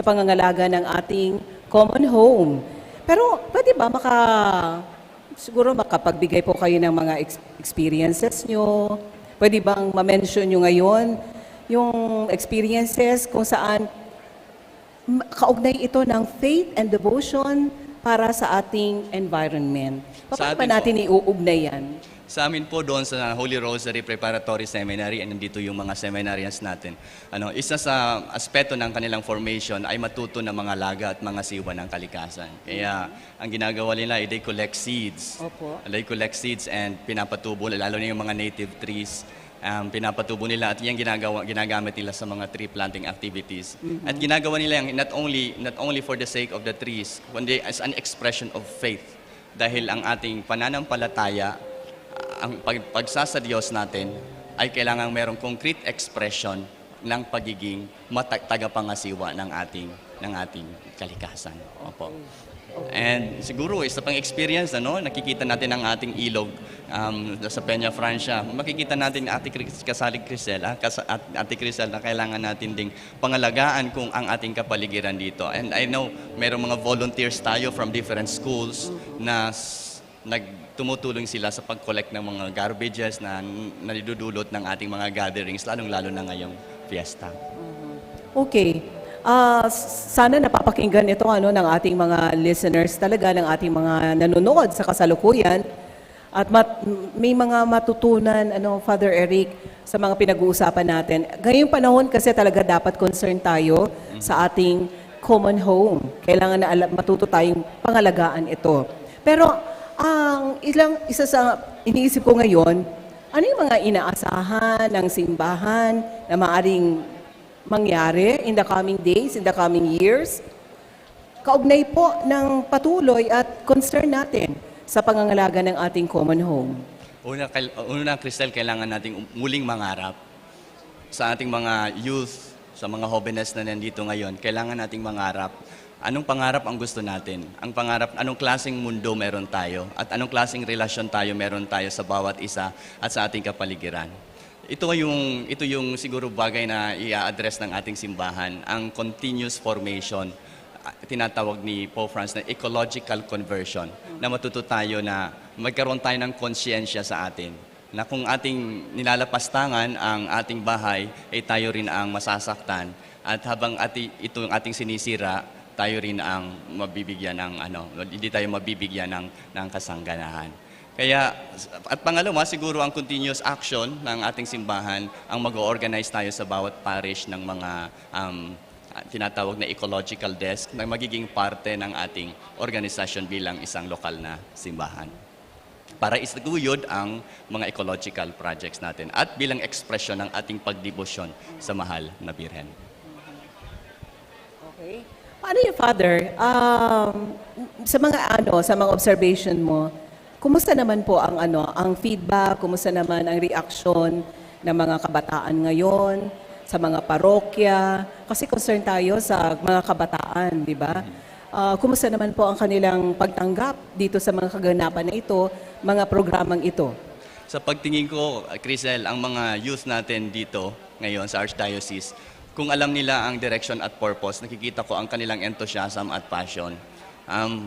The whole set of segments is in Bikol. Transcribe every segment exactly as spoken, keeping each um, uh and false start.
sa pangangalaga ng ating common home. Pero pwede ba maka, siguro makapagbigay po kayo ng mga ex-, experiences nyo? Pwede bang ma-mention nyo ngayon yung experiences kung saan m-, kaugnay ito ng faith and devotion para sa ating environment? Sa Paano ba atin po. natin iuugnay yan? Sa amin po doon sa Holy Rosary Preparatory Seminary, and nandito yung mga seminarians natin. Ano, isa sa aspeto ng kanilang formation ay matuto ng mga laga at mga siwa ng kalikasan. Kaya ang ginagawa nila ay they collect seeds. Opo. They collect seeds and pinapatubo, lalo na yung mga native trees. Um, pinapatubo nila at yan ginagawa, ginagamit nila sa mga tree planting activities. Mhm. At ginagawa nila yan not only, not only for the sake of the trees, kundi as an expression of faith. Dahil ang ating pananampalataya, ang pag-, pagsasadiyos natin ay kailangang merong concrete expression ng pagiging mata-, tagapangasiwa ng ating, ng ating kalikasan. Opo. Okay. And siguro, isa pang experience, ano, nakikita natin ang ating ilog, um, sa Peña Francia. Makikita natin, Ate Cris-, kasalig Crisel, ah, kasa-, at-, Ate Crisel, na kailangan natin ding pangalagaan kung ang ating kapaligiran dito. And I know, merong mga volunteers tayo from different schools na s-, nag-, tumutulong sila sa pag-collect ng mga garbages na n-, nadudulot ng ating mga gatherings, lalong-lalo na ngayong fiesta. Okay. Ah, s-, sana napapakinggan ito, ano, ng ating mga listeners talaga, ng ating mga nanonood sa kasalukuyan. At mat-, may mga matutunan, ano, Father Eric, sa mga pinag-uusapan natin. Ngayong panahon kasi talaga dapat concern tayo Mhm. sa ating common home. Kailangan na ala-, matuto tayong pangalagaan ito. Pero ang ilang, isa sa iniisip ko ngayon, ano yung mga inaasahan ng simbahan na maaring mangyari in the coming days, in the coming years? Kaugnay po ng patuloy at concern natin sa pangangalaga ng ating common home. Una, kail-, una, Crisel, kailangan nating um-, muling mangarap. Sa ating mga youth, sa mga hobenes na nandito ngayon, kailangan nating mangarap. Anong pangarap ang gusto natin? Ang pangarap, anong klaseng mundo meron tayo? At anong klaseng relasyon tayo meron tayo sa bawat isa at sa ating kapaligiran? Ito yung, ito yung siguro bagay na i-address ng ating simbahan, ang continuous formation, ah, tinatawag ni Pope Francis na ecological conversion, na matuto tayo na magkaroon tayo ng konsyensya sa atin, na kung ating nilalapastangan ang ating bahay, eh, tayo rin ang masasaktan. At habang ati-, ito ang ating sinisira, tayo rin ang mabibigyan ng, ano, hindi tayo mabibigyan ng, ng kasangganahan. Kaya, at pangalawa, siguro ang continuous action ng ating simbahan, ang mag-o-organize tayo sa bawat parish ng mga, um, tinatawag na ecological desk na magiging parte ng ating organisasyon bilang isang lokal na simbahan para isaguyod ang mga ecological projects natin at bilang ekspresyon ng ating pagdebosyon sa mahal na Birhen. Okay. Paano yung Father? Um, sa mga ano, sa mga observation mo, kumusta naman po ang ano, ang feedback, kumusta naman ang reaksyon ng mga kabataan ngayon sa mga parokya? Kasi concern tayo sa mga kabataan, di ba? Mhm. Ah, kumusta naman po ang kanilang pagtanggap dito sa mga kaganapan na ito, mga programang ito? Sa pagtingin ko, Crisel, ang mga youth natin dito ngayon sa Archdiocese, kung alam nila ang direction at purpose, nakikita ko ang kanilang enthusiasm at passion. Um,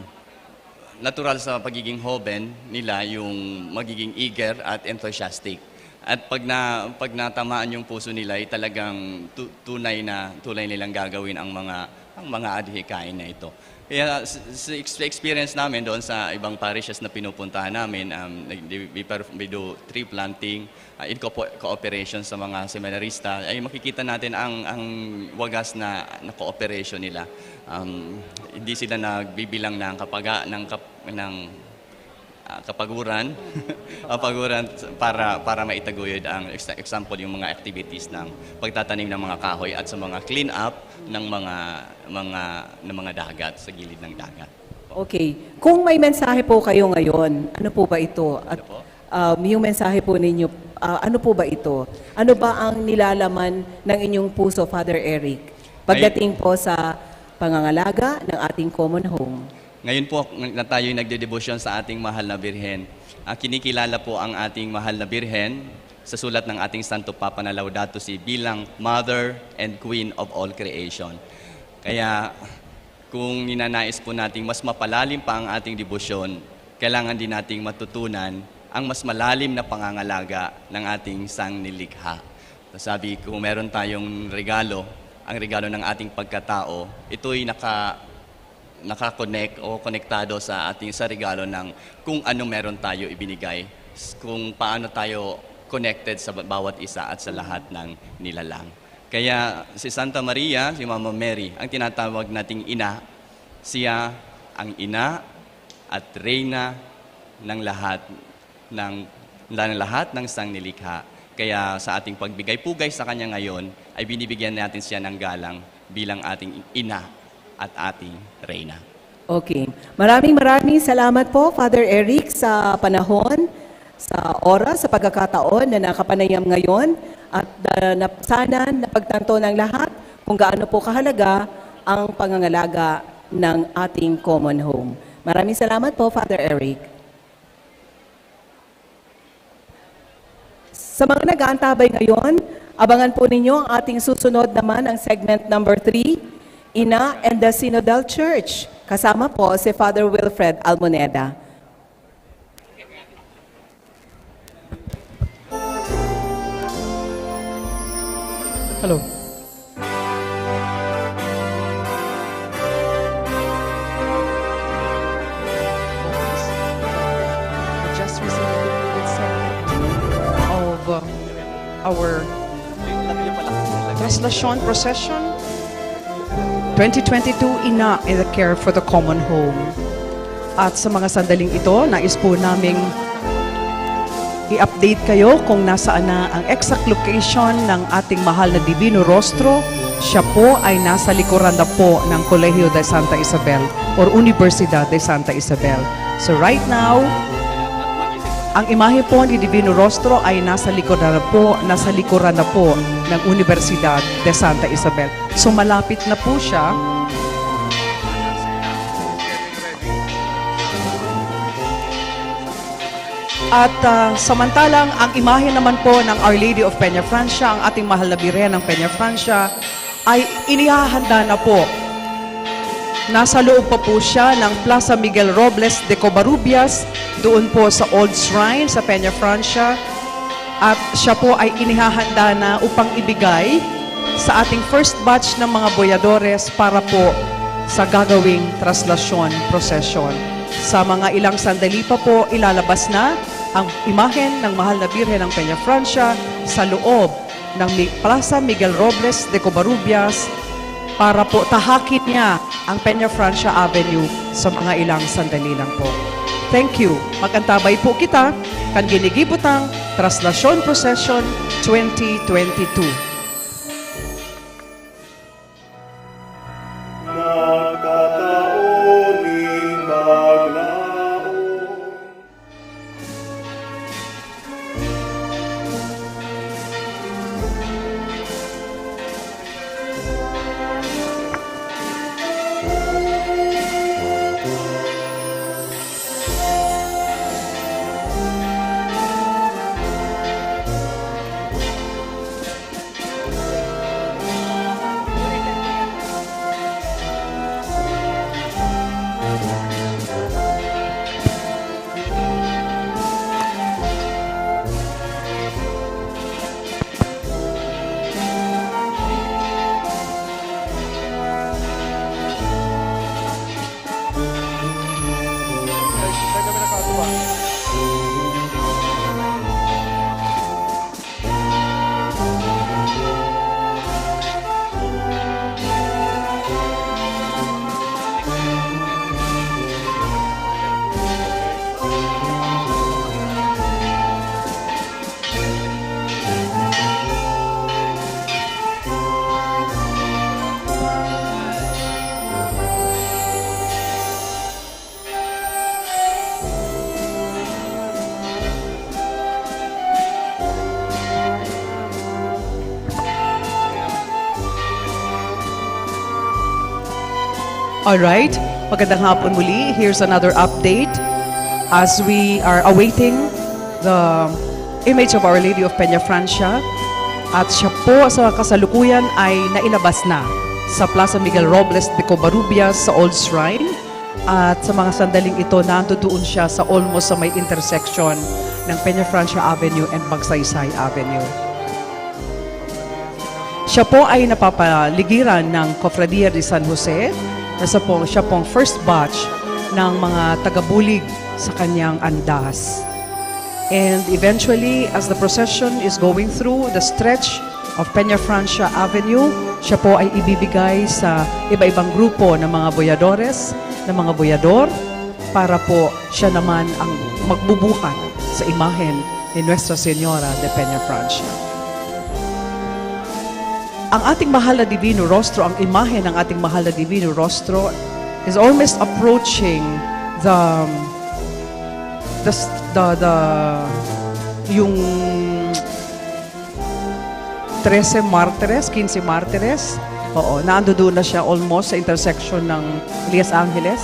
natural sa pagiging hoben nila yung magiging eager at enthusiastic. At pag na, pag natamaan yung puso nila, ay talagang tu-, tunay na, tunay nilang gagawin ang mga, ang mga adhikain na ito. Kaya s-, s-, ex-, experience namin doon sa ibang parishes na pinupuntahan namin, um, nag-, di-, we perf-, we do tree planting, ah, in co-, cooperation sa mga seminarista, ay makikita natin ang, ang wagas na, na cooperation nila. Um, hindi sila nagbibilang ng kapaga-, ng kap-, ng, ah, kapaguran, kapaguran para, para maitaguyod ang ex-, example, yung mga activities ng pagtatanim ng mga kahoy at sa mga clean up ng mga, mga, ng mga dagat, sa gilid ng dagat. Okay. Kung may mensahe po kayo ngayon, ano po ba ito? At, Ano po? um, yung mensahe po ninyo, ah, ano po ba ito? Ano ba ang nilalaman ng inyong puso, Father Eric, pagdating po sa pangangalaga ng ating common home? Ngayon po, ng-, na tayo'y nagdedebosyon sa ating mahal na Birhen, ah, kinikilala po ang ating mahal na Birhen sa sulat ng ating Santo Papa na Laudato Si bilang Mother and Queen of all creation. Kaya kung ninanais po nating mas mapalalim pa ang ating debosyon, kailangan din nating matutunan ang mas malalim na pangangalaga ng ating sangnilikha. Sabi, kung meron tayong regalo, ang regalo ng ating pagkatao, ito'y naka-, naka-connect o konektado sa ating, sa regalo ng kung ano meron tayo ibinigay, s-, kung paano tayo connected sa ba-, bawat isa at sa lahat ng nilalang. Kaya si Santa Maria, si Mama Mary, ang tinatawag nating ina, siya ang ina at reyna ng lahat ng, ng lahat ng sangnilikha. Kaya sa ating pagbigay pugay sa kanya ngayon, ay binibigyan natin siya ng galang bilang ating ina at ating reyna. Okay. Maraming, maraming salamat po, Father Eric, sa panahon, sa oras, sa pagkakataon na nakapanayam ngayon. At, ah, na, sana napagtanto ng lahat kung gaano po kahalaga ang pangangalaga ng ating common home. Maraming salamat po, Father Eric. Sa mga nag-aantabay ngayon, abangan po ninyo ang ating susunod naman, ang segment number three, Ina and the Synodal Church. Kasama po si Father Wilfred Almoneda. Hello. Just recently, it's of our Traslacion Procession twenty twenty-two, Ina in the Care for the Common Home. At sa mga sandaling ito, nais po naming i-update kayo kung nasaan na ang exact location ng ating mahal na Divino Rostro. Siya po ay nasa likuran na po ng Colegio de Santa Isabel or Universidad de Santa Isabel. So right now, ang imahe po ni Divino Rostro ay nasa likuran na po, nasa likuran na po ng Universidad de Santa Isabel. So malapit na po siya. At, ah, samantalang ang imahe naman po ng Our Lady of Peñafrancia, ang ating mahal na Birhen ng Peñafrancia, ay inihahanda na po. Nasa loob pa po siya ng Plaza Miguel Robles de Covarrubias, doon po sa Old Shrine sa Peñafrancia. At siya po ay inihahanda na upang ibigay sa ating first batch ng mga boyadores para po sa gagawing traslasyon procession. Sa mga ilang sandali pa po, ilalabas na ang imahen ng Mahal na Birhen ng Peñafrancia sa loob ng Mi-, Plaza Miguel Robles de Covarrubias para po tahakin niya ang Peñafrancia Avenue sa mga ilang sandali lang po. Thank you. Mag-antabay po kita kan ginigibotang Traslasyon Procession twenty twenty-two. Nagkataon nin maglaom. Alright, magandang hapon muli. Here's another update as we are awaiting the image of Our Lady of Peñafrancia. At siya po sa kasalukuyan ay nailabas na sa Plaza Miguel Robles de Covarrubias sa Old Shrine. At sa mga sandaling ito, nandoon siya sa almost sa may intersection ng Peñafrancia Avenue and Magsaysay Avenue. Siya po ay napapaligiran ng Cofradia de San Jose, na sa pong, siya pong first batch ng mga tagabulig sa kanyang andas. And eventually, as the procession is going through the stretch of Peñafrancia Avenue, siya po ay ibibigay sa iba-ibang grupo ng mga boyadores, ng mga boyador, para po siya naman ang magbubuhat sa imahen ni Nuestra Señora de Peñafrancia. Ang ating mahal na Divino Rostro, ang imahe ng ating mahal na Divino Rostro is almost approaching the, the, the, the, yung trese martires, quince martires. Oo, naandoon na siya almost sa intersection ng Elias Angeles.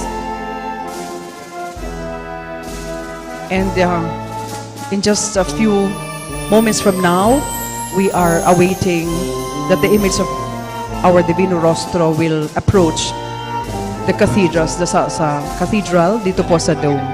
And, uh, in just a few moments from now, we are awaiting that the image of our Divino Rostro will approach the cathedrals, the, sa, sa cathedral dito po sa Dome.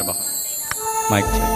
Tara ba? Mic check.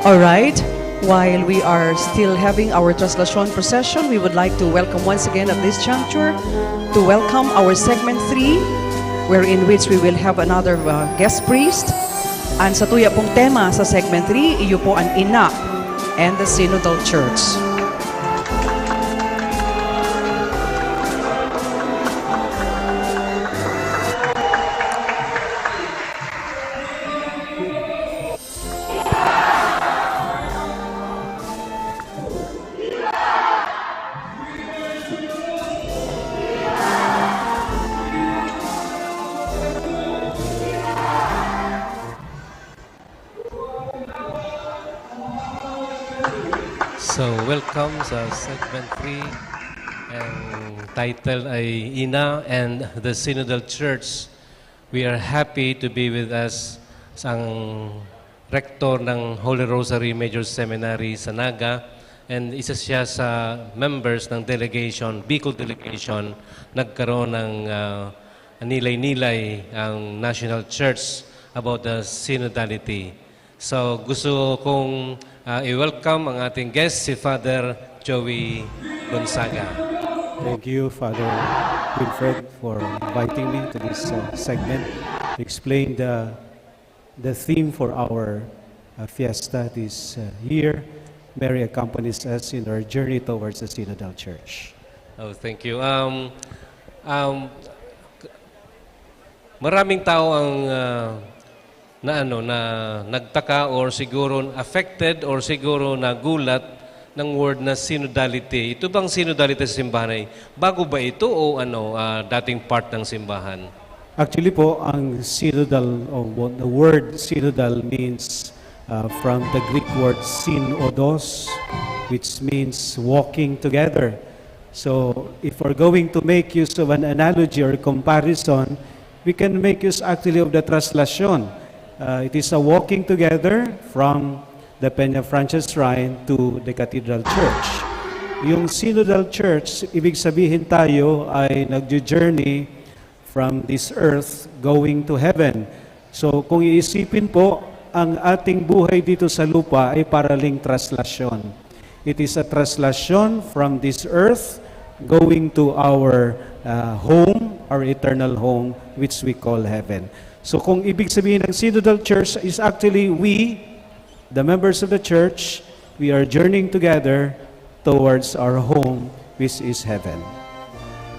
All right. While we are still having our Traslacion procession, we would like to welcome once again at this juncture to welcome our segment three, wherein which we will have another uh, guest priest. Ang satuya pong tema sa segment three, iyo po ang ina and the synodal church. So, welcome sa segment three. Ang title ay Ina and the Synodal Church. We are happy to be with us ang rector ng Holy Rosary Major Seminary sa Naga, and isa siya sa members ng delegation, Bicol delegation, nagkaroon ng ah, nilay-nilay ang National Church about the synodality. So gusto kong ah, i-welcome ang ating guest, si Father Joey Gonzaga. Thank you, Father Wilfred, for inviting me to this uh, segment to explain the the theme for our uh, fiesta this uh, year. Mary accompanies us in our journey towards the Synodal Church. Oh, thank you. Um, um, maraming tao ang ah, na ano na nagtaka or siguro affected or siguro nagulat ng word na synodality. Ito bang synodality sa simbahan ay bago ba ito o ano ah, dating part ng simbahan? Actually po, ang synodal, o the word synodal means uh, from the Greek word synodos, which means walking together. So, if we're going to make use of an analogy or comparison, we can make use actually of the translation. Uh, it is a walking together from the Peña Frances Shrine to the Cathedral Church. Yung Synodal Church, ibig sabihin tayo ay nagjo-journey from this earth going to heaven. So kung iisipin po, ang ating buhay dito sa lupa ay paraling traslasyon. It is a traslasyon from this earth going to our uh, home, our eternal home, which we call heaven. So kung ibig sabihin ng Synodal Church is actually we, the members of the church, we are journeying together towards our home, which is heaven.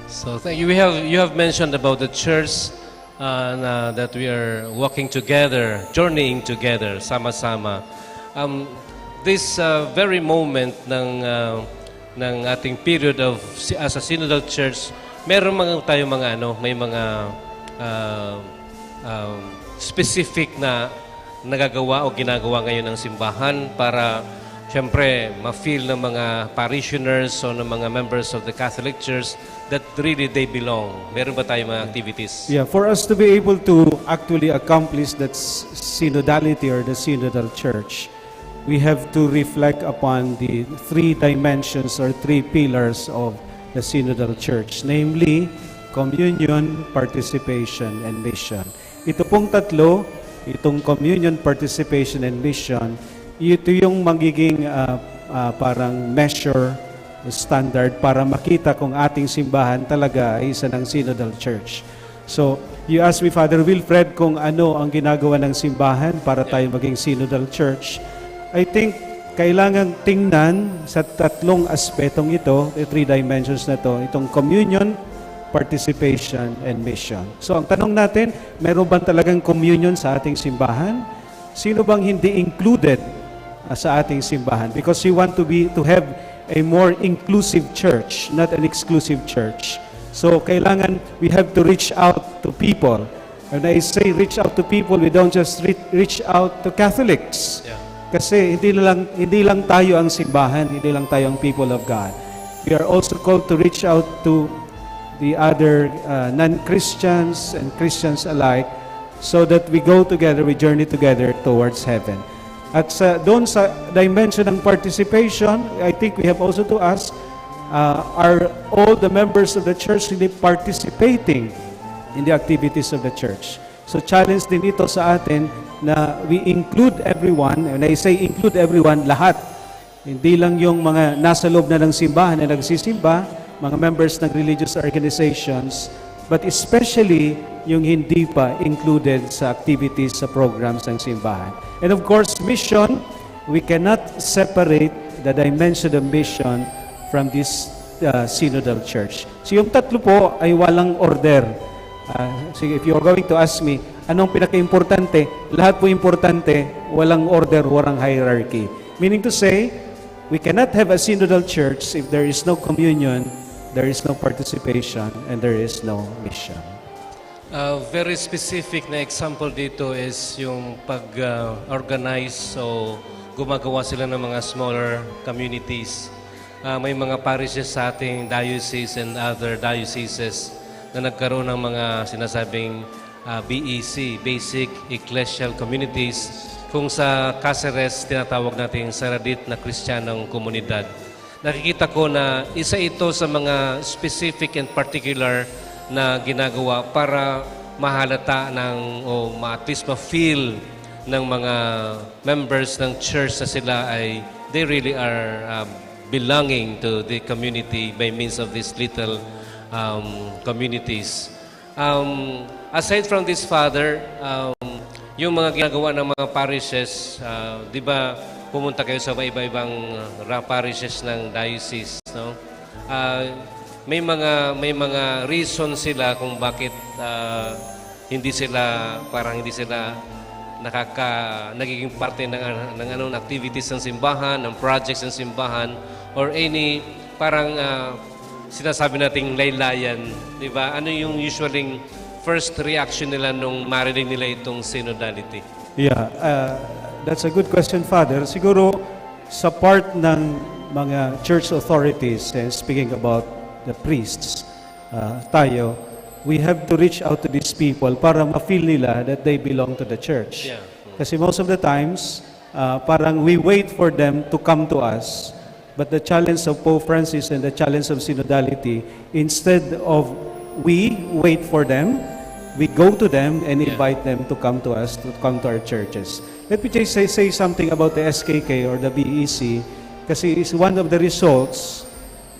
So thank you. We have you have mentioned about the church uh, na, that we are walking together, journeying together, sama-sama. Um, this uh, very moment ng uh, ng ating period of si- as a synodal church, meron mga tayo mga ano, may mga uh, um, specific na nagagawa o ginagawa ngayon ng simbahan para siyempre ma-feel ng mga parishioners o ng mga members of the Catholic Church that really they belong. Meron ba tayong mga activities? Yeah, for us to be able to actually accomplish that s- synodality or the synodal church, we have to reflect upon the three dimensions or three pillars of the synodal church, namely communion, participation, and mission. Ito pong tatlo, itong communion, participation, and mission, ito yung magiging ah, ah, parang measure, standard para makita kung ating simbahan talaga ay isa ng synodal church. So, you asked me, Father Wilfred, kung ano ang ginagawa ng simbahan para tayo maging synodal church. I think kailangan tingnan sa tatlong aspetong ito, the three dimensions na to, itong communion, participation, and mission. So, ang tanong natin, meron bang talagang communion sa ating simbahan? Sino bang hindi included ah, sa ating simbahan? Because we want to be to have a more inclusive church, not an exclusive church. So kailangan we have to reach out to people. When I say reach out to people, we don't just re- reach out to Catholics. Yeah. Kasi hindi lang hindi lang tayo ang simbahan, hindi lang tayo ang people of God. We are also called to reach out to the other uh, non-Christians and Christians alike so that we go together, we journey together towards heaven. At sa doon sa dimension ng participation, I think we have also to ask, uh, are all the members of the church really participating in the activities of the church? So challenge din ito sa atin na we include everyone. When I say include everyone, lahat. Hindi lang yung mga nasa loob na ng simbahan na nagsisimba, mga members ng religious organizations, but especially yung hindi pa included sa activities, sa programs ng simbahan. And of course, mission, we cannot separate the dimension of mission from this uh, synodal church. So yung tatlo po ay walang order. Uh, sige, if you're going to ask me, anong pinaka-importante? Lahat po importante, walang order, walang hierarchy. Meaning to say, we cannot have a synodal church if there is no communion, there is no participation, and there is no mission. A very specific na example dito is yung pag-organize o gumagawa sila ng mga smaller communities. Ah, may mga parishes sa ating diocese and other dioceses na nagkaroon ng mga sinasabing ah, B E C, Basic Ecclesial Communities, kung sa Caceres tinatawag nating saradit na Kristiyanong komunidad. Nakikita ko na isa ito sa mga specific and particular na ginagawa para mahalata ng o ma- at least ma-feel ng mga members ng church na sila ay they really are um, belonging to the community by means of these little um, communities. Um, aside from this, Father, um, yung mga ginagawa ng mga parishes, ah, di ba pumunta kayo sa iba-ibang ah, parishes ng diocese, no? Ah, may mga may mga reason sila kung bakit ah, hindi sila parang hindi sila nakaka nagiging parte ng ng ano ng activities ng simbahan, ng projects ng simbahan or any parang ah, sinasabi nating laylayan, di ba? Ano yung usually first reaction nila nung marinig nila itong synodality? Yeah, uh, that's a good question, Father. Siguro sa part ng mga church authorities, eh, speaking about the priests, uh, tayo, we have to reach out to these people para ma-feel nila that they belong to the church. Yeah. Kasi most of the times, uh, parang we wait for them to come to us. But the challenge of Pope Francis and the challenge of synodality, instead of we wait for them, we go to them and Yeah. invite them to come to us, to come to our churches. Let me just say, say something about the S K K or the B E C, kasi is one of the results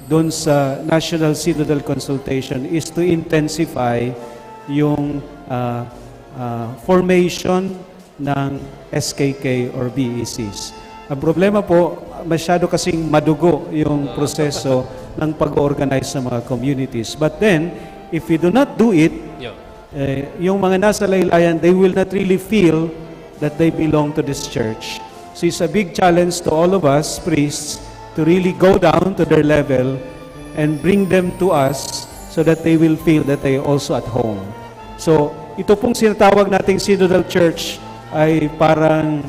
dun sa National Synodal Consultation is to intensify yung ah, ah, formation ng S K K or B E Cs. Ang problema po, masyado kasing madugo yung proseso ng pag-organize ng mga communities. But then, if we do not do it, Yeah. eh, yung mga nasa laylayan, they will not really feel that they belong to this church. So it's a big challenge to all of us priests to really go down to their level and bring them to us so that they will feel that they are also at home. So, ito pong sinatawag nating synodal church ay parang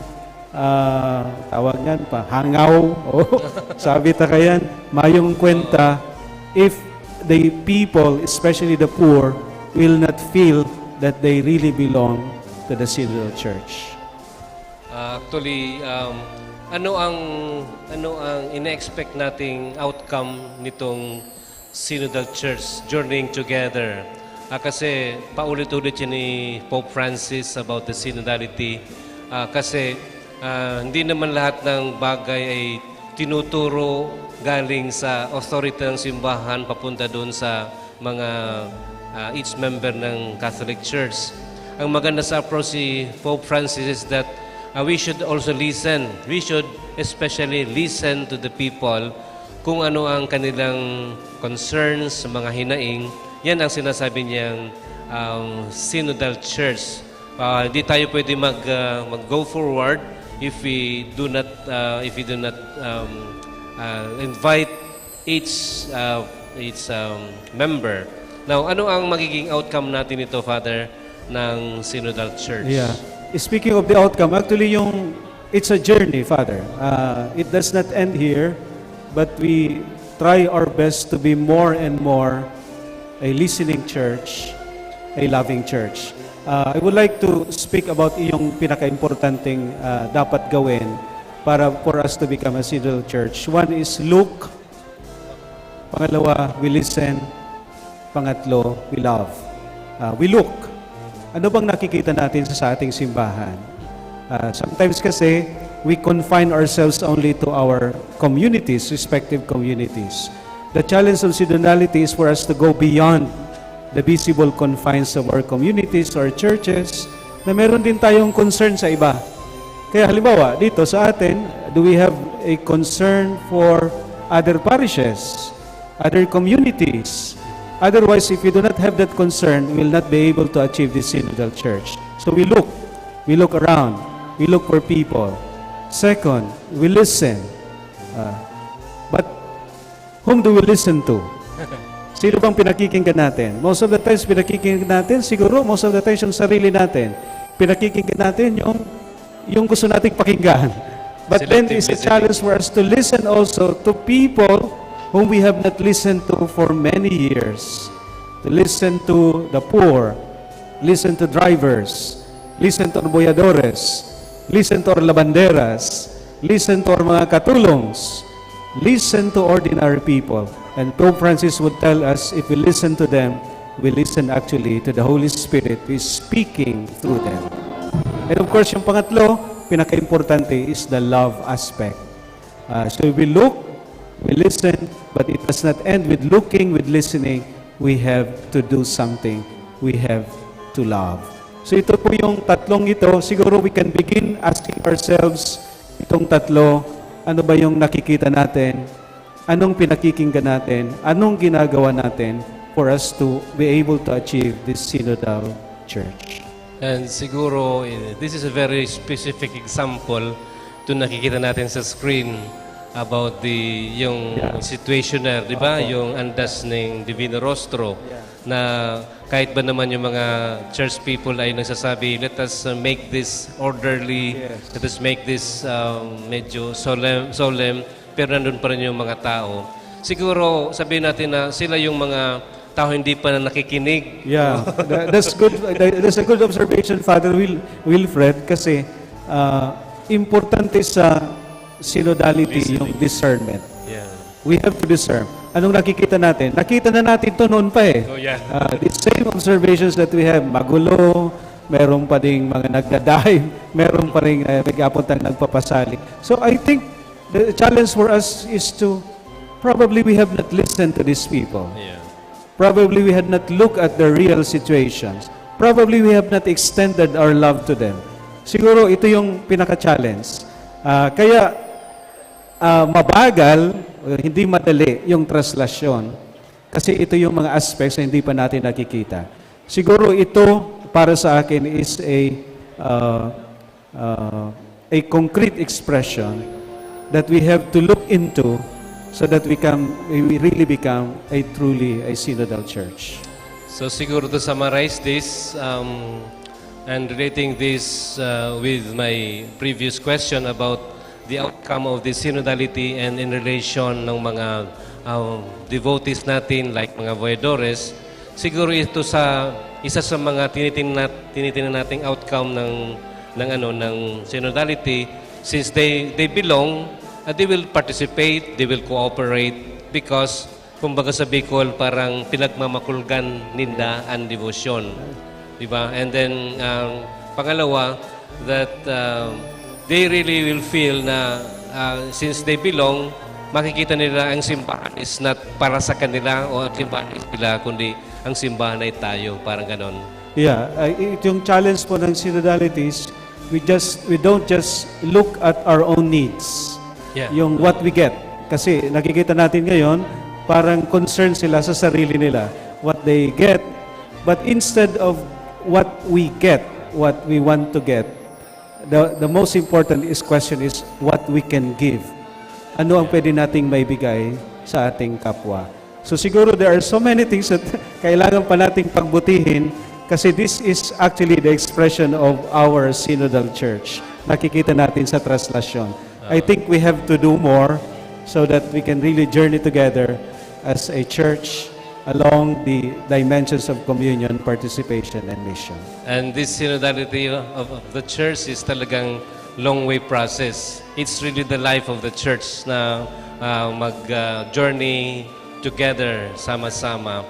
ah, tawag niyan pa, hangaw. Oh, sabi ta kayan, mayong kwenta if the people, especially the poor, will not feel that they really belong to the synodal church. Ah, actually, um, ano ang ano ang ina-expect nating outcome nitong Synodal Church Journeying Together? Ah, kasi paulit-ulit yan ni Pope Francis about the synodality. Ah, kasi ah, hindi naman lahat ng bagay ay tinuturo galing sa authority ng simbahan papunta doon sa mga ah, each member ng Catholic Church. Ang maganda sa approach si Pope Francis is that ah, we should also listen. We should especially listen to the people kung ano ang kanilang concerns, mga hinaing. Yan ang sinasabi niyang um, synodal church. Ah, hindi tayo pwede mag ah, mag go forward if we do not ah, if we do not um, ah, invite each uh, each um, member. Now, ano ang magiging outcome natin nito, Father, ng Synodal Church? Yeah. Speaking of the outcome, actually yung it's a journey, Father. Uh, it does not end here, but we try our best to be more and more a listening church, a loving church. Uh, I would like to speak about yung pinaka-importanting uh, dapat gawin para for us to become a synodal church. One is look, pangalawa, we listen, pangatlo, we love. Uh, we look. Ano bang nakikita natin sa, sa ating simbahan? Uh, sometimes kasi, we confine ourselves only to our communities, respective communities. The challenge of synodality is for us to go beyond the visible confines of our communities or churches, na meron din tayong concern sa iba. Kaya halimbawa, dito sa atin, do we have a concern for other parishes, other communities? Otherwise, if we do not have that concern, we will not be able to achieve this synodal church. So we look, we look around, we look for people. Second, we listen. Uh, but whom do we listen to? Sino bang pinakikinggan natin? Most of the times, pinakikinggan natin, siguro, most of the times, yung sarili natin. Pinakikinggan natin yung, yung gusto nating pakinggan. But then, it's a challenge for us to listen also to people whom we have not listened to for many years. To listen to the poor, listen to drivers, listen to arboyadores, listen to our labanderas, listen to our mga katulongs, listen to ordinary people. And Pope Francis would tell us, if we listen to them, we listen actually to the Holy Spirit who is speaking through them. And of course, yung pangatlo, pinaka-importante is the love aspect. Uh, so we look, we listen, but it does not end with looking, with listening. We have to do something. We have to love. So ito po yung tatlong ito. Siguro we can begin asking ourselves itong tatlo, ano ba yung nakikita natin? Anong pinakikinggan natin? Anong ginagawa natin for us to be able to achieve this synodal church? And siguro, eh, this is a very specific example to nakikita natin sa screen about the yung Yeah. situationer, di ba? Opo. Yung andas ng Divino Rostro Yeah. na kahit ba naman yung mga church people ay nagsasabi, let us uh, make this orderly, Yes. let us make this um, medyo solemn, solemn, pero nandun pa rin yung mga tao. Siguro sabihin natin na sila yung mga tao hindi pa na nakikinig. Yeah, tha- that's good. That's a good observation, Father Wil- Wilfred, kasi ah, importante sa synodality yung discernment. Yeah. We have to discern. Anong nakikita natin? Nakita na natin to noon pa eh. Oh, yeah. Ah, the same observations that we have, magulo, meron pa ding mga nagda-dive, meron pa rin uh, nagpapasalig. So I think the challenge for us is to, probably we have not listened to these people. Yeah. Probably we had not looked at their real situations. Probably we have not extended our love to them. Siguro ito yung pinaka-challenge. Ah, kaya ah, mabagal, o hindi madali yung traslasyon kasi ito yung mga aspects na hindi pa natin nakikita. Siguro ito para sa akin is a uh, uh, a concrete expression that we have to look into so that we can we really become a truly a synodal church. So siguro to summarize this, um, and relating this uh, with my previous question about the outcome of the synodality and in relation ng mga um, devotees natin like mga voyadores, siguro ito sa isa sa mga tinitingnan, tinitingnan nating outcome ng ng ano ng synodality, since they they belong, uh, they will participate, they will cooperate because kumbaga sa Bicol, parang pinagmamakulgan ninda ang debosyon. Di ba? And then, um, pangalawa, that um, they really will feel na uh, since they belong, makikita nila ang simbahan is not para sa kanila o ang simbahan is nila, kundi ang simbahan ay tayo. Parang ganon. Yeah, uh, ito yung challenge po ng synodality is we just we don't just look at our own needs. Yeah. Yung what we get. Kasi nakikita natin ngayon, parang concern sila sa sarili nila. What they get. But instead of what we get, what we want to get, the, the most important is question is what we can give. Ano ang pwede nating maibigay sa ating kapwa? So siguro there are so many things that kailangan pa nating pagbutihin kasi this is actually the expression of our synodal church. Nakikita natin sa traslasyon. I think we have to do more so that we can really journey together as a church along the dimensions of communion, participation, and mission. And this synodality of, of the church is talagang long way process. It's really the life of the church na uh, mag-journey together, sama-sama.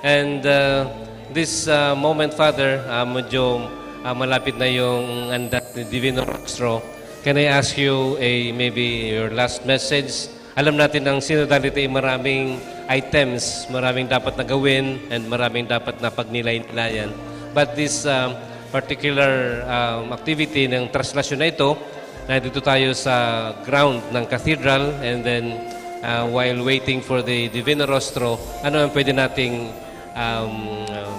And uh, this uh, moment, Father, uh, medyo Ah, malapit na yung andas ni Divino Rostro. Can I ask you a, maybe your last message? Alam natin ang Synodality ay maraming items, maraming dapat na gawin, and maraming dapat na pagnilay-nilayan. But this, um, particular, um, activity ng traslasyon na ito, nandito tayo sa ground ng cathedral, and then, uh, while waiting for the Divino Rostro, ano ang pwede nating, um, um,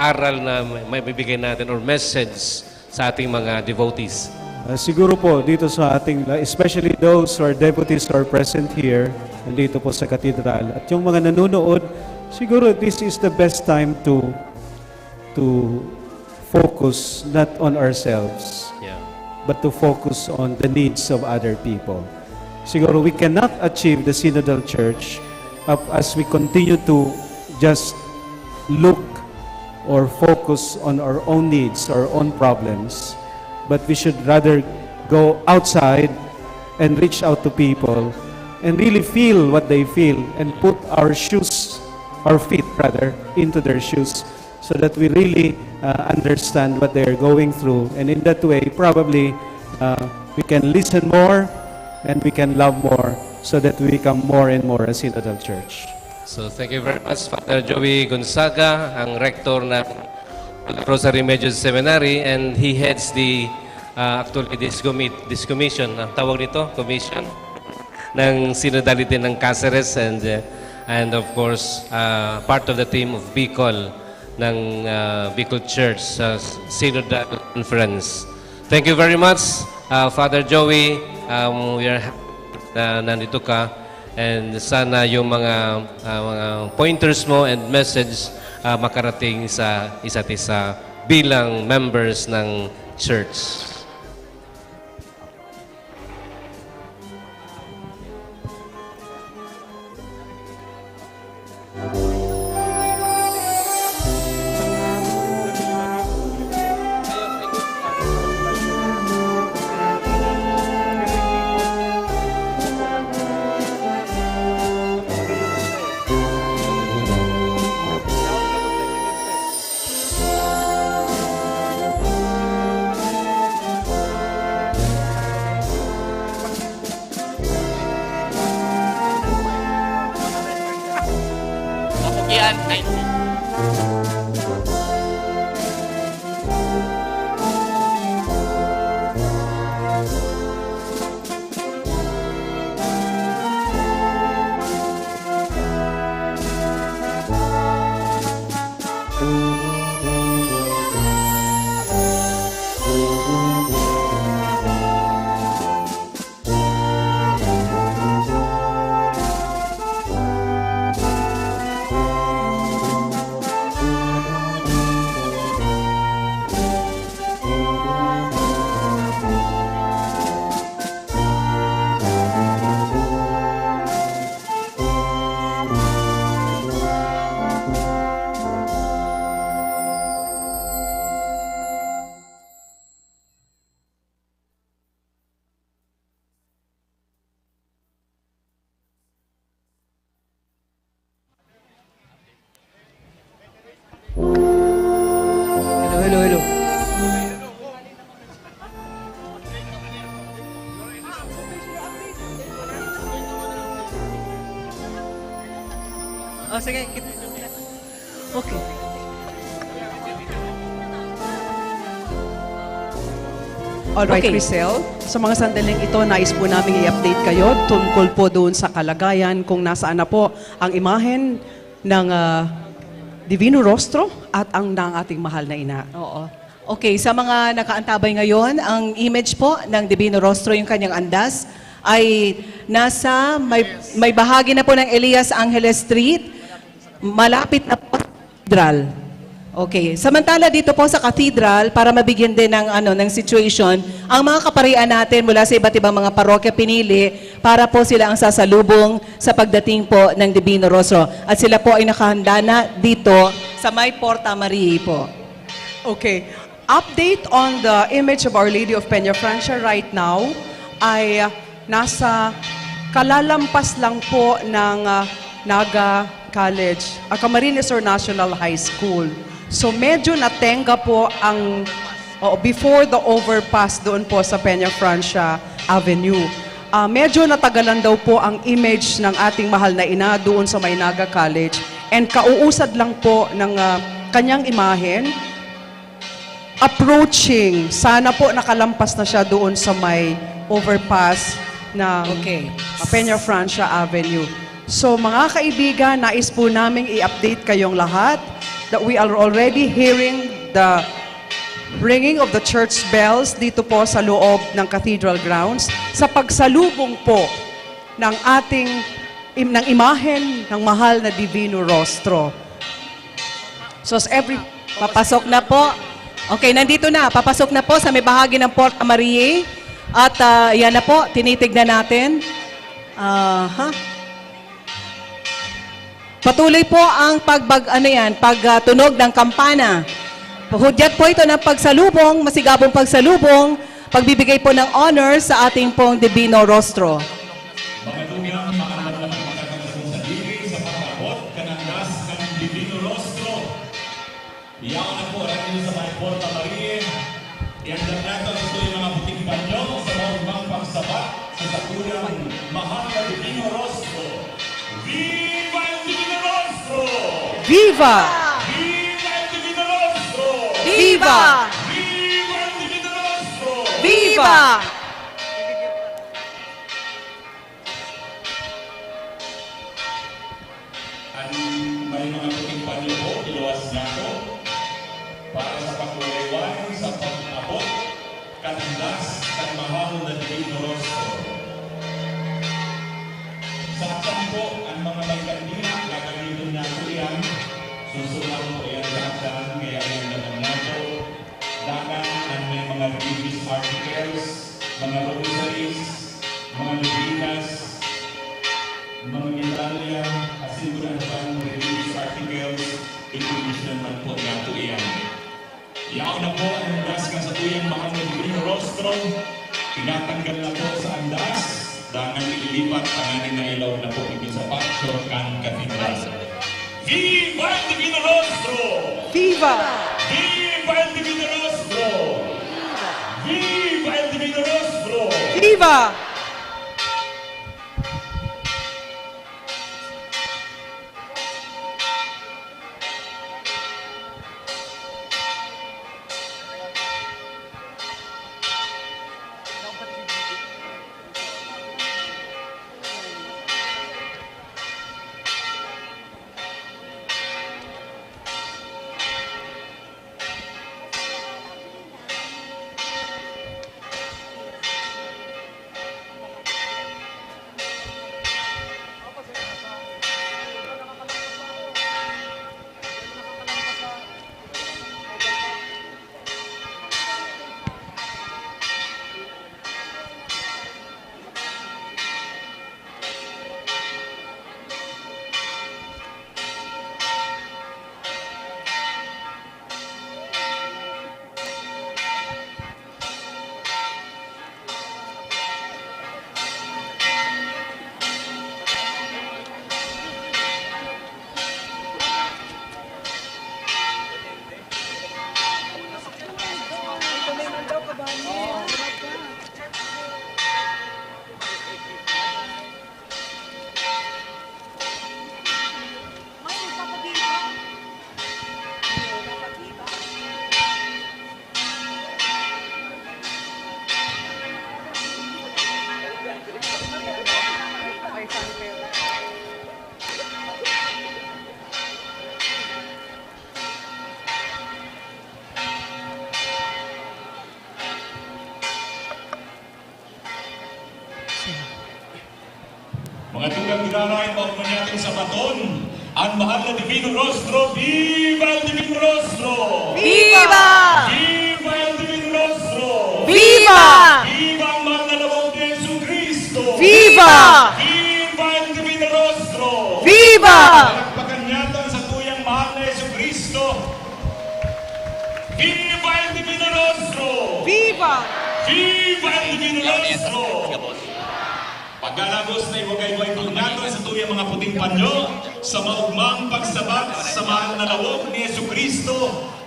aral na maibibigay natin or message sa ating mga devotees? Ah, siguro po, dito sa ating, especially those who are devotees who are present here, nandito po sa katedral, at yung mga nanonood, siguro this is the best time to, to focus not on ourselves, Yeah. but to focus on the needs of other people. Siguro we cannot achieve the synodal church up as we continue to just look or focus on our own needs, our own problems, but we should rather go outside and reach out to people and really feel what they feel and put our shoes, our feet rather, into their shoes so that we really, uh, understand what they are going through. And in that way, probably, uh, we can listen more and we can love more so that we become more and more a synodal church. So, thank you very much, Father Joey Gonzaga, ang rector ng Rosary Major Seminary, and he heads the, uh, actually, this commit-, this commission, ang tawag nito, commission ng Synodality ng Caceres, and, uh, and of course, uh, part of the team of Bicol, ng, uh, Bicol Church sa Synodal Conference. Thank you very much, uh, Father Joey. Um, we are happy na nandito ka. And sana yung mga, ah, mga pointers mo and message, ah, makarating sa isa't isa bilang members ng church. Yan, nineteen. Hello, hello, hello. Oh, sige. Okay. Alright, Okay. Crisel. Sa mga sandaling ito, nais po namin i-update kayo tungkol po doon sa kalagayan kung nasaan na po ang imahen ng, ah, Divino Rostro at ang, ng ating mahal na ina. Oo. Okay, sa mga nakaantabay ngayon, ang image po ng Divino Rostro, yung kanyang andas, ay nasa may, may bahagi na po ng Elias Angeles Street, malapit na po sa cathedral. Okay. Samantala dito po sa cathedral, para mabigyan din ng, ano, ng situation, ang mga kaparian natin mula sa iba't ibang mga parokya pinili para po sila ang sasalubong sa pagdating po ng Divino Rostro. At sila po ay nakahanda na dito sa may Porta Mariae po. Okay. Update on the image of Our Lady of Peñafrancia right now ay, ah, nasa kalalampas lang po ng, ah, Naga College, ah, Camarines Sur National High School. So medyo natenga po ang, oo, before the overpass doon po sa Peña Francia Avenue. Ah, medyo natagalan daw po ang image ng ating mahal na ina doon sa may Naga College, and kauusad lang po ng, ah, kanyang imahen approaching. Sana po nakalampas na siya doon sa may overpass ng, okay, ah, Peña Francia Avenue. So, mga kaibigan, nais po naming i-update kayong lahat that we are already hearing the ringing of the church bells dito po sa loob ng Cathedral Grounds sa pagsalubong po ng ating, im-, ng imahen ng mahal na Divino Rostro. So, as every... Papasok na po. Okay, nandito na. Papasok na po sa may bahagi ng Porta Maria. At, ah, yan na po, tinitignan natin. Aha. Patuloy po ang pagbag-, ano yan, pag, ah, tunog ng kampana. Hudyat po ito ng pagsalubong, masigabong pagsalubong, pagbibigay po ng honor sa ating pong Divino Rostro. Mga tugang, makanap na magkakasong sa diri sa pag-abot kan andas kan Divino Rostro. Yaon na po, aram niyo sa may Porta Maria. Iandam nato ang ito yung mga puting panyo sa maugmang pagsabat sa sakuyang mahal na Divino Rostro. Viva el Divino Rostro! Viva! Viva el Divino Rostro! Viva! Viva el Divino Rostro! Viva! An may mga puting panyo po, iluwas niyato para sa pagwalayway sa pag-abot kan andas kan mahal na Divino Rostro. Sa atyan po, an mga may kandila, gagamiton niyato iyan. Susulang po iyan sa atyan, kaya iyan naman niyato. Dangan an may mga religious articles, mga rosaries, mga novenas, mga medalya, asin kun ano pang religious articles, i-commission man po niyato iyan. Yaon na po an andas kan satuyang mahal na Divino Rostro. Tinatanggal na po sa andas, dangan ililipat tanganing nailaog na po ini sa patio kan katedral. Viva el Divino Rostro! Viva! Viva el Divino Rostro! Viva el Divino Rostro! Viva! Mga tugang giraray, maugma niyato sa baton, an mahal na Divino Rostro. Viva el Divino Rostro! Viva! Viva el Divino Rostro! Viva! Viva ang mahal na lawog ni Jesucristo! Viva! Viva el Divino Rostro! Viva! Palakpakan niyato ang satuyang mahal na Jesucristo. Viva el Divino Rostro! Viva! Viva el Divino Rostro! Pagkalagos na iwagay-way po naton sa tuyang mga puting panyo, sa maugmang pagsabat sa mahal na lawog ni Jesu-Cristo,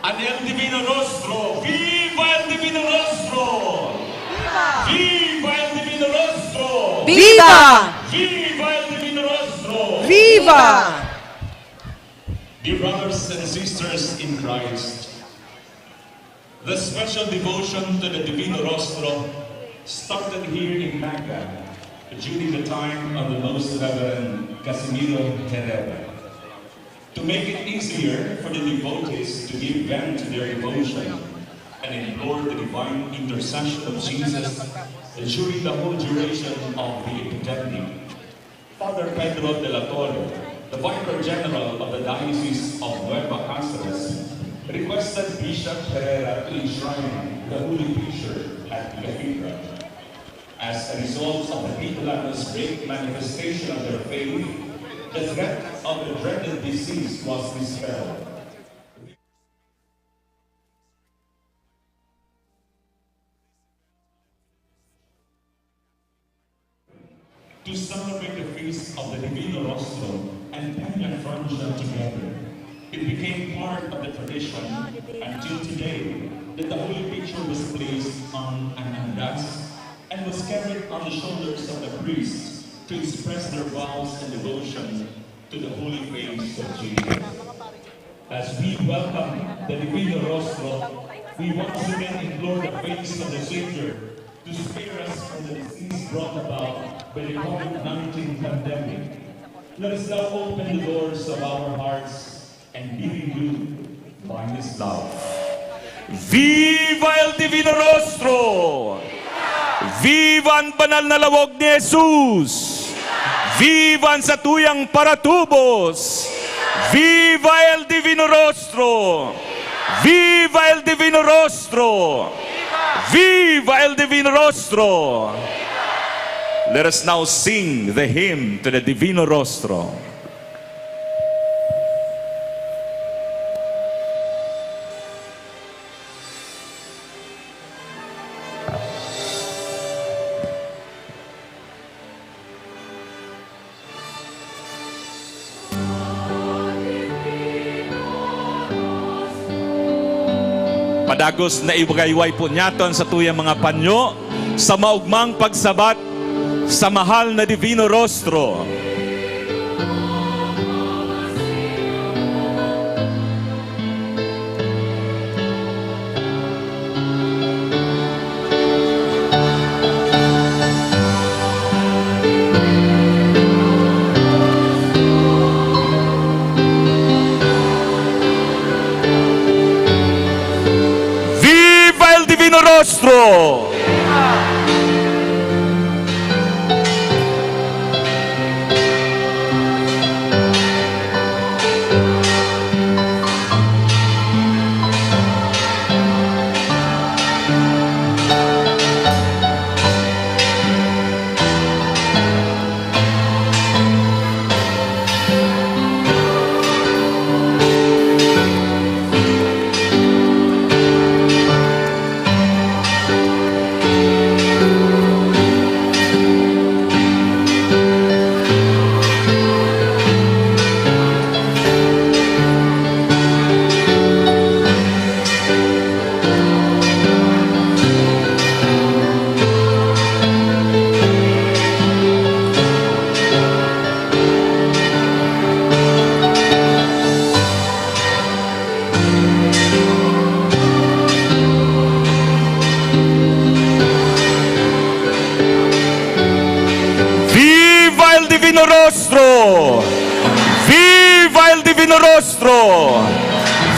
an El Divino Rostro. Viva El Divino Rostro! Viva! Viva El Divino Rostro! Viva! Viva El Divino Rostro! Viva! Dear brothers and sisters in Christ, the special devotion to the Divino Rostro started here in Mecca during the time of the Most Reverend Casimiro Herrera. To make it easier for the devotees to give vent to their devotion and implore the divine intercession of Jesus during the whole duration of the epidemic, Father Pedro de la Torre, the Vicar General of the Diocese of Nueva Caceres, requested Bishop Herrera to enshrine the holy picture at the cathedral. As a result of the Bicolano's great manifestation of their faith, the threat of the dreaded disease was dispelled. To celebrate the feast of the Divino Rostro and Peña Francia together. It became part of the tradition until today that the holy picture was placed on an andas and was carried on the shoulders of the priests to express their vows and devotion to the holy face of Jesus. As we welcome the Divino Rostro, we once again implore the face of the Savior to spare us from the disease brought about by the COVID nineteen pandemic. Let us now open the doors of our hearts and be renewed by His love. Viva El Divino Rostro! Viva an banal na lawog ni Jesus! Viva an satuyang paratubos! Viva El Divino Rostro! Viva El Divino Rostro! Viva El Divino Rostro! Let us now sing the hymn to the Divino Rostro. Padagos na iwagayway po niyaton sa tuyang mga panyo sa maugmang pagsabat sa mahal na Divino Rostro. Viva el Divino Rostro! Viva el Divino Rostro! Viva el Divino Rostro!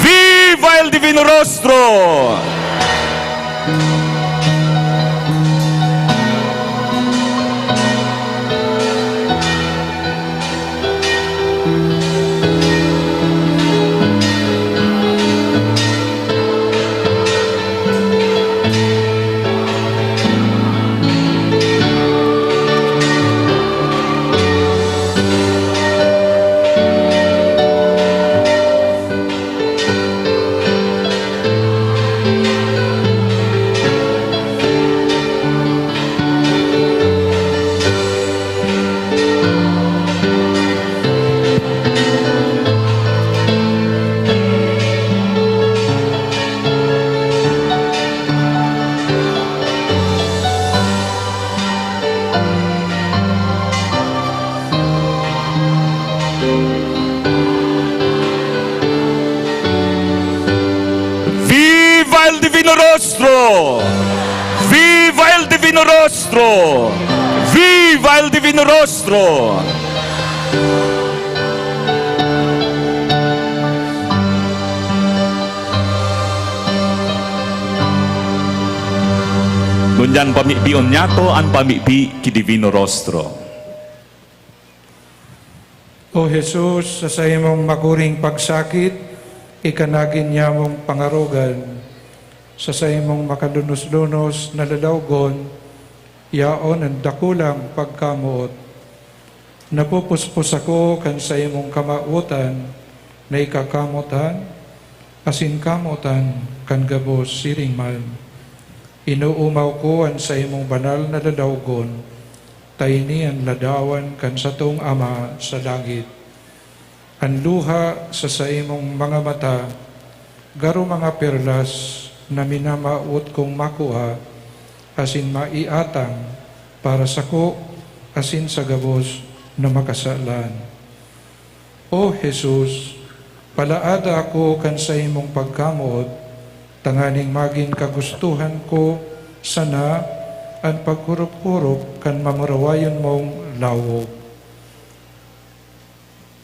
Viva el Divino Rostro! Rostro! Viva el Divino Rostro! Viva el Divino Rostro! Ngunyan pamibion niyato an pamibi ki Divino Rostro. O Jesus, sa saimong maguring pagsakit, ika nagin nyamong pangarogan. Sa saimong makalunos-lunos na lalawogon, yaon an dakulang pagkamoot. Napupuspos ako kan saimong kamawotan na ikakamotan asin kamotan kan gabos siring man. Inoomaw ko an saimong banal na lalawogon ta ini an ladawan kan satong Ama sa langit. An luha sa saimong mga mata, garo mga perlas na minamawot kong makua asin maiatang para sako asin sa gabos na makasalan. O Jesus, palaada ako kan saimong pagkamoot, tanganing magin kagustohan ko sana an paghurup-hurup kan mamurawayon mong lawog.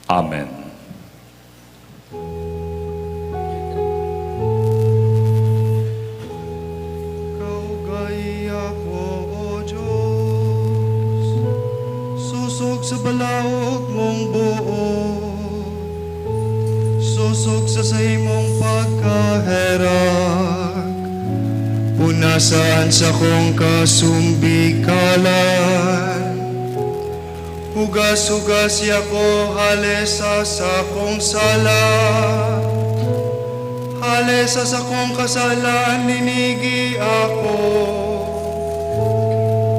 Amen. Kaugayi ako, O Diyos, sosog sa balaog mong boot, sosog sa saimong pagkaherak, punasan sa kong kasumbikalan. Hugas-hugas ako hale sa sakong sala. Hale sa sakong kasalan, ninigi ako.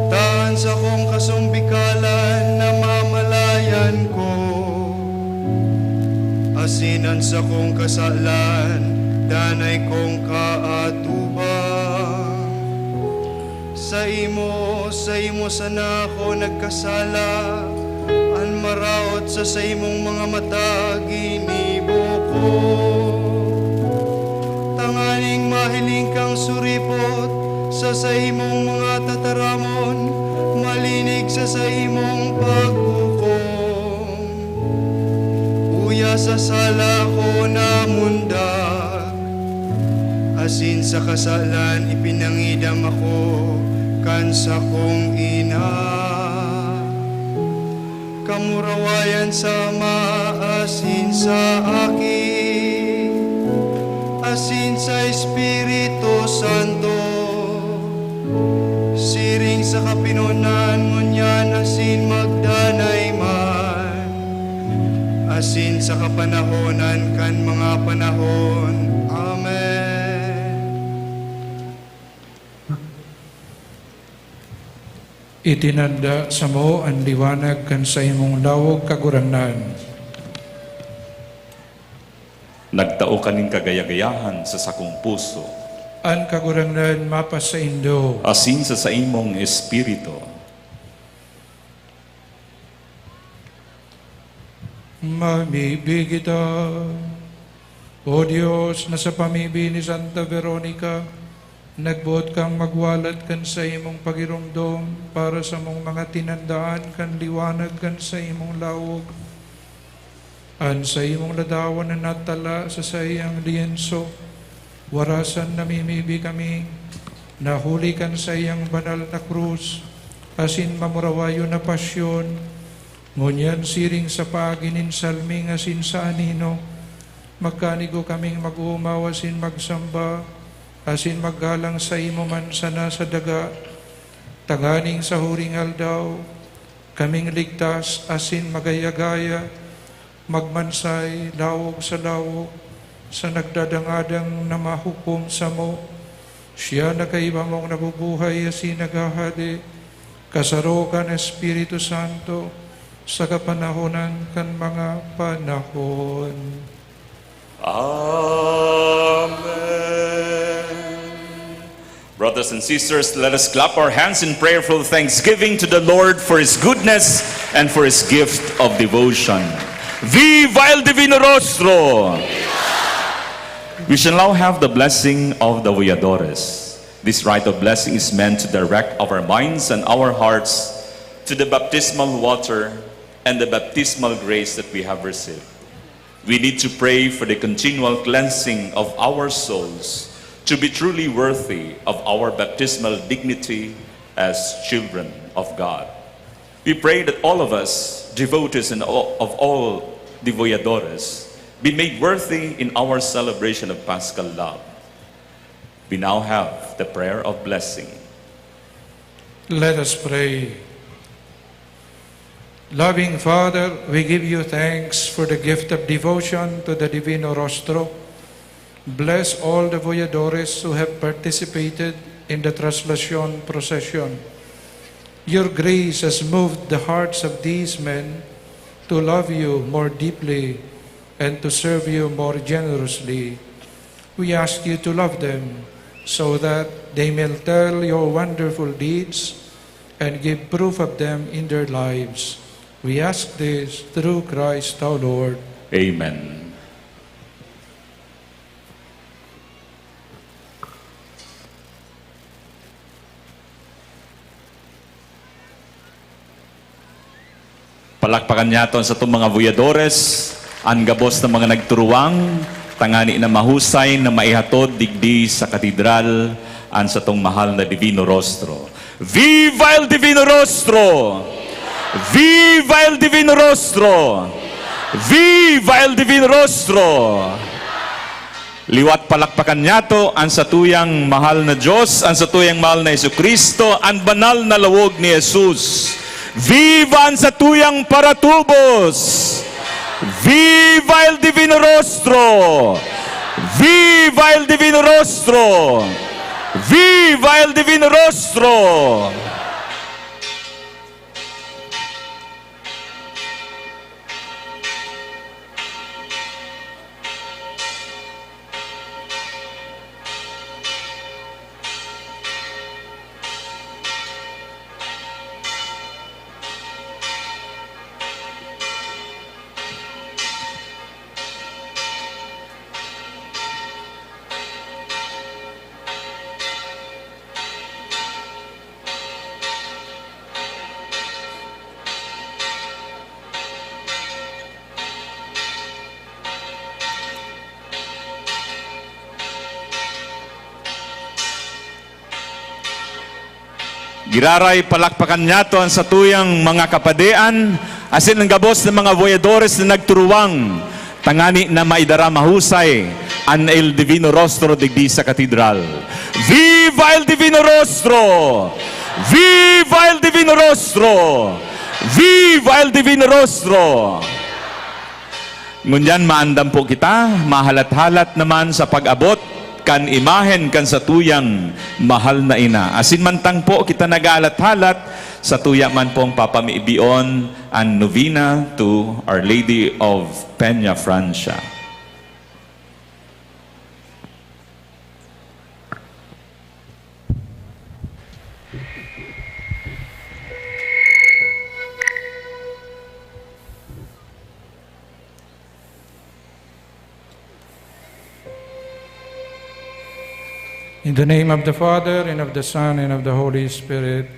Ta an sakong kasumbikalan, namamalayan ko. Asin an sakong kasalan, danay kong kaatubang. Saimo, saimo sana ako nagkasala, an maraot sa saimong mga mata ginibo ko. Tanganing mahiling kang suripot sa saimong mga tataramon, malinig sa saimong paghukom. Uya sa sala ko namundag, asin sa kasalan ipinangidam ako kan sakong ina. Kamurawayan sa Ama asin sa Aki, asin sa Espiritu Santo, siring sa kapinonan, ngunyan asin magdanay man, asin sa kapanahonan kan mga panahon. Amen. Itinanda samo an liwanag kan saimong lawog, Kagurangnan. Nagtao ka nin kagaya-gayahan sa sakong puso. An Kagurangnan mapasaindo. Asin sa saimong espiritu. Mamibi kita. O Dios, na sa pamibi ni Santa Veronica, nagboot kang magwalat kan saimong pagiromdom para sa mong mga tinandaan kan liwanag kan saimong lawog. An saimong ladawan na natala sa saiyang liyenso, warasan namimibi kami na huli kan saiyang banal na krus asin mamurawayon na pasyon, ngunyan siring sa paagi nin salming asin sa anino, magkanigo kaming mag-oomaw asin magsamba asin maggalang saimo man sana sa daga, tanganing sa huring aldaw, kaming ligtas asin magaya-gaya, magmansay lawog sa lawog sa nagdadangadang na mahukom samo. Siya na kaiba mong nabubuhay asin naghahade, kasaro kan Espiritu Santo, sa kapanahonan kan mga panahon. Amen. Brothers and sisters, let us clap our hands in prayerful thanksgiving to the Lord for His goodness and for His gift of devotion. Viva el Divino Rostro! We shall now have the blessing of the Voyadores. This rite of blessing is meant to direct our minds and our hearts to the baptismal water and the baptismal grace that we have received. We need to pray for the continual cleansing of our souls to be truly worthy of our baptismal dignity as children of God. We pray that all of us, devotees and all, of all the Voyadores, be made worthy in our celebration of Paschal love. We now have the prayer of blessing. Let us pray. Loving Father, we give you thanks for the gift of devotion to the Divino Rostro. Bless all the Voyadores who have participated in the Traslacion procession. Your grace has moved the hearts of these men to love you more deeply and to serve you more generously. We ask you to love them so that they may tell your wonderful deeds and give proof of them in their lives. We ask this through Christ our Lord. Amen. Palakpakan niyato an satong mga Voyadores, an gabos na mga nagturuwang, tangani na mahusay na maihatod digdi sa katedral an satong mahal na Divino Rostro. Viva el Divino Rostro! Viva el Divino Rostro! Viva el Divino Rostro! Liwat palakpakan niyato an satuyang mahal na Dios, an satuyang mahal na Jesu-Cristo, an banal na lawog ni Jesus. Viva an satuyang paratubos! Viva el Divino Rostro! Viva el Divino Rostro! Viva el Divino Rostro! Giraray palakpakan niyato an satuyang mga kapadean asin an gabos na mga voyadores na nagturuwang, tangani na maidara mahusay an El Divino Rostro digdi sa katedral. Viva El Divino Rostro! Viva El Divino Rostro! Viva El Divino Rostro! Ngunyan maandam po kita, mahalat-halat naman sa pag-abot kan imahen kan satuyang mahal na ina. Asin mantang po kita naghahalat-halat, satuya man pong papamibion an novena to Our Lady of Peña Francia. In the name of the Father, and of the Son, and of the Holy Spirit.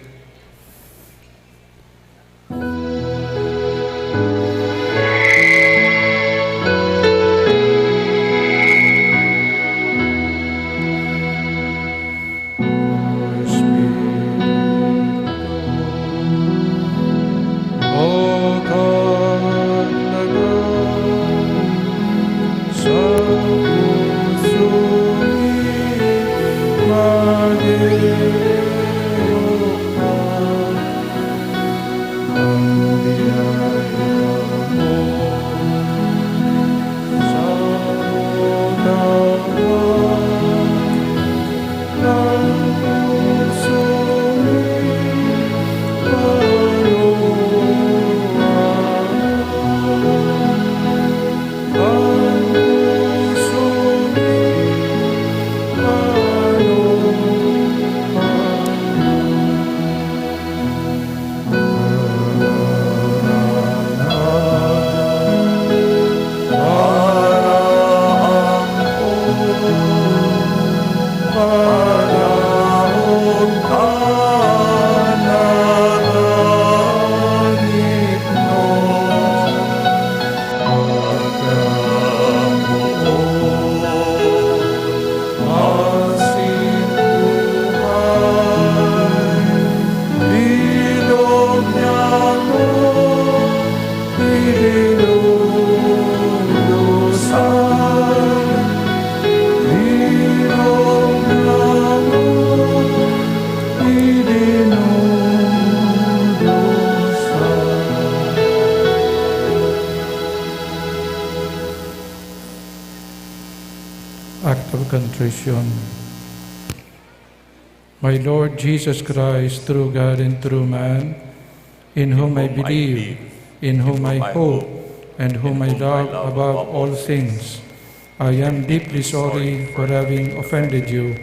Concentration. My Lord Jesus Christ, true God and true man, in whom I believe, in whom I hope, and whom I love above all things, I am deeply sorry for having offended you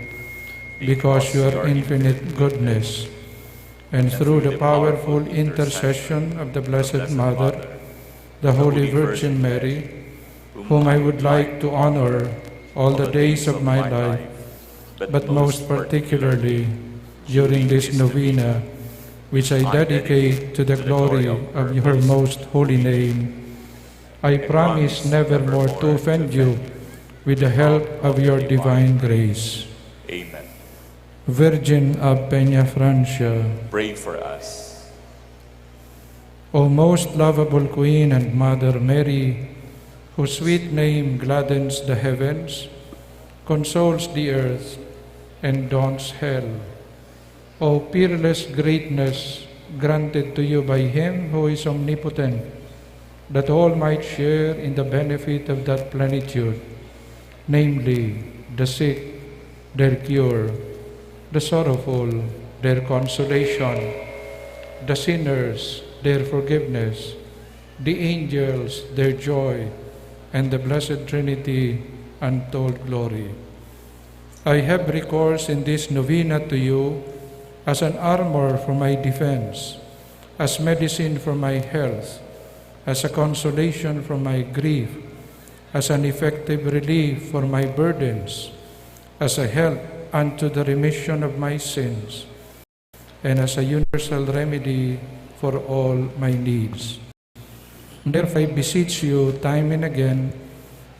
because your infinite goodness. And through the powerful intercession of the Blessed Mother, the Holy Virgin Mary, whom I would like to honor all the days of my life, but most particularly during this novena, which I dedicate to the glory of your most holy name, I promise never more to offend you with the help of your divine grace. Amen. Virgin of Peña Francia, Pray for us. O most lovable Queen and Mother Mary, whose sweet name gladdens the heavens, consoles the earth, and daunts hell. O peerless greatness granted to you by Him who is omnipotent, that all might share in the benefit of that plenitude, namely, the sick, their cure, the sorrowful, their consolation, the sinners, their forgiveness, the angels, their joy, and the Blessed Trinity, untold glory. I have recourse in this novena to you as an armor for my defense, as medicine for my health, as a consolation for my grief, as an effective relief for my burdens, as a help unto the remission of my sins, and as a universal remedy for all my needs. Therefore, I beseech you time and again,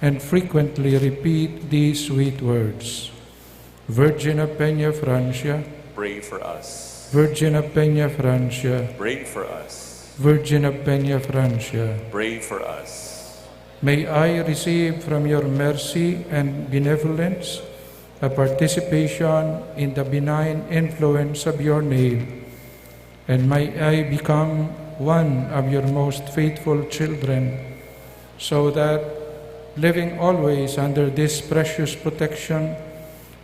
and frequently repeat these sweet words. Virgin of Peña Francia, Pray for us. Virgin of Peña Francia, Pray for us. Virgin of Peña Francia, Pray for us. May I receive from your mercy and benevolence a participation in the benign influence of your name, and may I become one of your most faithful children, so that, living always under this precious protection,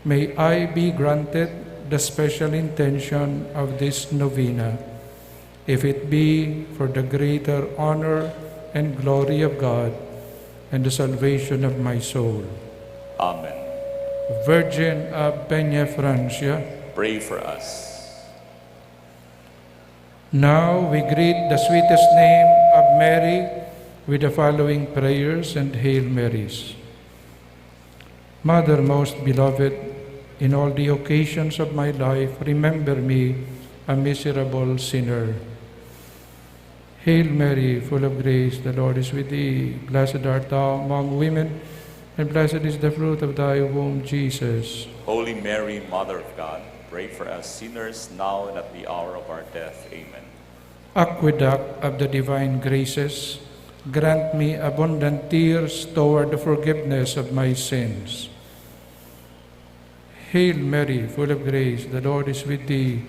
may I be granted the special intention of this novena, if it be for the greater honor and glory of God and the salvation of my soul. Amen. Virgin of Peña Francia, Pray for us. Now we greet the sweetest name of Mary with the following prayers and Hail Marys. Mother most beloved, in all the occasions of my life, remember me, a miserable sinner. Hail Mary, full of grace, the Lord is with thee. Blessed art thou among women, and blessed is the fruit of thy womb, Jesus. Holy Mary, Mother of God, pray for us sinners now and at the hour of our death. Amen. Aqueduct of the divine graces, grant me abundant tears toward the forgiveness of my sins. Hail Mary, full of grace, the Lord is with thee.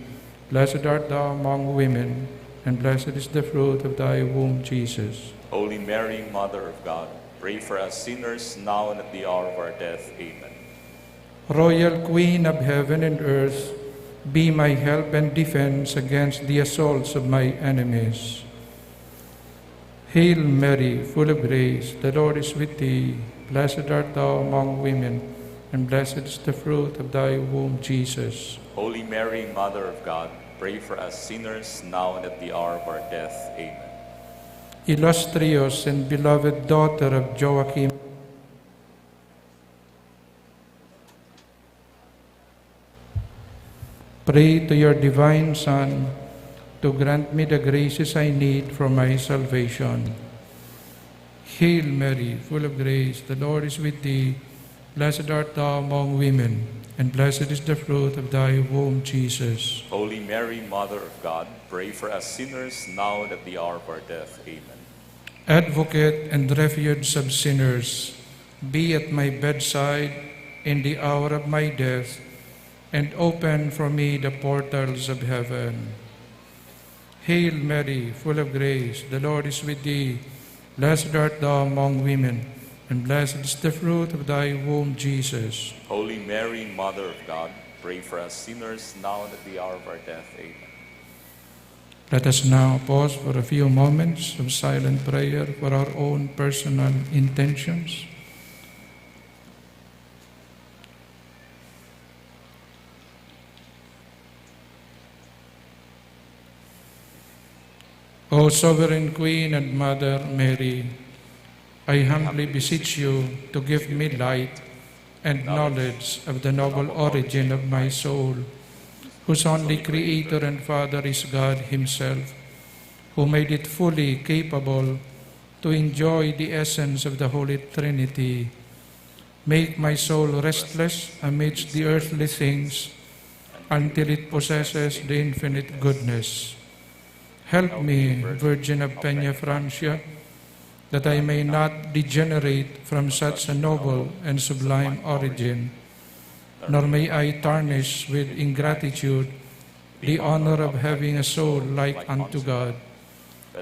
Blessed art thou among women, and blessed is the fruit of thy womb, Jesus. Holy Mary, Mother of God, pray for us sinners now and at the hour of our death. Amen. Royal Queen of heaven and earth, be my help and defense against the assaults of my enemies. Hail Mary, full of grace, the Lord is with thee. Blessed art thou among women, and blessed is the fruit of thy womb, Jesus. Holy Mary, Mother of God, pray for us sinners now and at the hour of our death. Amen. Illustrious and beloved daughter of Joachim, pray to your divine Son to grant me the graces I need for my salvation. Hail Mary, full of grace, the Lord is with thee. Blessed art thou among women, and blessed is the fruit of thy womb, Jesus. Holy Mary, Mother of God, pray for us sinners now and at the hour of our death. Amen. Advocate and refuge of sinners, be at my bedside in the hour of my death, and open for me the portals of heaven. Hail Mary, full of grace, the Lord is with thee. Blessed art thou among women, And blessed is the fruit of thy womb, Jesus. Holy Mary, Mother of God, pray for us sinners now and at the hour of our death. Amen. Let us now pause for a few moments of silent prayer for our own personal intentions. O Sovereign Queen and Mother Mary, I humbly beseech you to give me light and knowledge of the noble origin of my soul, whose only Creator and Father is God Himself, who made it fully capable to enjoy the essence of the Holy Trinity. Make my soul restless amidst the earthly things until it possesses the infinite goodness. Help me, Virgin of Peñafrancia, that I may not degenerate from such a noble and sublime origin, nor may I tarnish with ingratitude the honor of having a soul like unto God,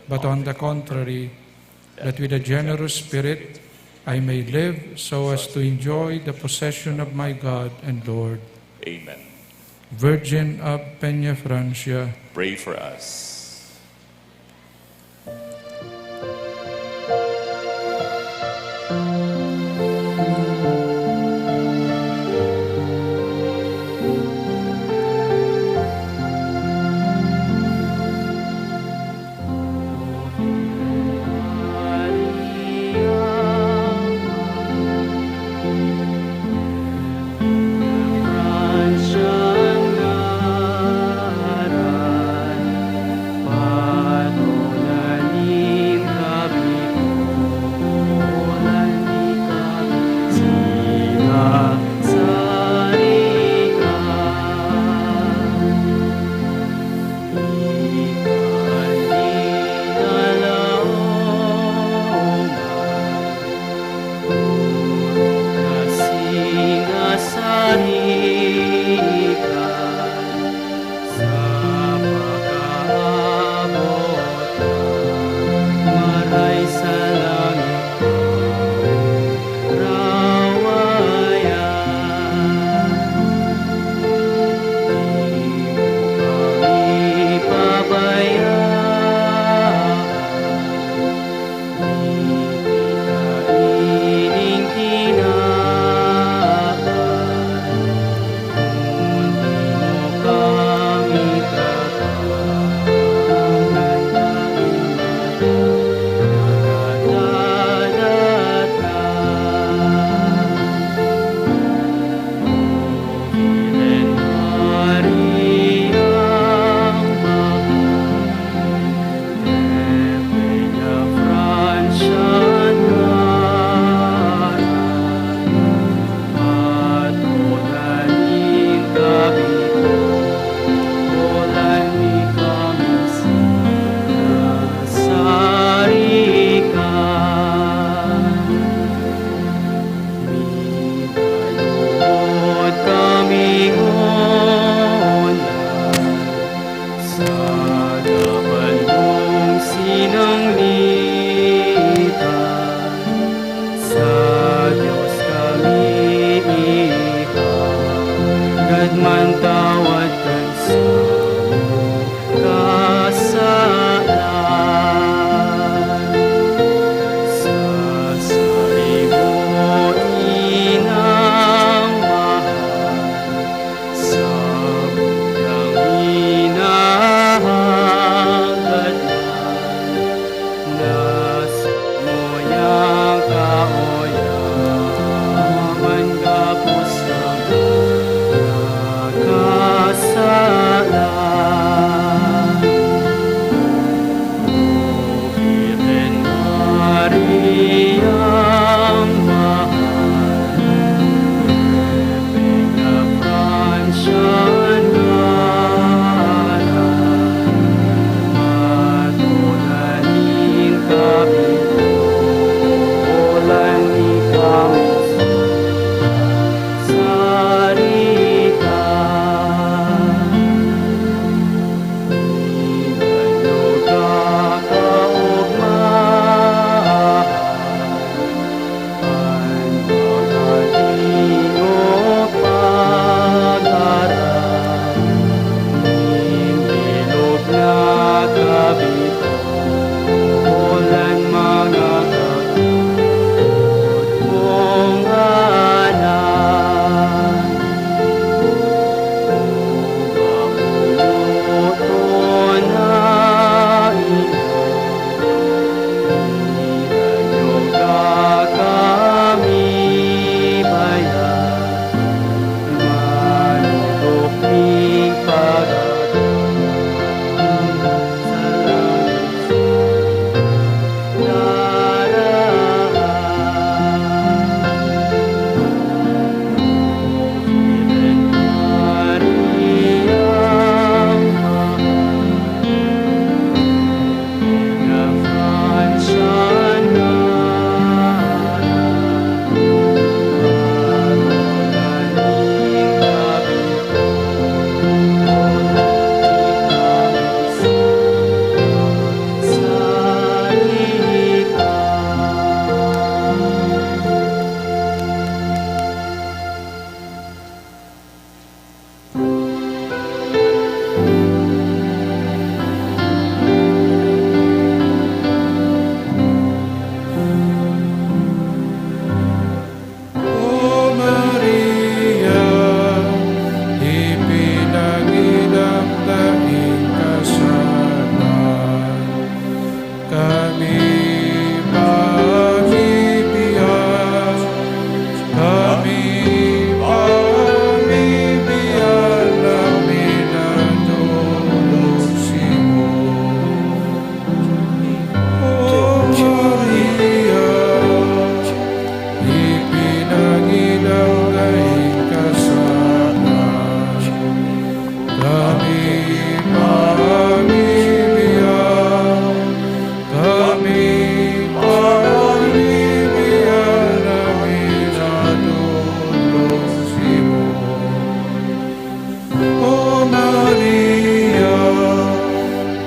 but on the contrary, that with a generous spirit I may live so as to enjoy the possession of my God and Lord. Amen. Virgin of Peñafrancia, pray for us. Sa dapan mong sinanglitan, sa Dios kami ihagad man tawad kan samong kasalan. Sa saimo, Inang mahal, sabong hinaha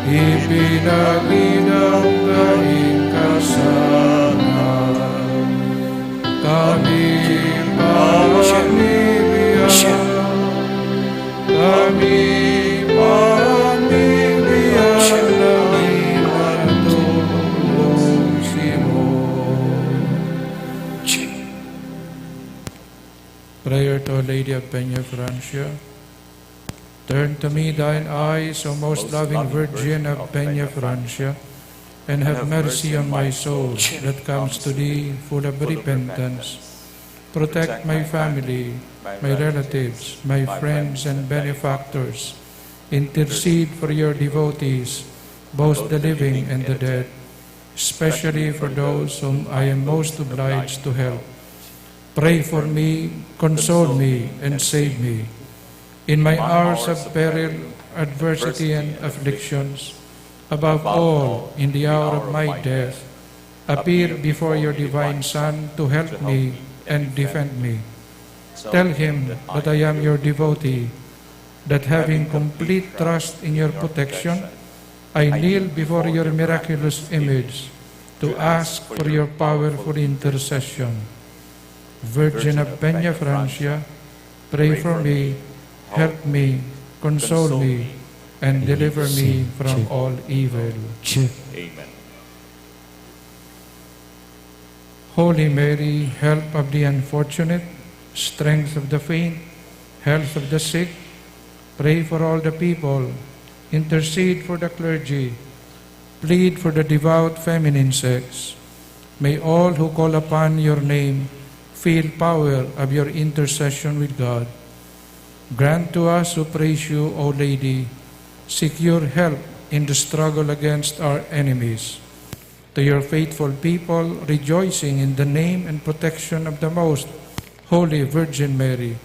Ipinagidang kain ka sana. Kami pamimiyan, kami pamimiyan na minatulog simo. Prayer to Our Lady of Peña Francia. Turn to me thine eyes, O most loving Virgin of Peña Francia, and have mercy on my soul that comes to thee full of repentance. Protect my family, my relatives, my friends and benefactors. Intercede for your devotees, both the living and the dead, especially for those whom I am most obliged to help. Pray for me, console me, and save me. In my hours of peril, adversity, and afflictions, above all, in the hour of my death, appear before your divine Son to help me and defend me. Tell him that I am your devotee, that having complete trust in your protection, I kneel before your miraculous image to ask for your powerful intercession. Virgin of Peña Francia, pray for me, help me, console me, and deliver me from all evil. Amen. Holy Mary, help of the unfortunate, strength of the faint, health of the sick, pray for all the people, intercede for the clergy, plead for the devout feminine sex. May all who call upon your name feel power of your intercession with God. Grant to us who praise you, O Lady, secure help in the struggle against our enemies. To your faithful people, rejoicing in the name and protection of the Most Holy Virgin Mary,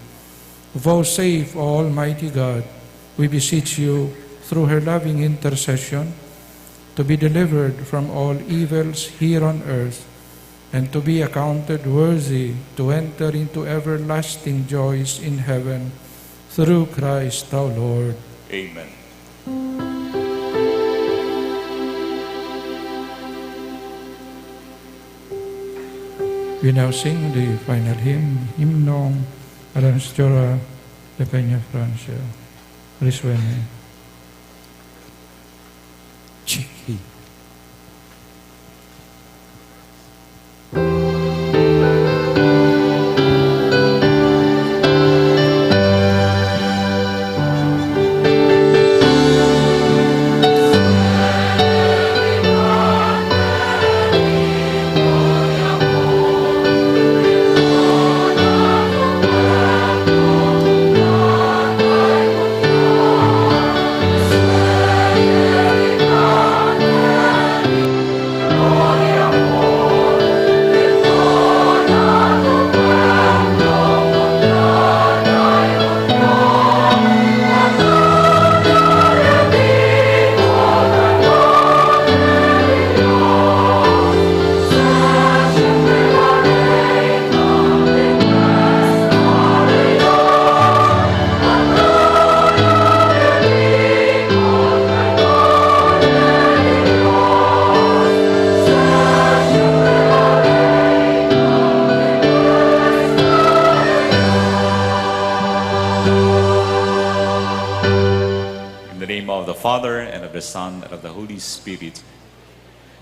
vouchsafe, O Almighty God, we beseech you, through her loving intercession, to be delivered from all evils here on earth, and to be accounted worthy to enter into everlasting joys in heaven, through Christ our Lord. Amen. We now sing the final hymn, Himno a la Nuncitura de Peña Francia. Please join me. Chiki. In the name of the Father, and of the Son, and of the Holy Spirit.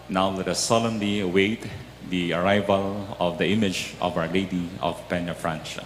Now let us solemnly await the arrival of the image of Our Lady of Peña Francia.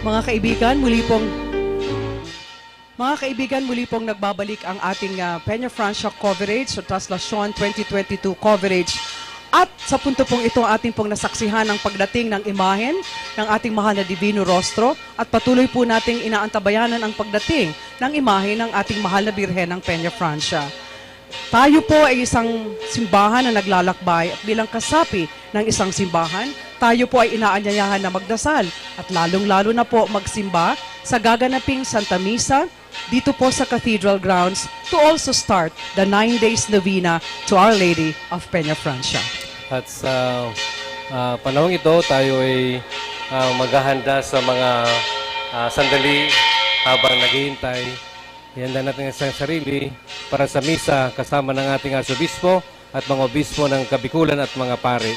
Mga kaibigan, muli pong Mga kaibigan, muli pong nagbabalik ang ating, ah, Peñafrancia coverage o Traslasyon twenty twenty-two coverage. At sa punto pong ito, ating pong nasaksihan ang pagdating ng imahen ng ating mahal na Divino Rostro at patuloy po nating inaantabayanan ang pagdating ng imahe ng ating mahal na Birhen ng Peñafrancia. Tayo po ay isang simbahan na naglalakbay at bilang kasapi ng isang simbahan, tayo po ay inaanyayahan na magdasal at lalong-lalo na po magsimba sa gaganaping Santa Misa dito po sa Cathedral grounds to also start the nine days novena to Our Lady of Peñafrancia. At sa, ah, panahong ito, tayo ay, ah, maghahanda sa mga, ah, sandali habang naghihintay. Ihanda natin ang sarili para sa misa kasama ng ating Arsobispo at mga obispo ng Kabikulan at mga pari.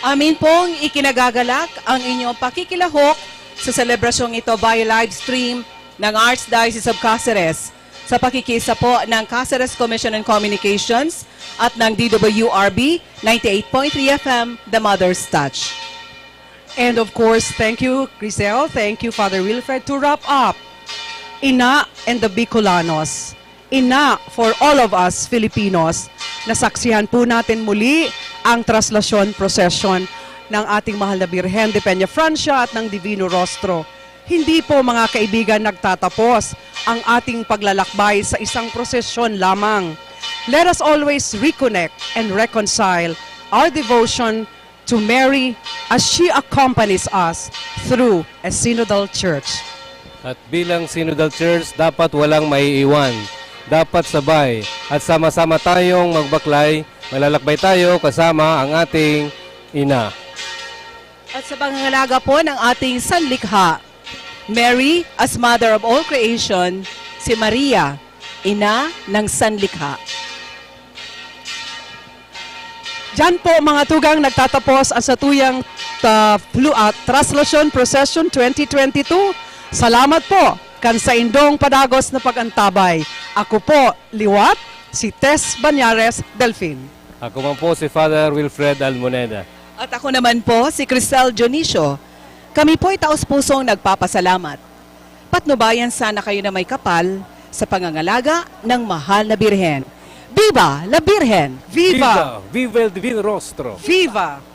Amin pong ikinagagalak ang inyong pakikilahok sa selebrasyong ito via live stream ng Archdiocese of Caceres sa pakikisa po ng Caceres Commission on Communications at ng D W R B ninety-eight point three F M, The Mother's Touch. And of course, thank you, Grisel. Thank you, Father Wilfred. To wrap up, Ina and the Bicolanos, Ina for all of us Filipinos, nasaksihan po natin muli ang traslasyon procession ng ating mahal na Birhen de Peñafrancia at ng Divino Rostro. Hindi po, mga kaibigan, nagtatapos ang ating paglalakbay sa isang prosesyon lamang. Let us always reconnect and reconcile our devotion to Mary as she accompanies us through a synodal church. At bilang synodal church, dapat walang maiiwan. Dapat sabay at sama-sama tayong magbaklay, maglalakbay tayo kasama ang ating Ina. At sa pangangalaga po ng ating Sanlikha, Mary, as Mother of all creation, si Maria, Ina ng Sanlikha. Diyan po, mga tugang, nagtatapos ang satuyang, ah, flu-, ah, Traslasyon Procession twenty twenty-two. Salamat po kan saindong padagos na pag-antabay. Ako po, liwat, si Tess Banyares Delfin. Ako man po si Father Wilfred Almoneda. At ako naman po, si Crisel Dionisio. Kami po'y taos-pusong nagpapasalamat. Patnubayan sana kayo na may kapal sa pangangalaga ng mahal na Birhen. Viva la Birhen! Viva! Viva! Viva el Divino Rostro! Viva!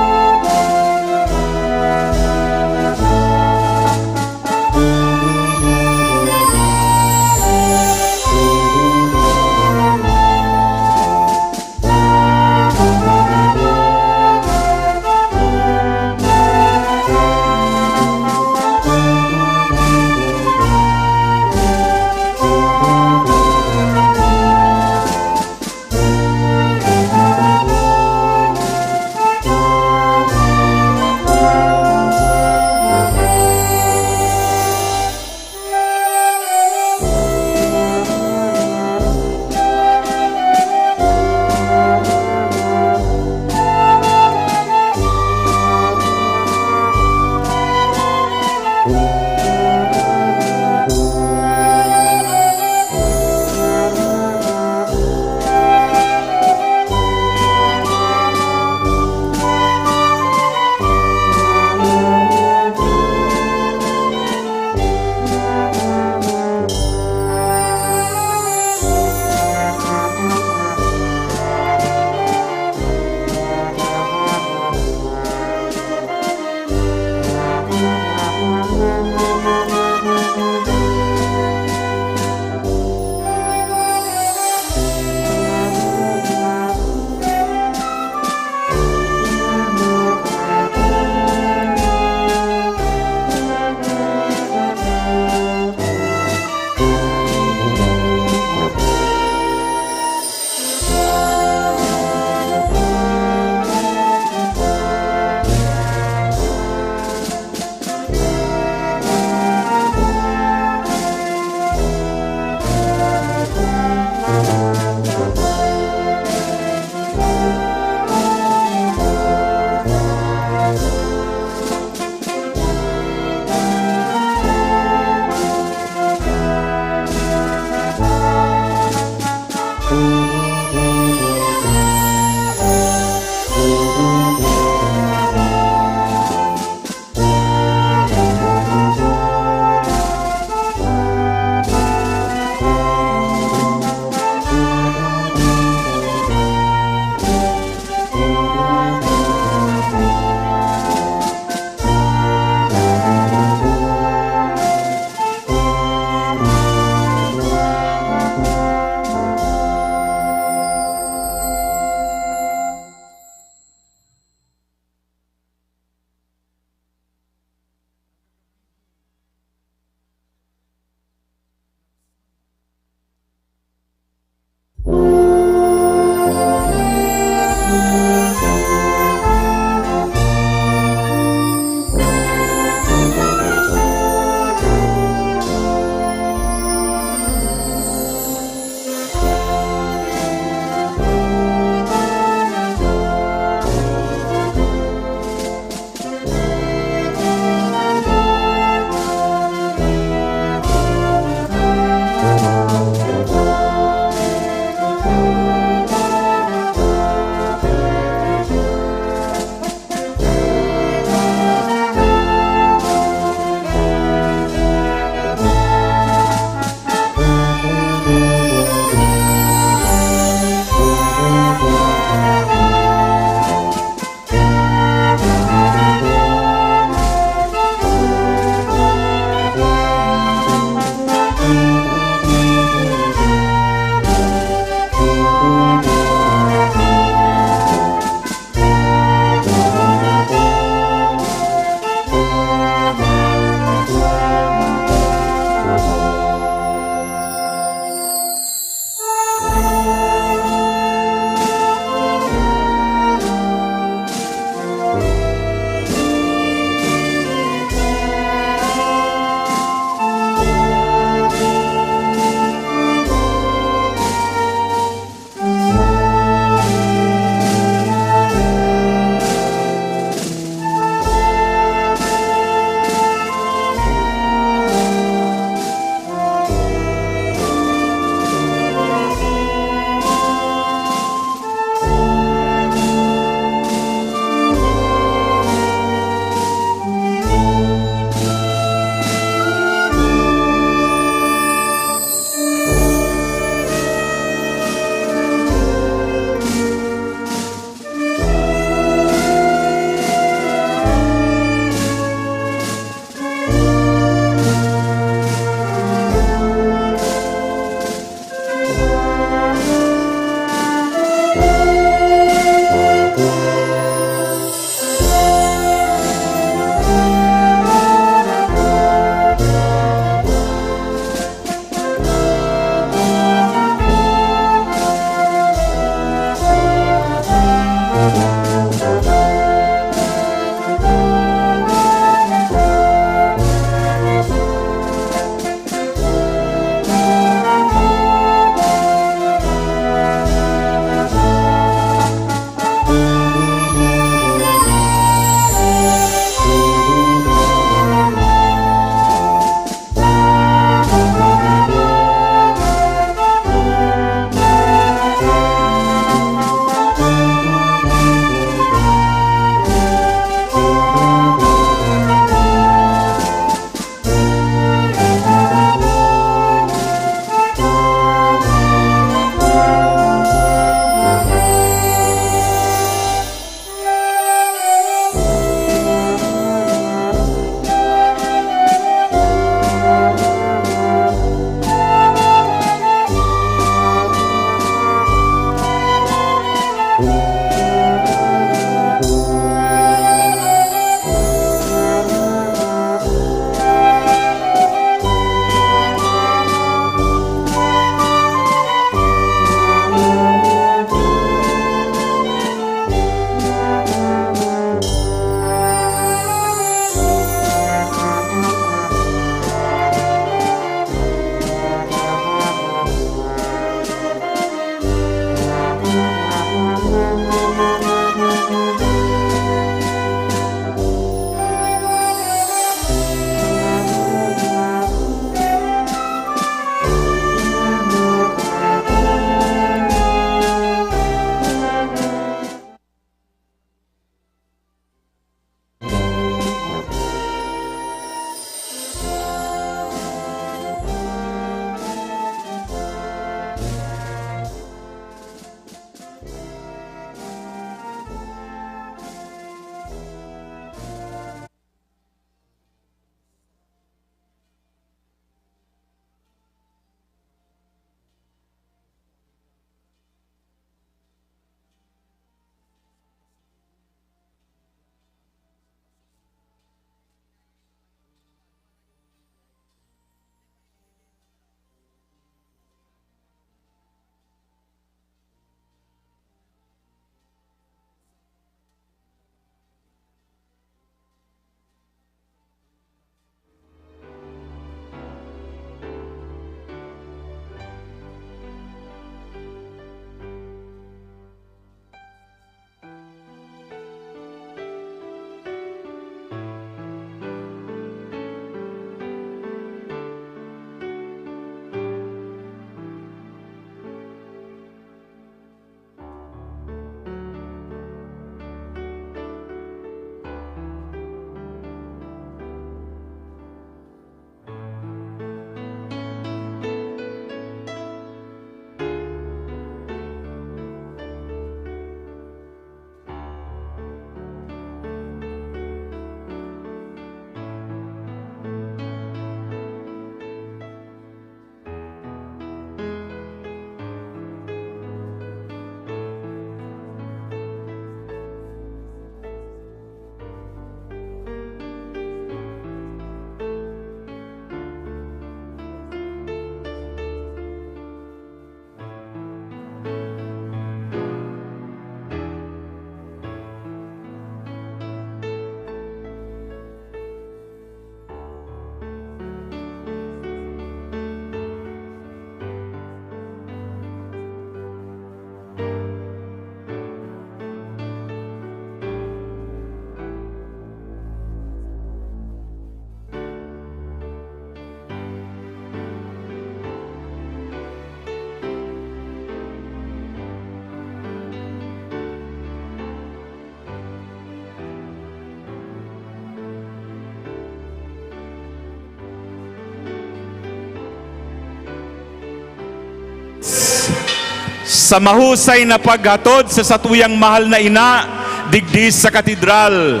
Sa mahusay na paghatod sa satuyang mahal na ina digdi sa katedral.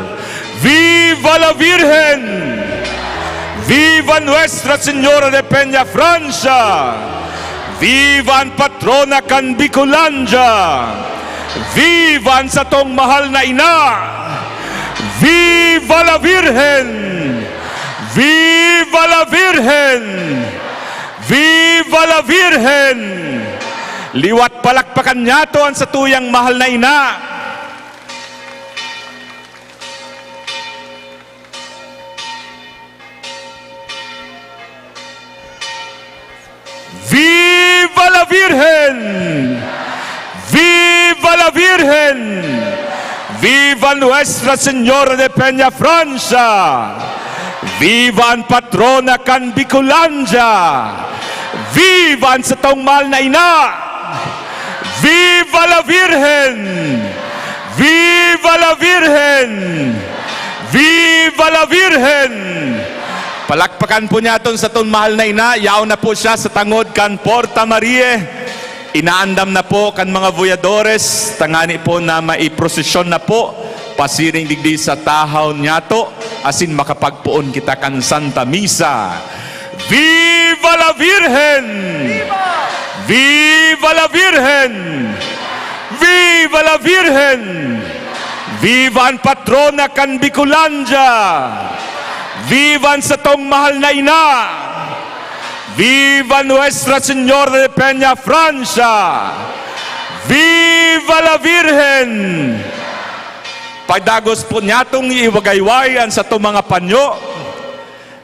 Viva la Virgen! Viva Nuestra Señora de Peñafrancia! Viva an patrona kan Bicolandia! Viva an satong mahal na ina! Viva la Virgen! Viva la Virgen! Viva la Virgen! Liwat palakpakan niyato an satuyang mahal na ina. Viva la Virgen! Viva la Virgen! Viva Nuestra Señora de Peñafrancia! Viva an patrona kan Bicolandia! Viva an satong mahal na ina! Viva la Virgen! Viva la Virgen! Viva la Virgen! Palakpakan po niyaton satong mahal na ina. Yaon na po siya sa tangod kan Porta Marie. Inaandam na po kan mga voyadores, tangani po na maiprosesyon na po pasiring digdi sa tahaw niyato, asin makapagpoon kita kan Santa Misa. Viva la Virgen! Viva la Virgen! Viva la Virgen! Viva an patrona kan Bicolandia! Viva an satong mahal na ina! Viva Nuestra Señora de Peñafrancia! Viva la Virgen! Pagdagos po niyatong iiwagayway an satong mga panyo.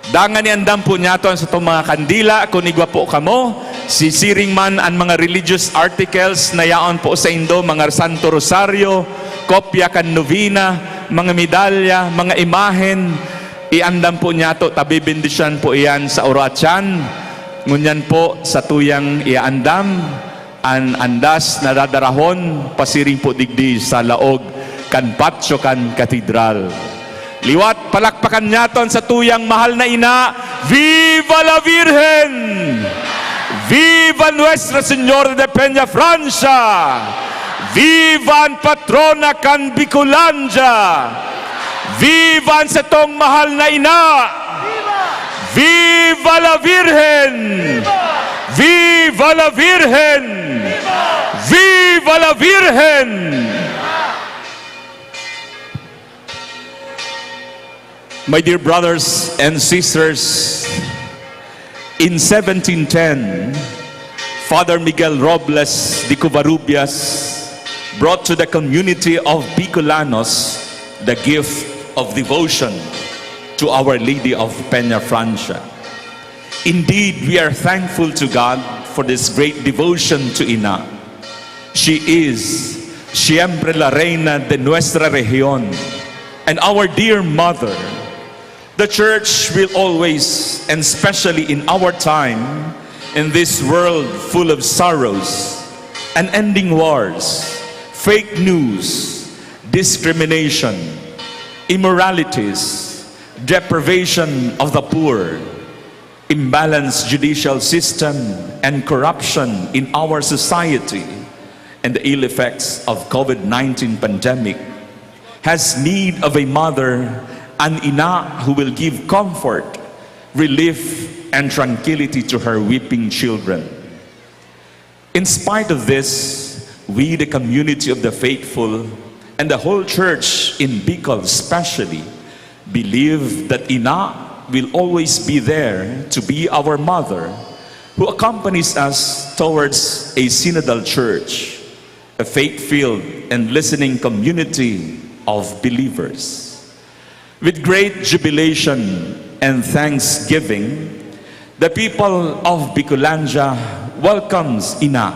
Dangan iandam po niyato an satong mga kandila. Kun igwa po kamo, sisiring man an mga religious articles na yaon po saindo, mga Santo Rosario, kopya kan novena, mga medalya, mga imahen, iandam po niyato ta bebendisyonan po iyan sa oroatyan. Ngunyan po, satuyang iaandam an andas na dadarahon pasiring po digdi sa laog kan patio kan katedral. Liwat, palakpakan niyato an satuyang mahal na ina. Viva la Virgen! Viva Nuestra Señora de Peñafrancia! Viva an patrona kan Bicolandia! Viva an satong mahal na ina! Viva la Virgen! Viva la Virgen! Viva la Virgen! My dear brothers and sisters, in seventeen ten, Father Miguel Robles de Covarrubias brought to the community of Bicolanos the gift of devotion to Our Lady of Peñafrancia. Indeed, we are thankful to God for this great devotion to Ina. She is siempre la reina de nuestra región and our dear mother. The church will always, and especially in our time, in this world full of sorrows, unending wars, fake news, discrimination, immoralities, deprivation of the poor, imbalanced judicial system, and corruption in our society, and the ill effects of COVID nineteen pandemic, has need of a mother, an ina who will give comfort, relief, and tranquility to her weeping children. In spite of this, we, the community of the faithful, and the whole church in Bicol especially, believe that Ina will always be there to be our mother, who accompanies us towards a synodal church, a faith-filled and listening community of believers. With great jubilation and thanksgiving, the people of Bicolandia welcomes Ina,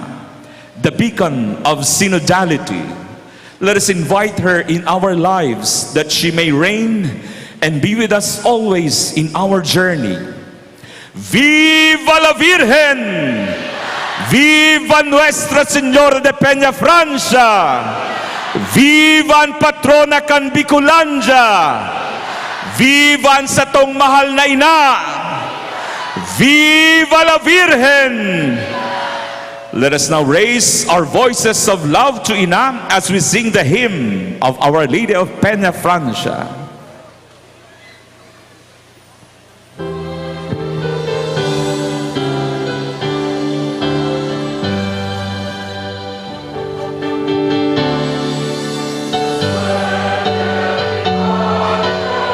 the beacon of synodality. Let us invite her in our lives that she may reign and be with us always in our journey. Viva la Virgen! Viva Nuestra Señora de Peñafrancia! Viva an patrona kan Bicolandia! Viva an satong mahal na ina! Viva la Virgen! Let us now raise our voices of love to Ina as we sing the hymn of Our Lady of Peña Francia.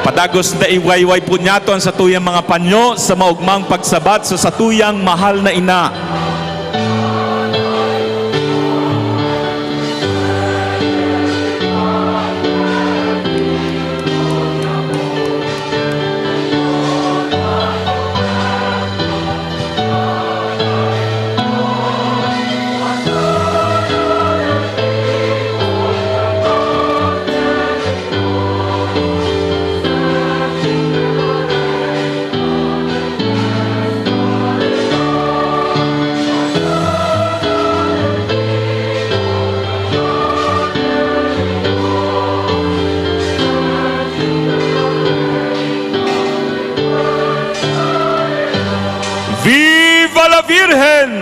Padagos na iwayway po niyato an satuyang mga panyo sa maogmang pagsabat sa satuyang mahal na ina. Viva la Virgen!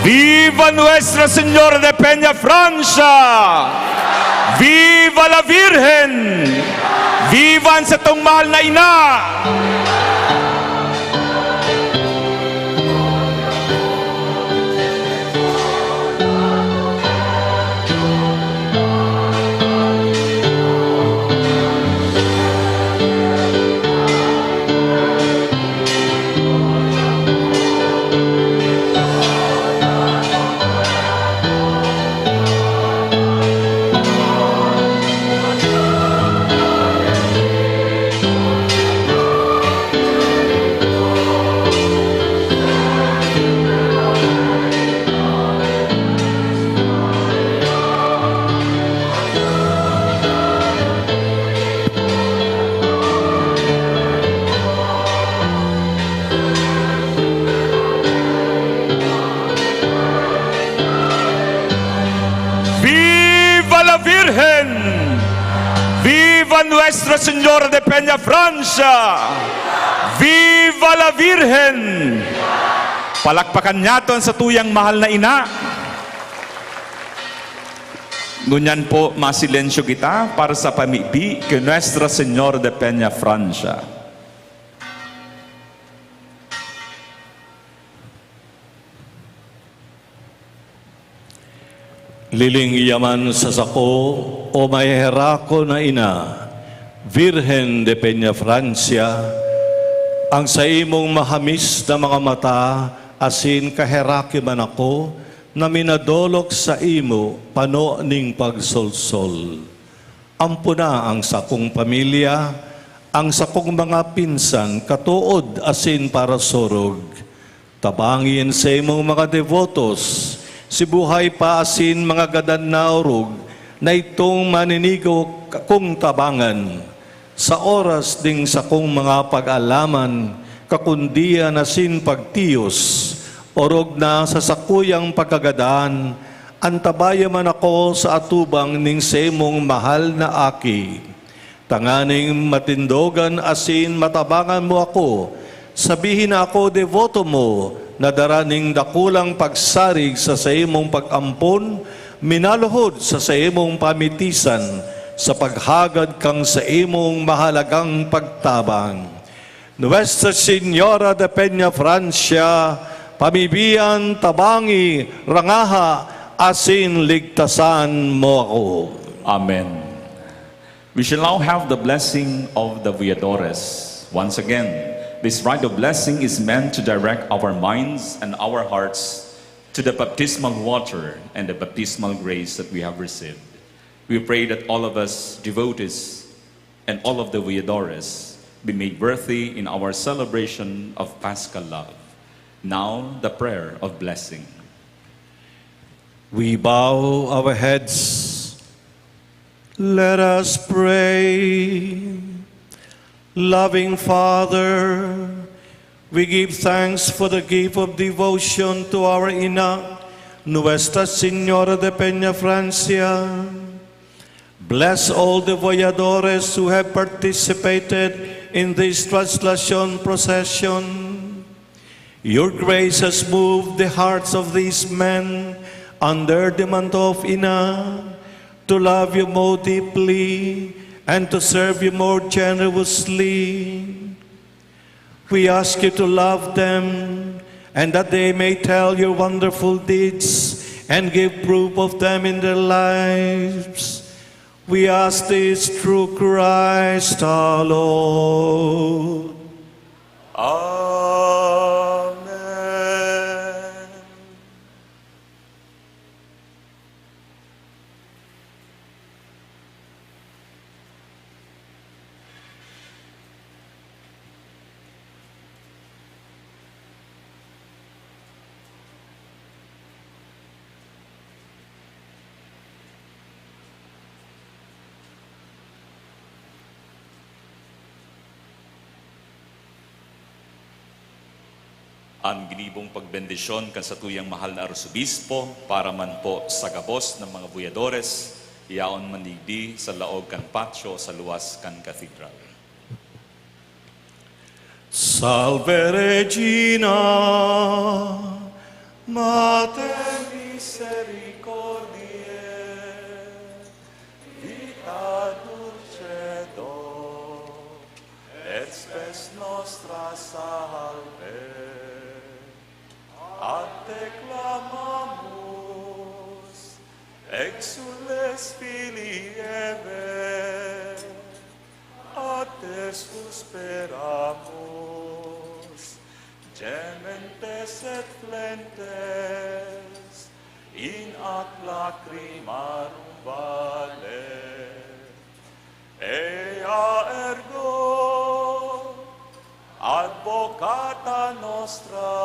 Viva Nuestra Señora de Peña Francia! Viva la Virgen! Viva an satong mahal na ina! Viva la Virgen! Viva Nuestra Señora de Peña Francia! Viva la Virgen! Palakpakan niyato an satuyang mahal na ina. Ngunyan po, masilensyo kita para sa pamibi ki Nuestra Señora de Peña Francia. Liling iya man sa sako, o maheherakon na ina, Virgen de Peña Francia, ang saimong mahamis na mga mata asin kaheraki man ako na minadolok saimo pano ning pagsolsol. Ampona ang sakong pamilya, ang sakong mga pinsan, katood asin parasurog. Tabangi an saimong mga debotos, si buhay pa asin mga gadan na orog na idtong maninigo kakong tabangan. Sa oras ning sakong mga pag-alaman, kakundian asin pagtiyos, orog na sa sakuyang pagkagadan, antabayan man ako sa atubang ning saimong mahal na aki. Tanganing matindogan asin matabangan mo ako, sabihin na ako deboto mo, na dara ning dakulang pagsarig sa saimong pag-ampon, minaluhod sa saimong pamitisan, sa paghagad kan saimong mahalagang pagtabang. Nuestra Señora de Peña Francia, Pamibian, tabangi, rangaha, asin ligtasan mo ako. Amen. We shall now have the blessing of the Voyadores. Once again, this rite of blessing is meant to direct our minds and our hearts to the baptismal water and the baptismal grace that we have received. We pray that all of us devotees and all of the Voyadores be made worthy in our celebration of Paschal love. Now, the prayer of blessing. We bow our heads. Let us pray. Loving Father, we give thanks for the gift of devotion to our Ina, Nuestra Señora de Peña Francia. Bless all the voyadores who have participated in this translation procession. Your grace has moved the hearts of these men under the mantle of Ina to love you more deeply and to serve you more generously. We ask you to love them and that they may tell your wonderful deeds and give proof of them in their lives. We ask this through Christ our Lord. Amen. An ginibong pagbendisyon kan satuyang mahal na arsobispo para man po sa gabos na mga voyadores, yaon man digdi sa laog kan patio sa luwas kan katedral. Salve Regina, Mater misericordiae, Vita dulcedo et spes nostra salve. Ad te clamamus, exsules filii Hevae, ad te susperamus, gementes et flentes in ad lacrimarum vale. Ea ergo, advocata nostra,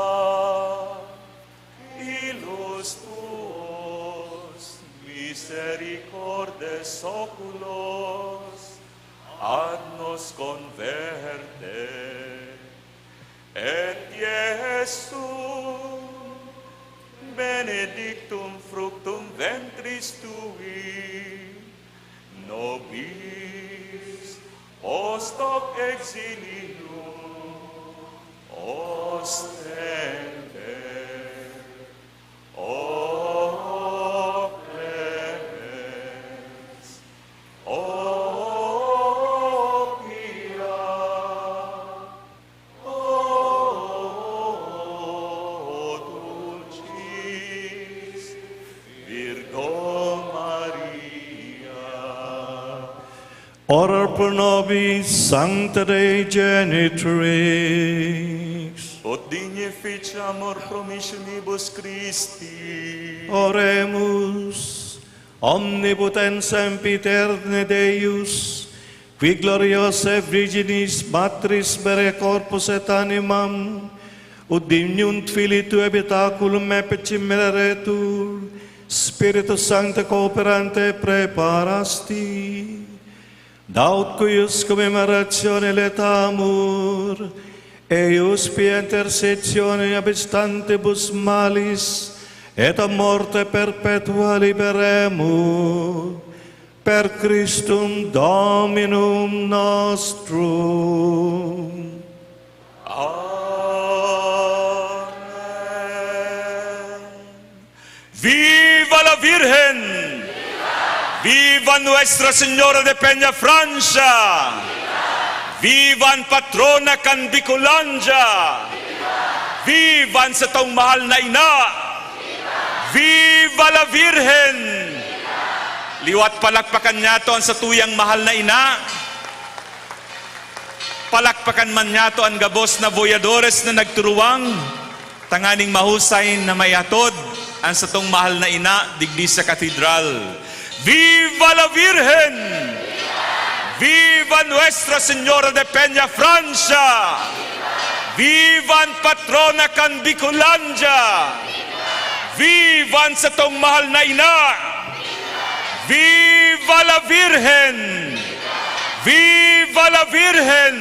ilus tuos, misericordes oculos, ad nos converte. Et Iesum, benedictum fructum ventris tui, nobis post hoc exilium ostende. O clemens, o pia, O dulcis Virgo Maria. Ora pro nobis, Sancta Dei Genitrix. Ut digne ficamur promissionibus Christi. Oremus. Omnipotens sempiterne Deus, qui gloriosae Virginis Matris Maria corpus et animam, ut dignium filii tuae habitaculum effacem mereretur, Spiritus Sancto cooperante praeparasti. Daut cuius commemorationem laetamur, eius pia intercessione abstantibus malis et a morte perpetua liberemur, per Christum Dominum nostrum. Amen. Viva la Virgen! Viva Nuestra Señora de Peña Francia! Viva an patrona kan Bicolandia! Viva an satong mahal na ina! Viva la Virgen! Liwat palakpakan niyato an satuyang mahal na ina. Palakpakan man niyato an gabos na voyadores na nagturuwang tanganing mahusay na maihatod an satong mahal na ina digdi sa katedral. Viva la Virgen! Viva Nuestra Señora de Peña Francia! Viva an patrona kan Bicolandia! Viva an satong mahal na ina! Viva la Virgen! Viva la Virgen!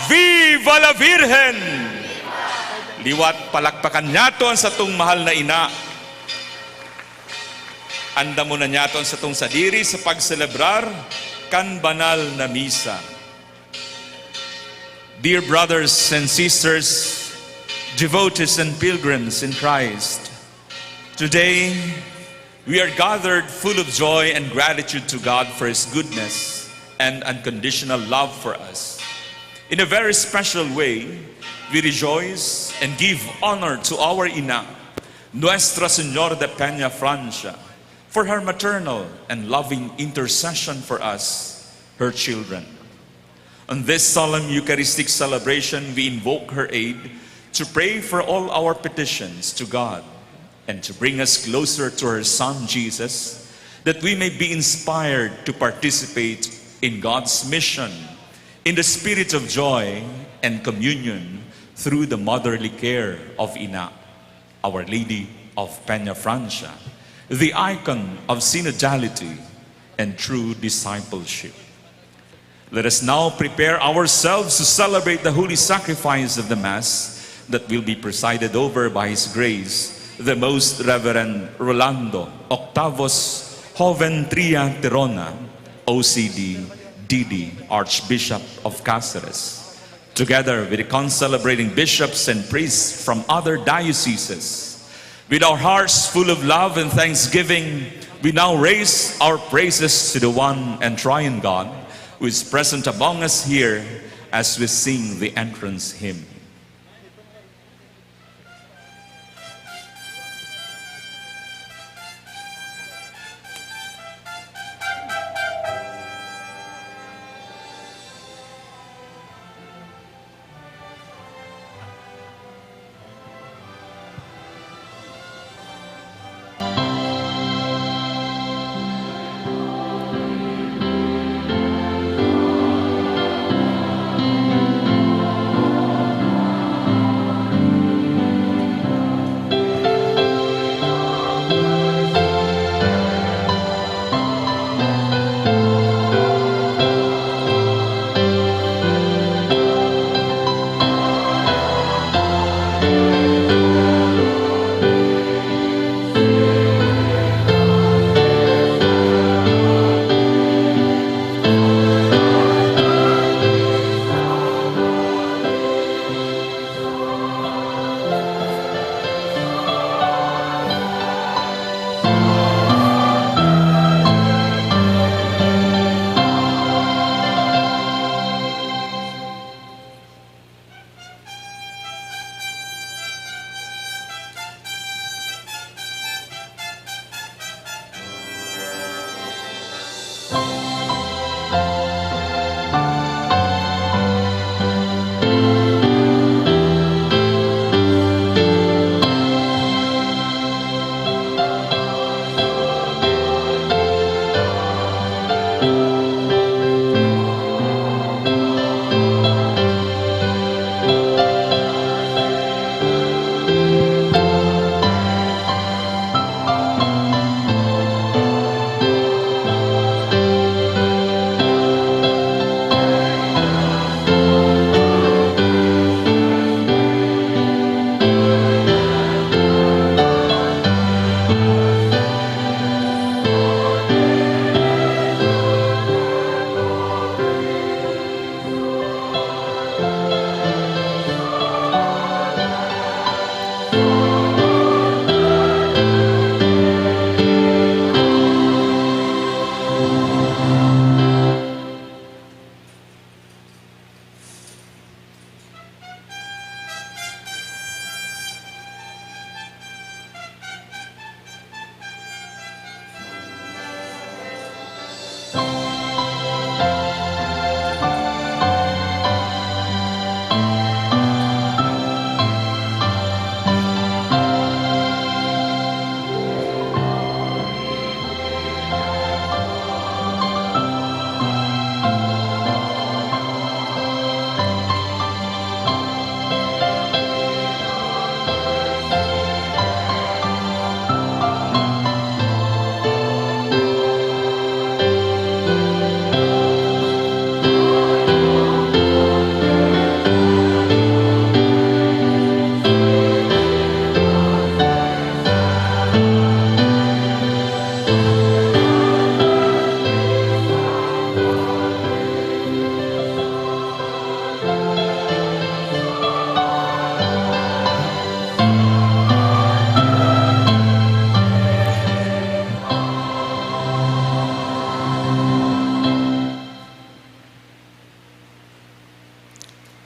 Viva la Virgen! Liwat palakpakan niyato an satong mahal na ina. Andamon na niyato an satong sadiri sa pagselebrar kan banal na misa. Dear brothers and sisters, devotees and pilgrims in Christ, today we are gathered full of joy and gratitude to God for His goodness and unconditional love for us. In a very special way, we rejoice and give honor to our Ina, Nuestra Señora de Peña Francia, for her maternal and loving intercession for us, her children. On this solemn Eucharistic celebration, we invoke her aid to pray for all our petitions to God and to bring us closer to her Son, Jesus, that we may be inspired to participate in God's mission in the spirit of joy and communion through the motherly care of Ina, Our Lady of Peña Francia, the icon of synodality and true discipleship. Let us now prepare ourselves to celebrate the holy sacrifice of the Mass that will be presided over by His Grace, the Most Reverend Rolando Octavos Joventria Tirona, O C D, D D, Archbishop of Cáceres, together with the concelebrating bishops and priests from other dioceses. With our hearts full of love and thanksgiving, we now raise our praises to the one and triune God, who is present among us here as we sing the entrance hymn.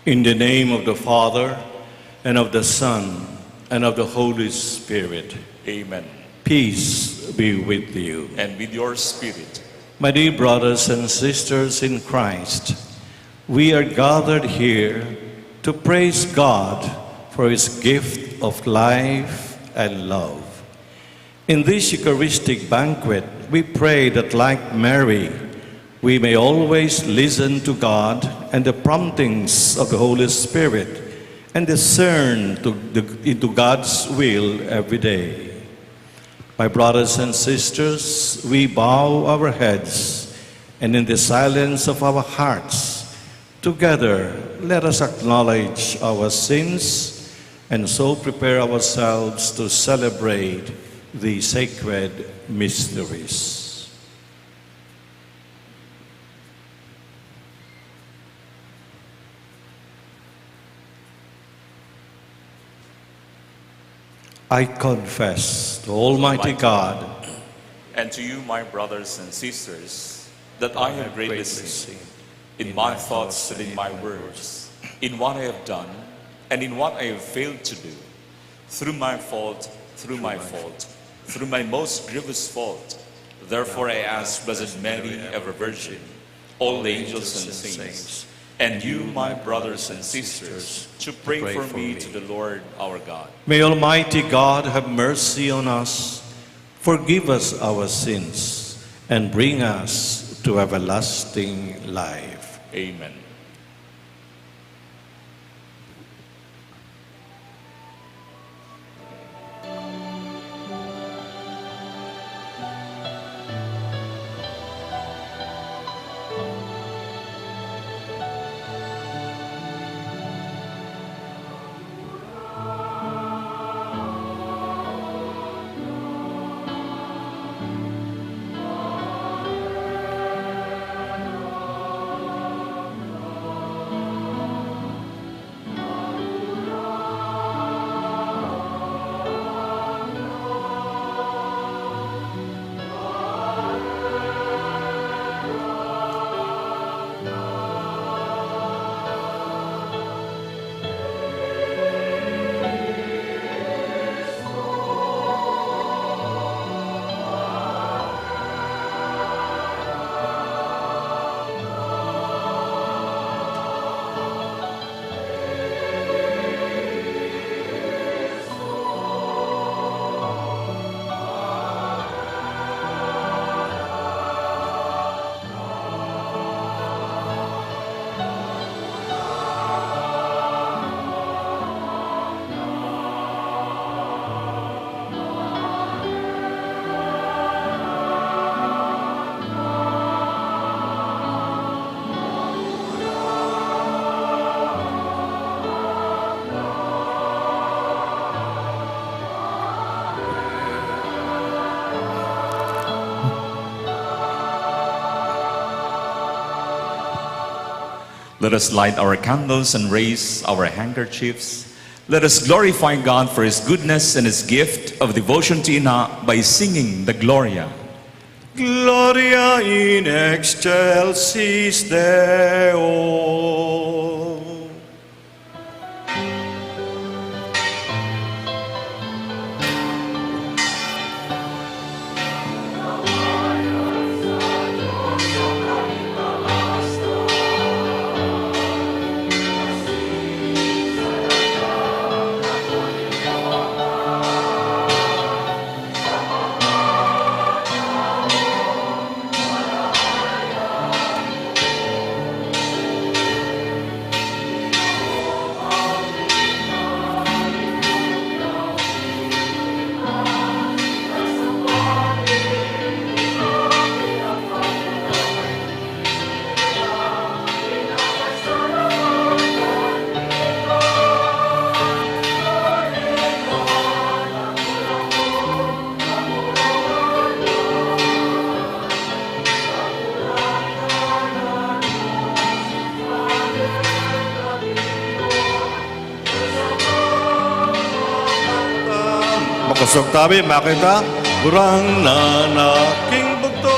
In the name of the Father, and of the Son, and of the Holy Spirit. Amen. Peace be with you. And with your spirit. My dear brothers and sisters in Christ, we are gathered here to praise God for his gift of life and love. In this Eucharistic banquet, we pray that, like Mary, we may always listen to God and the promptings of the Holy Spirit and discern to the, into God's will every day. My brothers and sisters, we bow our heads and in the silence of our hearts, together let us acknowledge our sins and so prepare ourselves to celebrate the sacred mysteries. I confess to Almighty God and to you, my brothers and sisters, that I have greatly sinned in my thoughts and in my words, in what I have done and in what I have failed to do, through my fault, through my fault, through my most grievous fault. Therefore I ask Blessed Mary, ever Virgin, all angels and saints, and you, my brothers and sisters, to pray for me to the Lord our God. May Almighty God have mercy on us, forgive us our sins, and bring us to everlasting life. Amen. Let us light our candles and raise our handkerchiefs. Let us glorify God for His goodness and His gift of devotion to Ina by singing the Gloria. Gloria in excelsis Deo. Makosog tabi, makita. Gurang na naking bugto.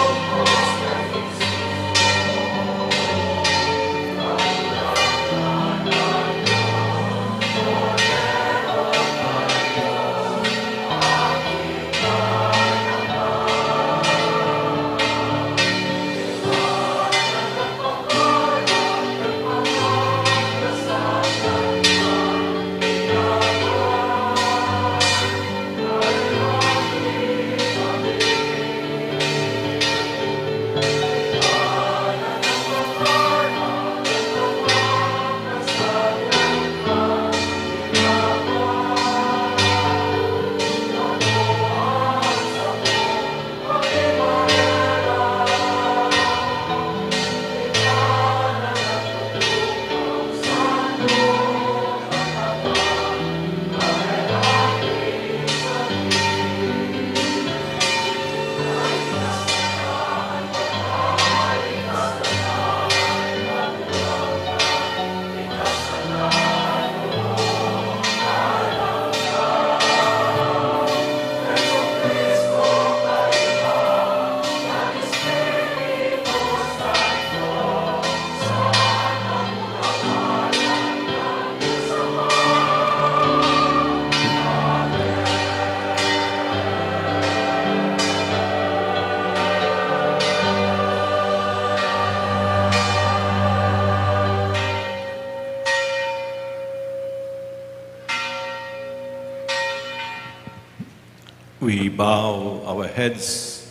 Bow our heads.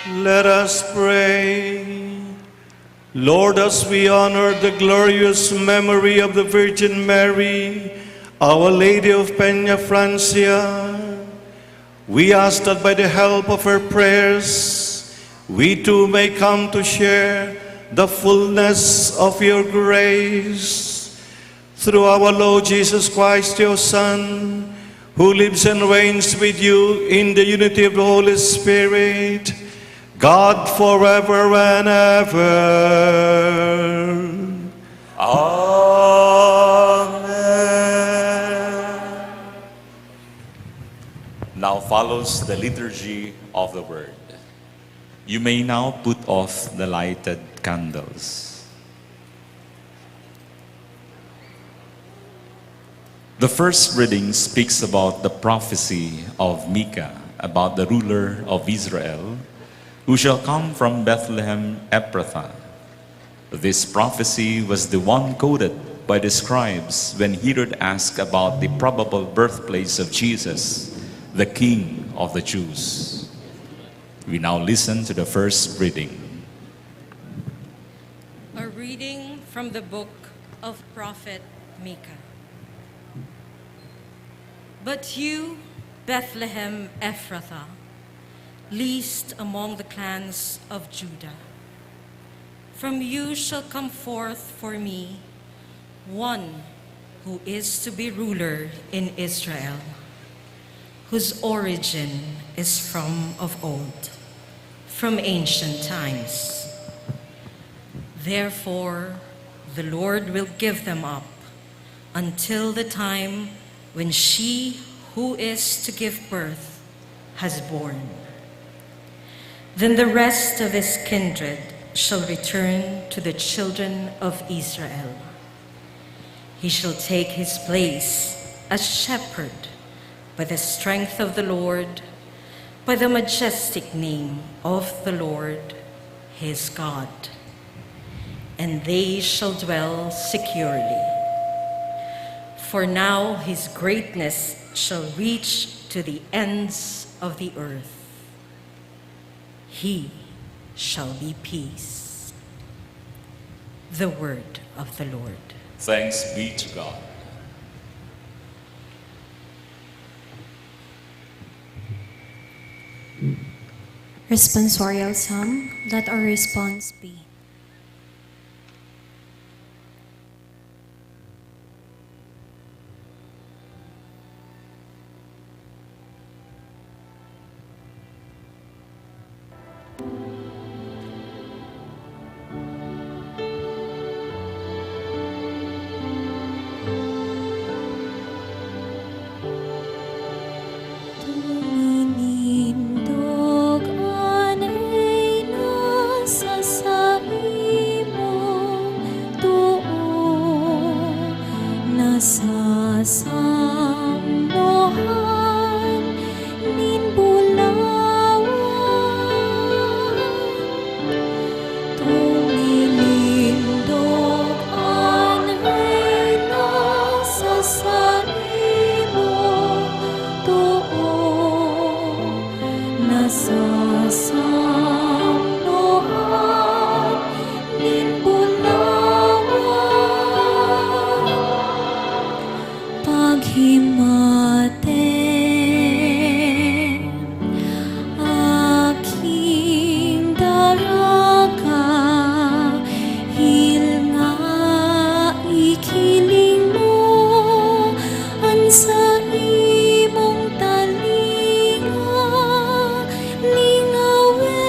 Let us pray. Lord, as we honor the glorious memory of the Virgin Mary, Our Lady of Peña Francia, we ask that by the help of her prayers, we too may come to share the fullness of your grace. Through our Lord Jesus Christ, your Son, who lives and reigns with you in the unity of the Holy Spirit, God, forever and ever. Amen. Now follows the Liturgy of the Word. You may now put off the lighted candles. The first reading speaks about the prophecy of Micah about the ruler of Israel, who shall come from Bethlehem Ephrathah. This prophecy was the one quoted by the scribes when Herod asked about the probable birthplace of Jesus, the King of the Jews. We now listen to the first reading. A reading from the book of prophet Micah. But you, Bethlehem Ephrathah, least among the clans of Judah, from you shall come forth for me one who is to be ruler in Israel, whose origin is from of old, from ancient times. Therefore, the Lord will give them up until the time when she who is to give birth has borne. Then the rest of his kindred shall return to the children of Israel. He shall take his place as shepherd by the strength of the Lord, by the majestic name of the Lord his God. And they shall dwell securely. For now his greatness shall reach to the ends of the earth. He shall be peace. The word of the Lord. Thanks be to God. Responsorial Psalm. Let our response be. Tuminindog an Reyna sa saimong too, nasasamnohan nin bulawan. Tuminindog an Reyna sa saimong too, nasasamnohan nin bulawan. Paghimate, aking daraka, hilnga, ikiling mo an saimong talinga, lingawe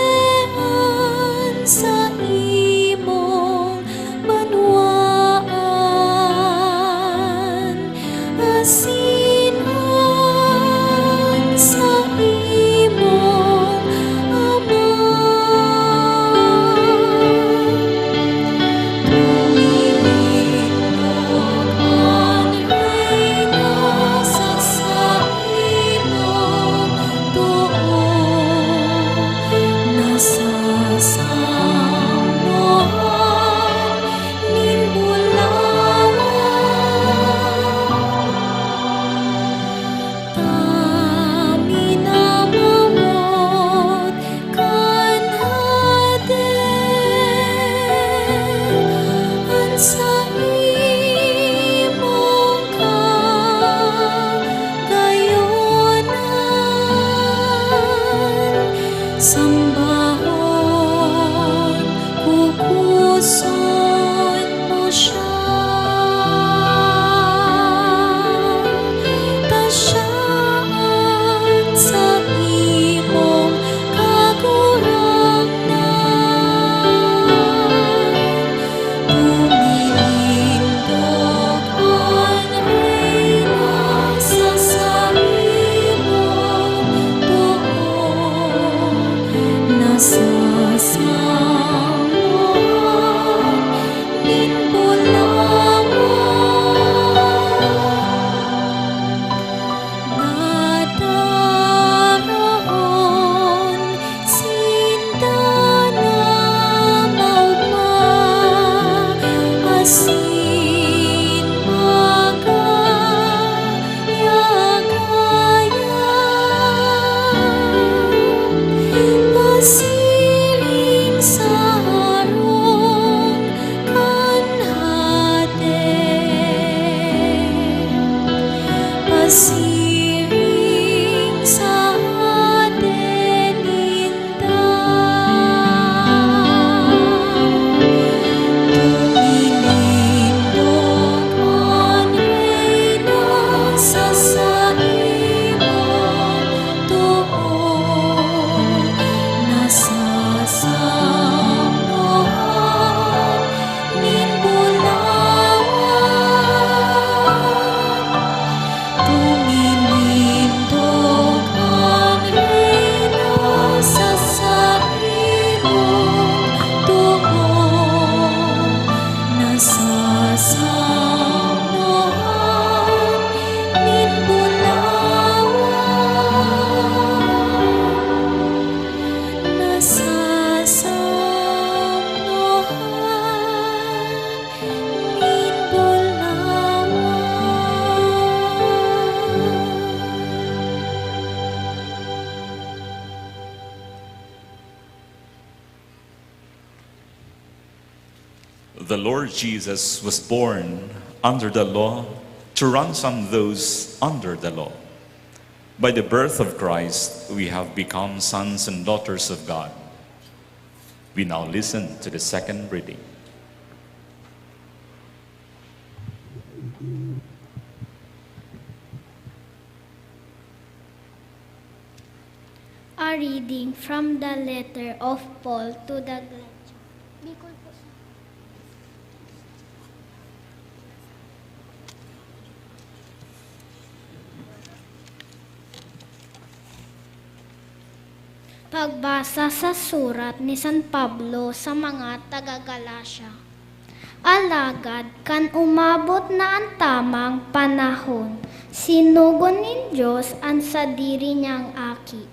Sambahon, kukuson mo siya, ta siya an saimong Kagurangnan. Tuminindog an Reyna sa saimong too, nasasamohan nin bulawan. Dadarahon sinda na maogma asin magayagaya. Pasiring sa harong kan hade, pasiring sa hade ninda. Tuminindog an Reyna sa saimong too, nasasamohan nin bulawan. Tuminindog an Reyna sa saimong too, nasasamohan nin bulawan. Nasasamohan nin bulawan. The Lord Jesus was born under the law to ransom those under the law. By the birth of Christ, we have become sons and daughters of God. We now listen to the second reading. A reading from the letter of Paul to the Galatians. Bicol po siya. Pagbasa sa surat ni San Pablo sa mga taga Galacia. Alagad kan umabot na an tamang panahon, sinugo nin Dios an sadiri niyang Aki.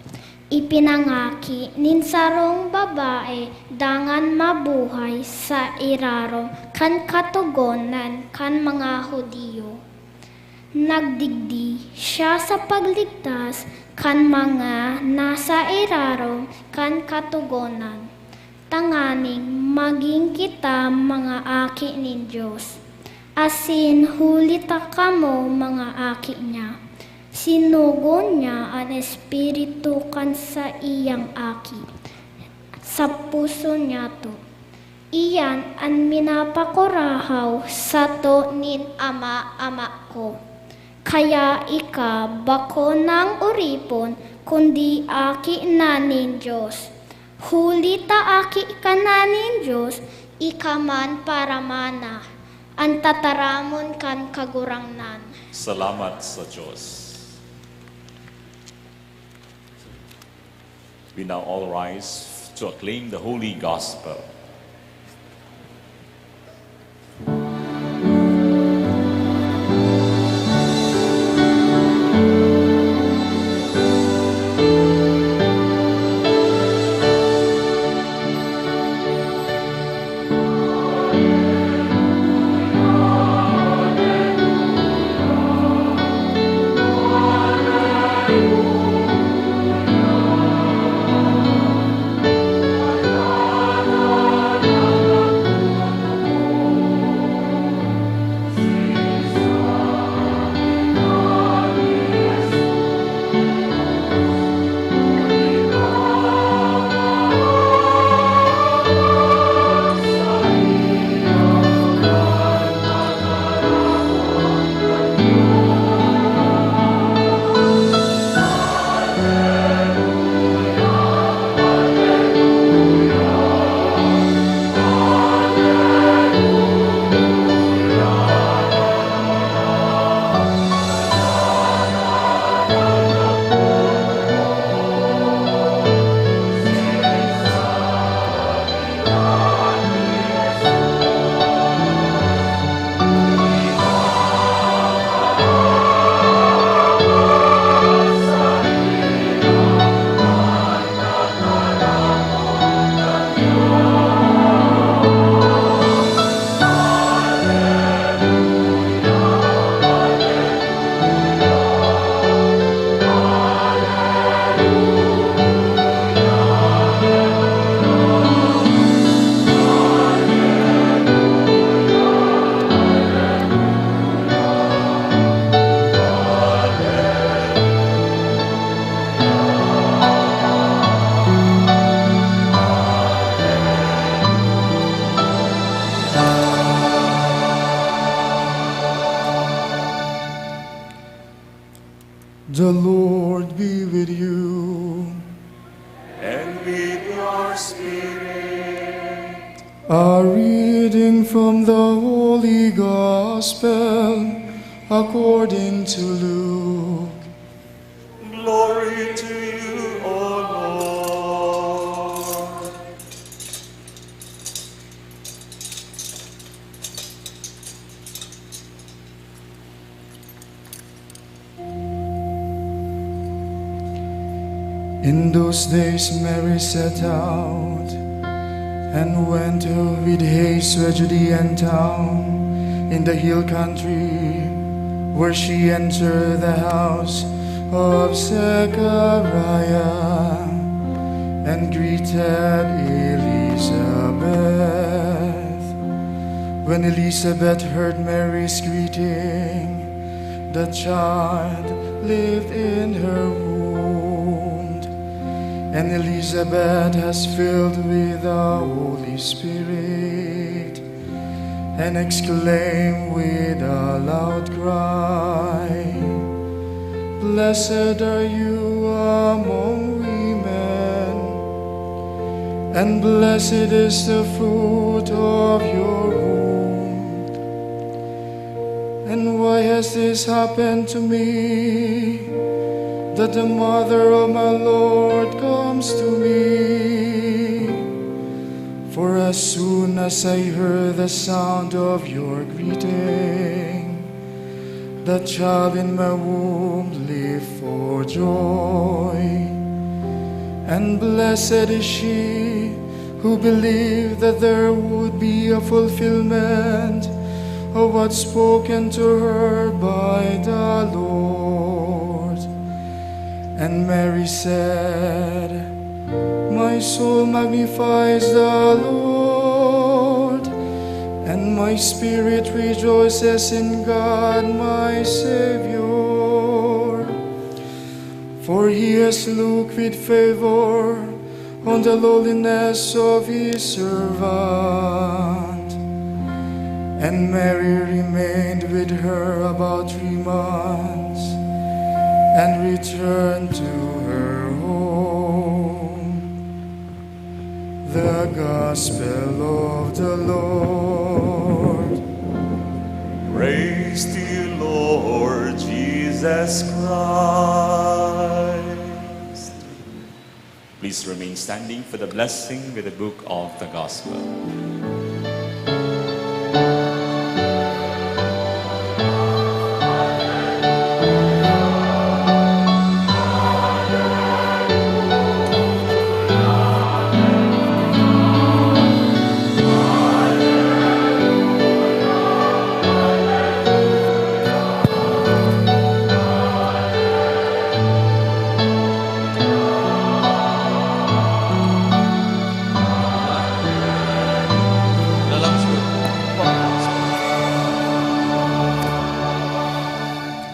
Ipinangaki nin sarong babae dangan mabuhay sa irarom kan Katogonan kan mga Judio. Nagdigdi siya sa pagligtas kan mga nasa irarom kan Katogonan, tanganing magin kita mga aki nin Dios. Asin huli ta kamo mga aki niya, sinugo niya an Espiritu kan saiyang Aki sa puso niyato. Iyan an minapakurahaw sato nin Ama, Ama ko. Kaya ika bako nang oripon, kundi aki na nin Dios. Huli ta aki ka na nin Dios, ika man paramana, an tataramon kan Kagurangnan. Salamat sa Dios. We now all rise to acclaim the Holy Gospel. The Lord be with you. And with your spirit. A reading from the Holy Gospel according to Luke. Glory to you, O Lord. In those days Mary set out and went with haste to a Judean town in the hill country, where she entered the house of Zechariah and greeted Elizabeth. When Elizabeth heard Mary's greeting, the child lived in her womb. And Elizabeth has filled with the Holy Spirit and exclaimed with a loud cry, "Blessed are you among women, and blessed is the fruit of your womb. And why has this happened to me, that the mother of my Lord comes to me? For as soon as I heard the sound of your greeting, the child in my womb leaped for joy. And blessed is she who believed that there would be a fulfillment of what spoken to her by the Lord." And Mary said, "My soul magnifies the Lord, and my spirit rejoices in God my Savior. For he has looked with favor on the lowliness of his servant." And Mary remained with her about three months and returned to her home. The Gospel of the Lord. Praise to you, Lord Jesus Christ. Please remain standing for the blessing with the book of the Gospel.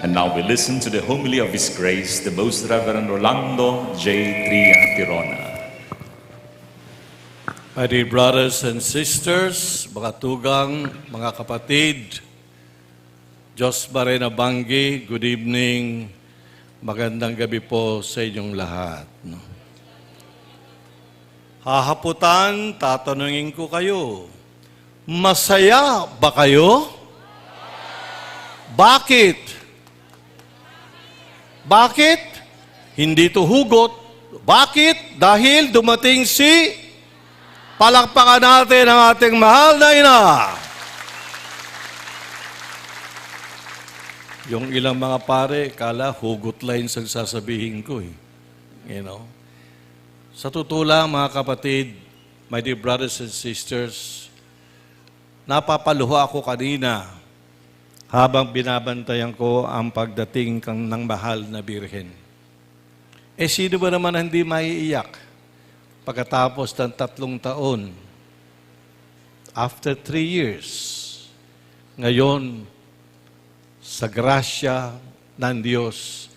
And now we listen to the homily of His Grace, the Most Reverend Rolando J. Tria Tirona. My dear brothers and sisters, mga tugang, mga kapatid, Diyos Maria na banggi, good evening, magandang gabi po sa inyong lahat. No? Hahaputan, tatanungin ko kayo, masaya ba kayo? Bakit? Bakit? Hindi to hugot. Bakit? Dahil dumating si, palakpakan natin ang ating mahal na ina. Yung ilang mga pare, kala hugot lang yung sasabihin ko eh. You know? Sa totoo lang, mga kapatid, my dear brothers and sisters, napapaluha ako kanina habang binabantayan ko ang pagdating kan, ng mahal na Birhen. Eh, sino ba naman ang hindi maiiyak pagkatapos ng tatlong taon? After three years, ngayon, sa grasya ng Diyos,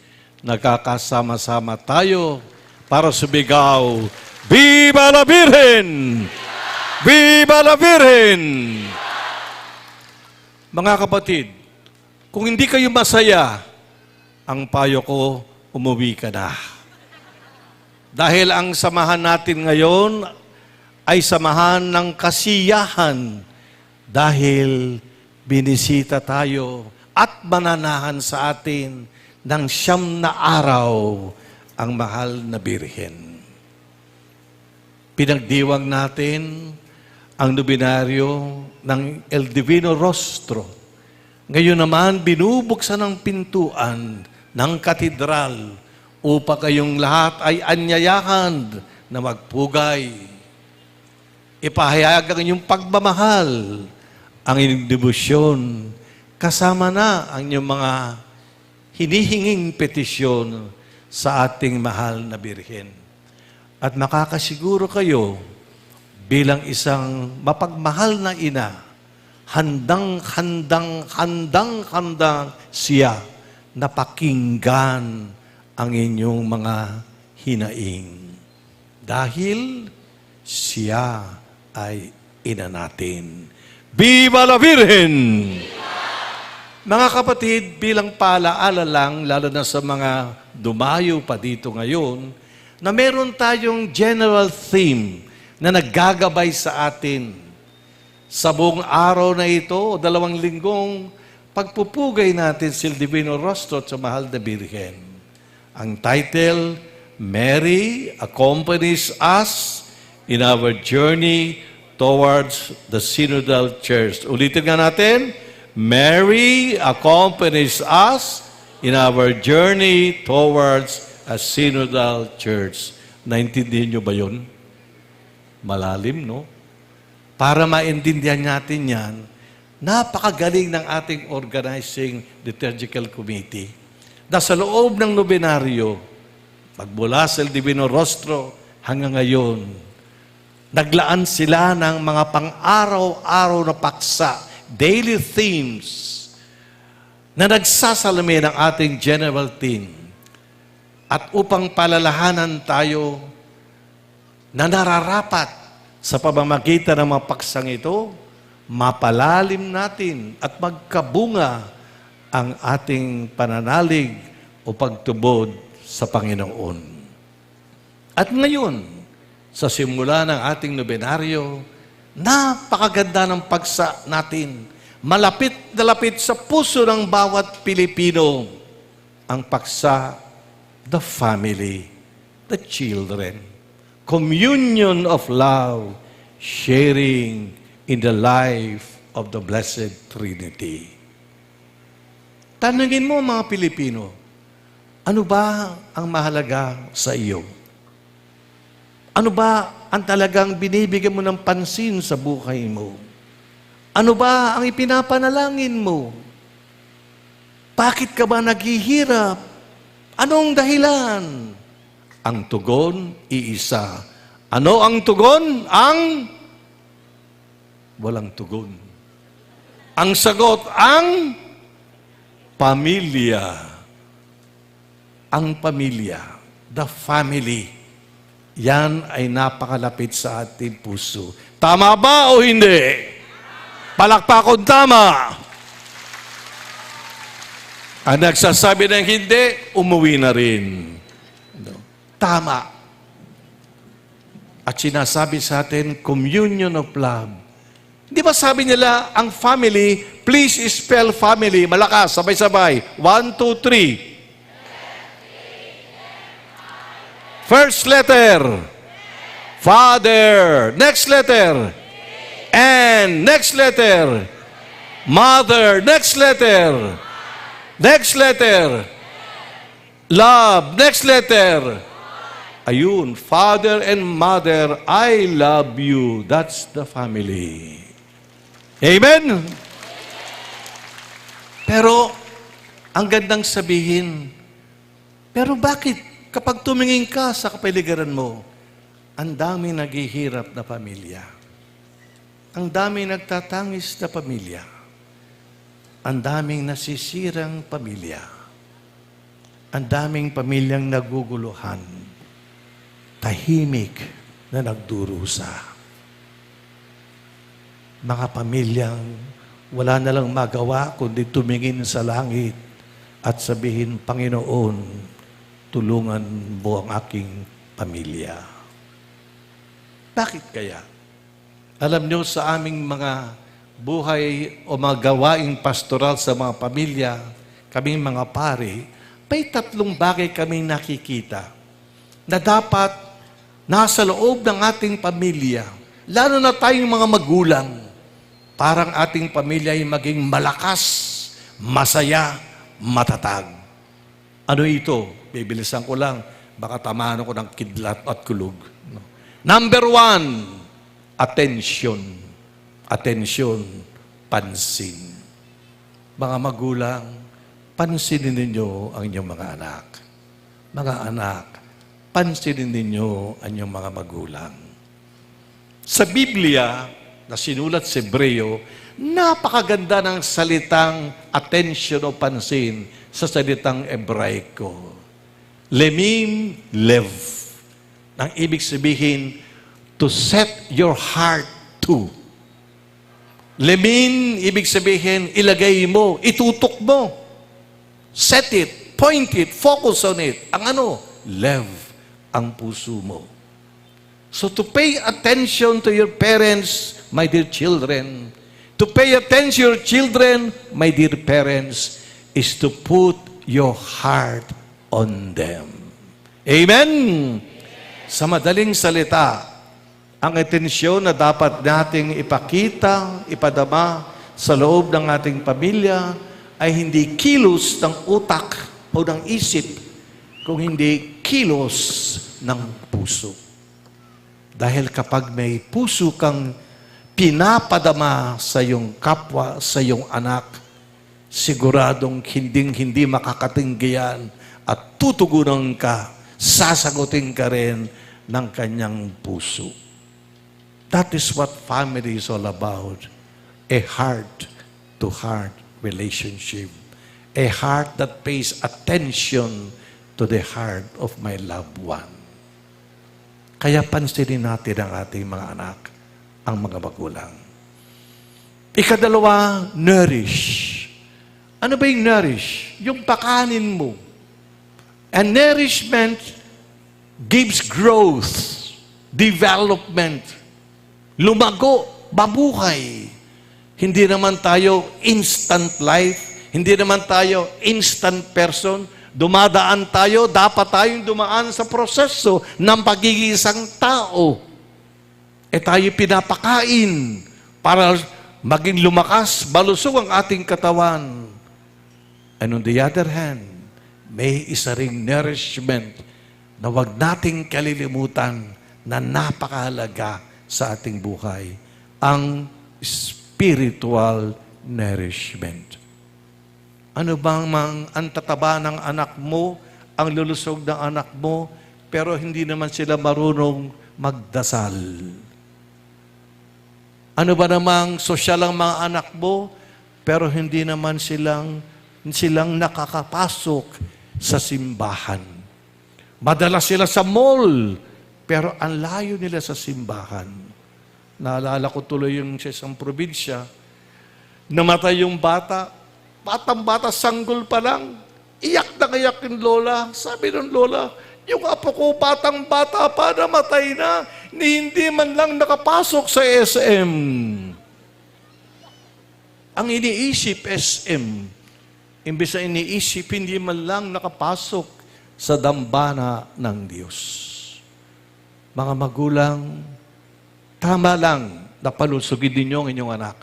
nagkakasama-sama tayo para sumigaw, "Viva la Virgen! Viva la Virgen!" Mga kapatid, kung hindi kayo masaya, ang payo ko, umuwi ka na. Dahil ang samahan natin ngayon ay samahan ng kasiyahan dahil binisita tayo at mananahan sa atin ng siyam na araw ang mahal na Birhen. Pinagdiwang natin ang nobenaryo ng El Divino Rostro. Ngayon naman, binubuksan ang pintuan ng katedral upang kayong lahat ay anyayahan na magpugay. Ipahayag ang inyong pagmamahal, ang inyong debosyon, kasama na ang inyong mga hinihinging petisyon sa ating mahal na Birhen. At makakasiguro kayo, bilang isang mapagmahal na ina, handang-handang, handang-handang siya na pakinggan ang inyong mga hinaing. Dahil siya ay ina natin. Viva la Virgen! Mga kapatid, bilang paalaala lang, lalo na sa mga dumayo pa dito ngayon, na meron tayong general theme na naggagabay sa atin. Sa buong araw na ito, o dalawang linggong pagpupugay natin si Divino Rostro at sa Mahal na Birhen. Ang title, Mary Accompanies Us in Our Journey Towards the Synodal Church. Ulitin nga natin, Mary Accompanies Us in Our Journey Towards a Synodal Church. Naintindihan niyo ba yun? Malalim, no? Para maintindihan natin yan, napakagaling ng ating organizing liturgical committee na sa loob ng nobenaryo, magmula sa El Divino Rostro hanggang ngayon, naglaan sila ng mga pang-araw-araw na paksa, daily themes, na nagsasalamin ng ating general theme. At upang palalahanan tayo na nararapat sa pamamagitan ng mga paksang ito, mapalalim natin at magkabunga ang ating pananalig o pagtubod sa Panginoon. At ngayon, sa simula ng ating nobenaryo, napakaganda ng paksa natin. Malapit na lapit sa puso ng bawat Pilipino ang paksa, the family, the children. Communion of love, sharing in the life of the Blessed Trinity. Tanungin mo, mga Pilipino, ano ba ang mahalaga sa iyo? Ano ba ang talagang binibigyan mo ng pansin sa buhay mo? Ano ba ang ipinapanalangin mo? Bakit ka ba naghihirap? Anong dahilan? Ang tugon, iisa. Ano ang tugon? Ang walang tugon. Ang sagot, ang pamilya. Ang pamilya, the family, yan ay napakalapit sa ating puso. Tama ba o hindi? Palakpakon, tama. Ang nagsasabi ng hindi, umuwi na rin. No? Tama. At sinasabi sa atin, communion of love. Di ba sabi nila, ang family, please spell family, malakas, sabay-sabay. One, two, three. First letter, father. Next letter, N. Next letter, mother. Next letter, next letter, love. Next letter. Ayun, father and mother, I love you. That's the family. Amen? Pero, ang gandang sabihin, pero bakit kapag tumingin ka sa kapaligiran mo, ang daming naghihirap na pamilya? Ang daming nagtatangis na pamilya? Ang daming nasisirang pamilya? Ang daming pamilyang naguguluhan, tahimik na nagdurusa. Mga pamilyang wala na lang magawa kundi tumingin sa langit at sabihin, "Panginoon, tulungan mo ang aking pamilya. Bakit kaya? Alam nyo, sa aming mga buhay o mga gawaing pastoral sa mga pamilya, kaming mga pari, may tatlong bagay kaming nakikita na dapat nasa loob ng ating pamilya, lalo na tayong mga magulang, para ang ating pamilya ay maging malakas, masaya, matatag. Ano ito? Bibilisan ko lang, baka tamaan ako ng kidlat at kulog, no? Number one, atensyon. Atensyon, pansin. Mga magulang, pansinin ninyo ang inyong mga anak. Mga anak, pansinin ninyo ang inyong mga magulang. Sa Biblia na sinulat sa Hebreo, napakaganda ng salitang atensyon o pansin sa salitang Ebraiko. Lemim lev. Ang ibig sabihin, to set your heart to. Lemim, ibig sabihin, ilagay mo, itutok mo. Set it, point it, focus on it. Ang ano? Lev, ang puso mo. So to pay attention to your parents, my dear children, to pay attention to your children, my dear parents, is to put your heart on them. Amen? Sa madaling salita, ang atensyon na dapat nating ipakita, ipadama sa loob ng ating pamilya ay hindi kilos ng utak o ng isip, kung hindi kilos ng puso. Dahil kapag may puso kang pinapadama sa iyong kapwa, sa iyong anak, siguradong hinding-hindi makakatinggian at tutugunan ka, sasagutin ka rin ng kanyang puso. That is what family is all about. A heart-to-heart relationship. A heart that pays attention to the heart of my loved one. Kaya pansinin natin ang ating mga anak, ang mga magulang. Ikadalawa, nourish. Ano ba yung nourish? Yung pakanin mo. And nourishment gives growth, development, lumago, mabuhay. Hindi naman tayo instant life, hindi naman tayo instant person. Dumadaan tayo, dapat tayong dumaan sa proseso ng pagiging isang tao. E tayo pinapakain para maging lumakas, malusog ang ating katawan. And on the other hand, may isa ring nourishment na wag nating kalilimutan na napakahalaga sa ating buhay, ang spiritual nourishment. Ano bang mang ang tataba ng anak mo, ang lulusog ng anak mo, pero hindi naman sila marunong magdasal? Ano ba namang sosyal ang mga anak mo, pero hindi naman silang, silang nakakapasok sa simbahan? Madala sila sa mall, pero ang layo nila sa simbahan. Naalala ko tuloy yung sa isang probinsya, namatay yung bata, batang-bata, sanggol pa lang. Iyak na iyak yung lola. Sabi ng lola, "Yung apo ko, batang-bata pa, namatay na. Ni hindi man lang nakapasok sa S M." Ang iniisip, S M. Imbis na iniisip, hindi man lang nakapasok sa dambana ng Diyos. Mga magulang, tama lang na palusugin ninyo ang inyong anak.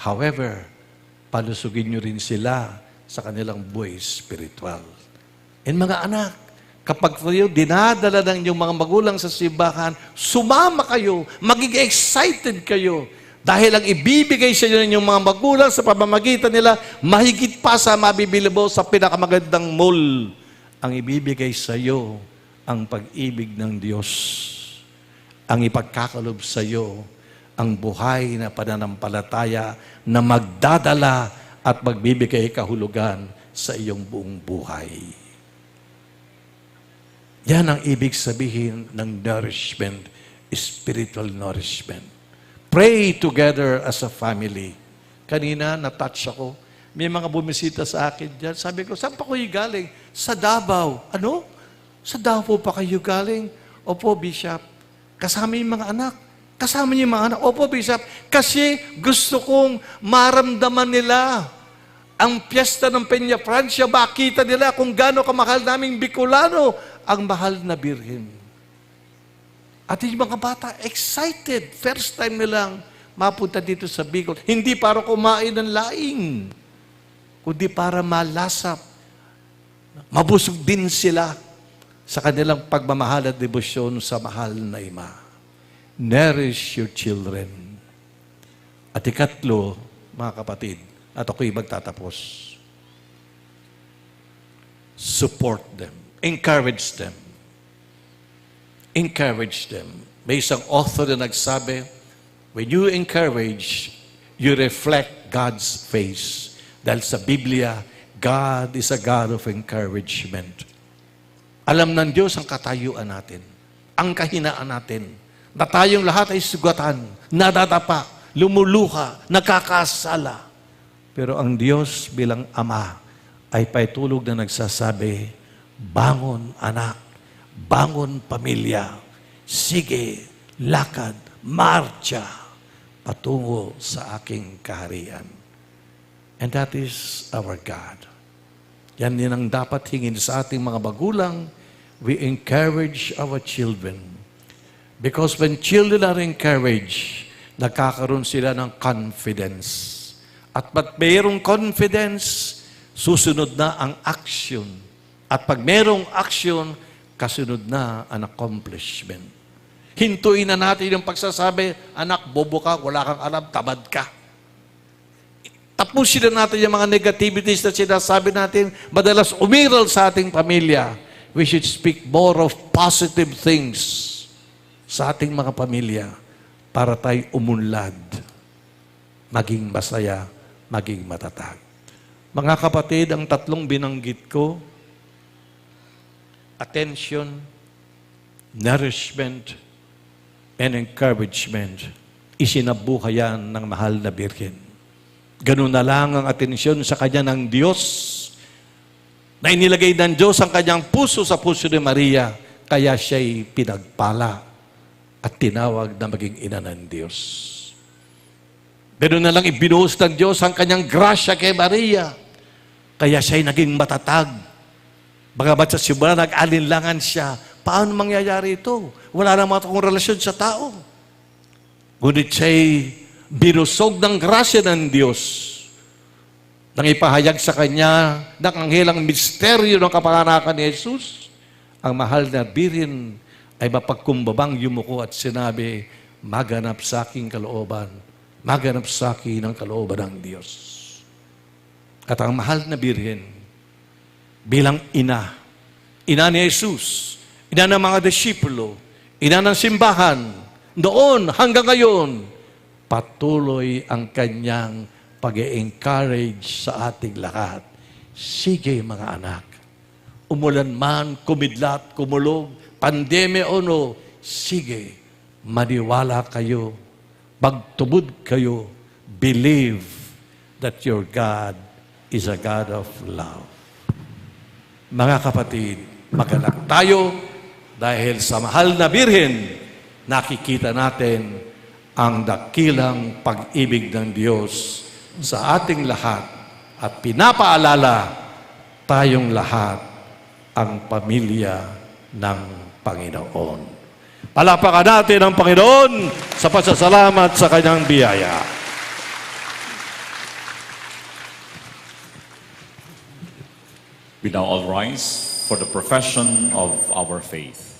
However, palusugin nyo rin sila sa kanilang buhay spiritual. And mga anak, kapag kayo dinadala ng inyong mga magulang sa simbahan, sumama kayo, maging excited kayo. Dahil ang ibibigay sa inyo ng inyong mga magulang sa pamamagitan nila, mahigit pa sa mabibili mo sa pinakamagandang mall. Ang ibibigay sa iyo, ang pag-ibig ng Diyos. Ang ipagkakalob sa iyo, ang buhay na pananampalataya na magdadala at magbibigay kahulugan sa iyong buong buhay. Yan ang ibig sabihin ng nourishment, spiritual nourishment. Pray together as a family. Kanina, na-touch ako. May mga bumisita sa akin diyan. Sabi ko, "Saan pa kayo galing?" "Sa Davao." "Ano? Sa Davao pa kayo galing?" "Opo, Bishop." "Kasama yung mga anak?" "Kasama niyo yung mga anak?" "Opo, Bishop. Kasi gusto kong maramdaman nila ang piyesta ng Peña Francia. Makita nila kung gaano kamahal naming Bicolano ang mahal na Birhen." At yung mga bata, excited. First time nilang mapunta dito sa Bicol. Hindi para kumain ng laing, kundi para malasap, mabusog din sila sa kanilang pagmamahal at debosyon sa mahal na Ima. Nourish your children. At ikatlo, mga kapatid, at ako'y magtatapos, support them, encourage them. Encourage them. May isang author na nagsabi, "When you encourage, you reflect God's face." Dahil sa Biblia, God is a God of encouragement. Alam ng Diyos ang katayuan natin, ang kahinaan natin, na tayong lahat ay sugatan, nadadapa, lumuluha, nagkakasala. Pero ang Diyos bilang Ama ay paitulog na nagsasabi, "Bangon, anak. Bangon, pamilya. Sige, lakad, marcha, patungo sa aking kaharian." And that is our God. Yan din ang dapat hingin sa ating mga magulang. We encourage our children. Because when children are encouraged, nagkakaroon sila ng confidence. At pag mayroong confidence, susunod na ang action. At pag mayroong action, kasunod na ang accomplishment. Hintuin na natin yung pagsasabi, "Anak, bobo ka, wala kang alam, tamad ka." Tapusin na natin yung mga negativities na sinasabi natin, madalas umiral sa ating pamilya. We should speak more of positive things sa ating mga pamilya para tayo umunlad, maging masaya, maging matatag. Mga kapatid, ang tatlong binanggit ko, attention, nourishment, and encouragement, isinabuhay yan ng mahal na Birhen. Ganun na lang ang atensyon sa kanya ng Diyos, na inilagay ng Diyos ang kanyang puso sa puso ni Maria, kaya siya'y pinagpala at tinawag na maging ina ng Diyos. Ganun na lang ibinuhos ng Diyos ang kanyang grasya kay Maria, kaya siya'y naging matatag. Bagamat sa simula, nag-alinlangan siya. Paano mangyayari ito? Wala namang akong relasyon sa tao. Ngunit siya'y binusog ng grasya ng Diyos. Nang ipahayag sa kanya ng anghel ang misteryo ng kapanganakan ni Jesus, ang mahal na Birhen ay mapagkumbabang yumuko at sinabi, "Maganap sa aking kalooban, maganap sa akin ang kalooban ng Diyos." At ang mahal na Birhen, bilang ina, ina ni Jesus, ina ng mga disipulo, ina ng simbahan, noon hanggang ngayon, patuloy ang kanyang pag-e-encourage sa ating lahat. Sige, mga anak, umulan man, kumidlat, kumulog, pandemya o no, sige, maniwala kayo, magtubod kayo, believe that your God is a God of love. Mga kapatid, maganap tayo dahil sa mahal na Birhen, nakikita natin ang dakilang pag-ibig ng Diyos sa ating lahat at pinapaalala tayong lahat ang pamilya ng Panginoon. Palakpakan natin ang Panginoon sa pasasalamat sa kanyang biyaya. We now all rise for the profession of our faith.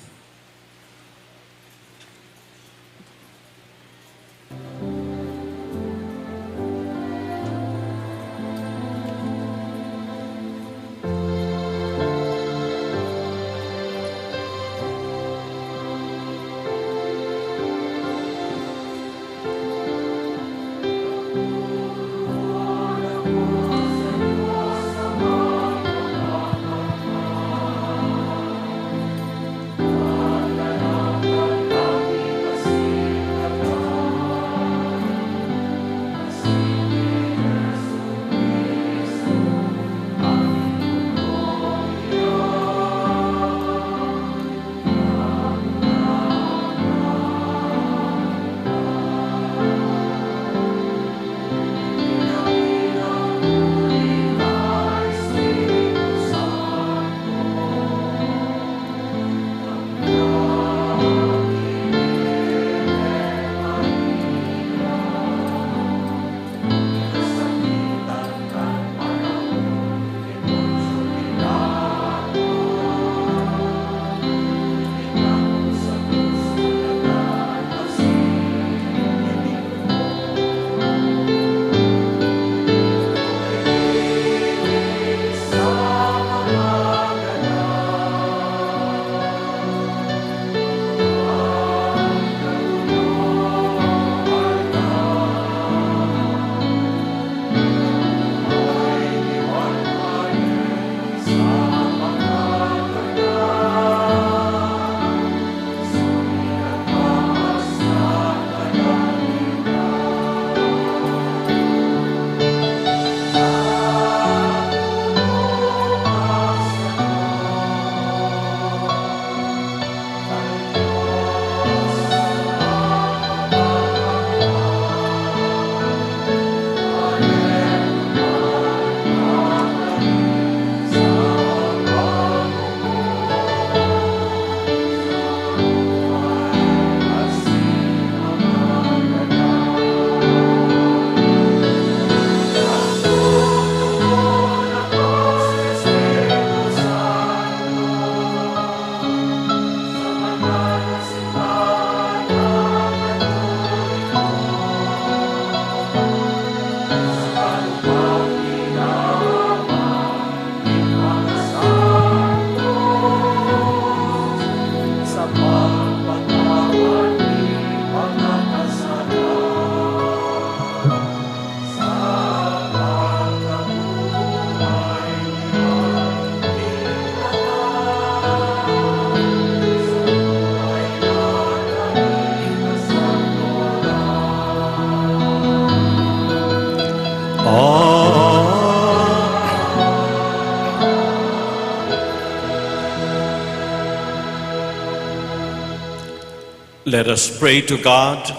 Let us pray to God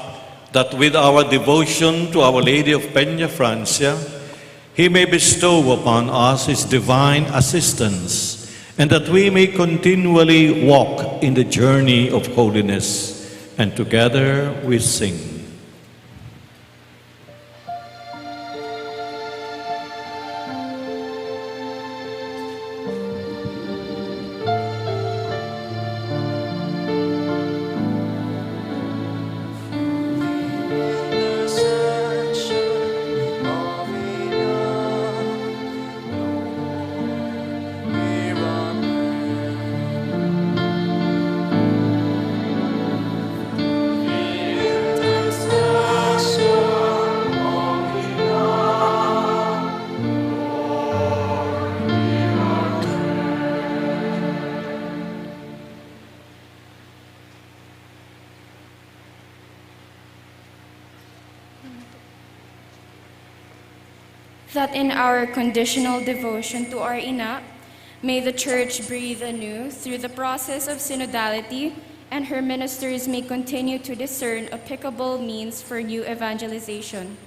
that with our devotion to Our Lady of Peña Francia, He may bestow upon us His divine assistance, and that we may continually walk in the journey of holiness. And together we sing. That in our conditional devotion to our Ina, may the Church breathe anew through the process of synodality, and her ministers may continue to discern applicable means for new evangelization.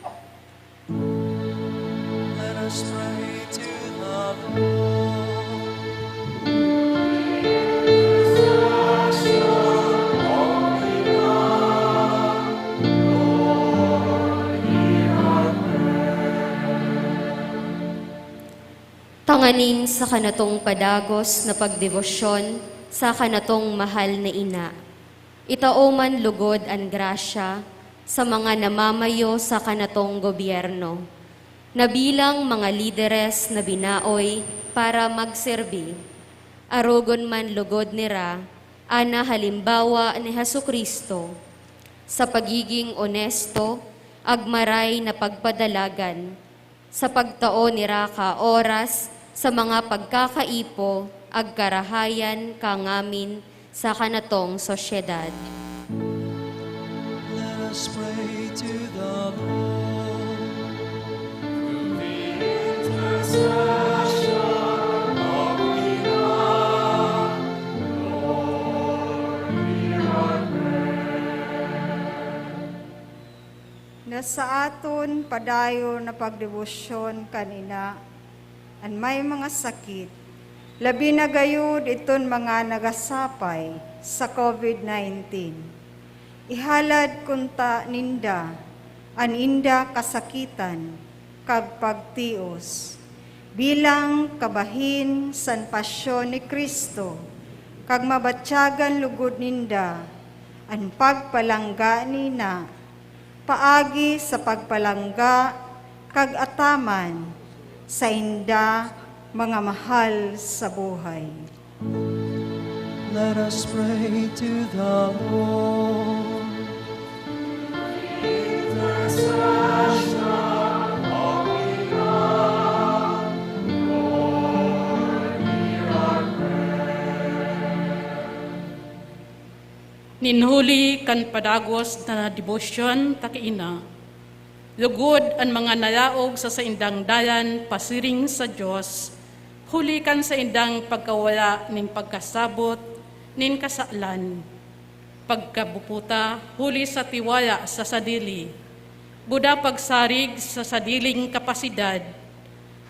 Let us pray to the Lord. Tanganing sa kanatong padagos na pagdebosyon sa kanatong mahal na ina, itao man lugod an grasya sa mga namamayo sa kanatong gobyerno, na bilang mga lideres na binaoy para magserbi, arogon man lugod nira an halimbawa ni Jesu-Cristo sa pagiging onesto, agmaray na pagpadalagan, sa pagtao nira ka oras sa mga pagkakaipo ag karahayan ka ngamin sa kanatong sosyedad. Let us pray to the Lord. Through the intercession of Ina, Lord, hear our prayer. Na sa aton padayon na pagdebosyon kan ina, an may mga sakit, labi na gayud iton mga nagasapay sa COVID nineteen. Ihalad kunta ninda an inda kasakitan kag pagtios, bilang kabahin san pasyon ni Cristo, kag mabatyagan lugod ninda an pagpalangga nina paagi sa pagpalangga kag ataman sainda mga mahal sa buhay. Let us pray to the Lord. Nin huli kan padagos na debosyon ta ki Ina, lugod an mga nalaog sa saindang dalan pasiring sa Dios, huli kan saindang pagkawala nin pagkasabot nin kasalan, pagkabuputa huli sa tiwala sa sadili, buda pagsarig sa sadiling kapasidad,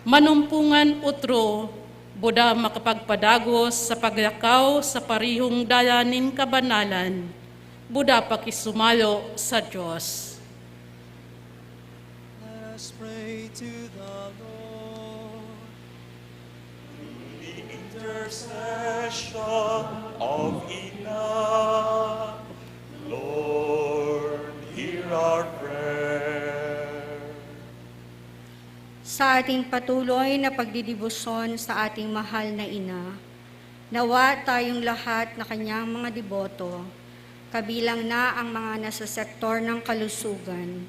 manumpongan otro, buda makapagpadagos sa paglakaw sa parihong dalan nin kabanalan, buda pakisumayo sa Dios. Let us pray to the Lord. Through the intercession of Ina, Lord, hear our prayer. Sa ating patuloy na pagdidibuson sa ating mahal na ina, nawa tayong lahat na kanyang mga deboto, kabilang na ang mga nasa sektor ng kalusugan,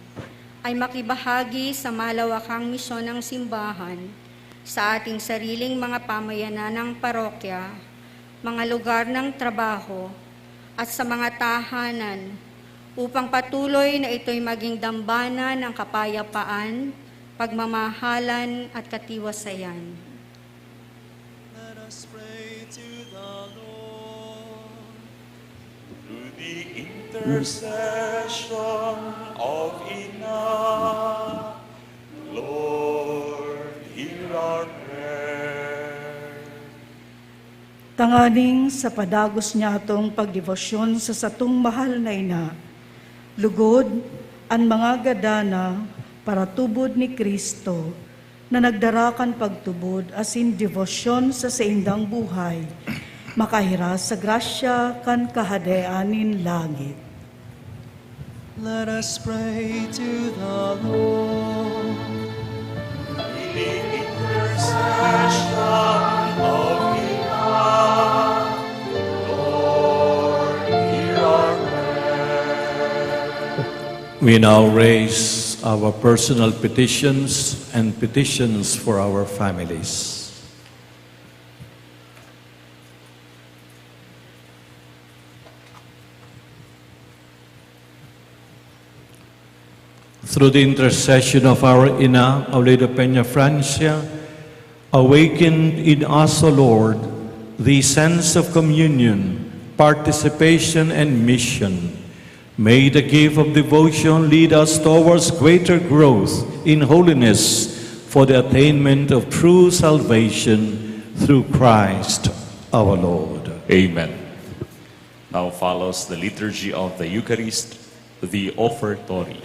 ay makibahagi sa malawakang misyon ng simbahan sa ating sariling mga pamayanan ng parokya, mga lugar ng trabaho, at sa mga tahanan, upang patuloy na ito'y maging dambana ng kapayapaan, pagmamahalan, at katiwasayan. Let us pray to the Lord. Through the Intercession of Ina, Lord, hear our prayer. Tanganing sa padagos niyatong pagdebosyon sa satong mahal na ina, lugod an mga gadana paratubod ni Cristo na nagdara kan pagtubod asin debosyon sa saindang buhay, makahiras sa grasya kan Kahadean nin langit. Let us pray to the Lord. In the intercession of Ina, Lord, hear our prayer. We now raise our personal petitions and petitions for our families. Through the intercession of our Ina, Our Lady of Peña Francia, awaken in us, O Lord, the sense of communion, participation, and mission. May the gift of devotion lead us towards greater growth in holiness for the attainment of true salvation through Christ our Lord. Amen. Now follows the Liturgy of the Eucharist, the Offertory.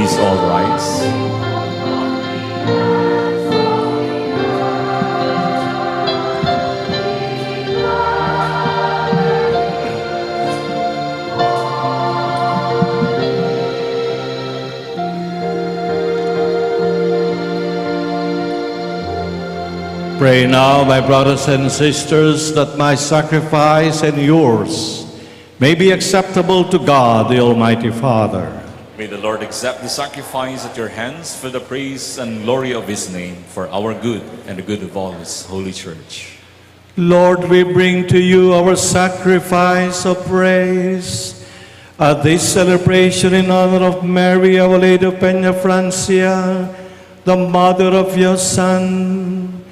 All rise. Pray now, my brothers and sisters, that my sacrifice and yours may be acceptable to God, the Almighty Father. May the Lord accept the sacrifice at your hands for the praise and glory of his name, for our good and the good of all his holy church. Lord, we bring to you our sacrifice of praise at this celebration in honor of Mary, Our Lady of Peñafrancia, the mother of your Son.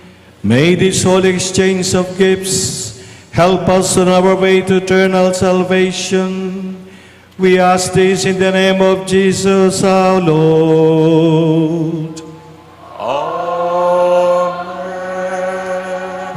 May this holy exchange of gifts help us on our way to eternal salvation. We ask this in the name of Jesus our Lord. Amen.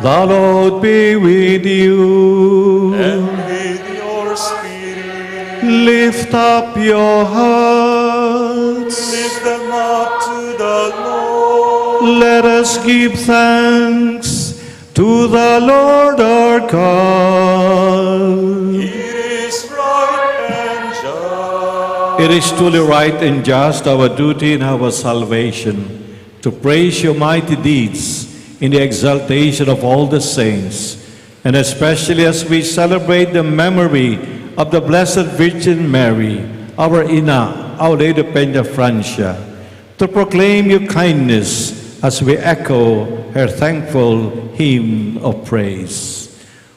The Lord be with you. And with your spirit. Lift up your hearts. Lift them up to the Lord. Let us give thanks to the Lord our God. It is right and just. It is truly right and just, our duty and our salvation, to praise your mighty deeds in the exaltation of all the saints, and especially as we celebrate the memory of the Blessed Virgin Mary, our Ina, Our Lady of Peñafrancia, to proclaim your kindness as we echo her thankful hymn of praise.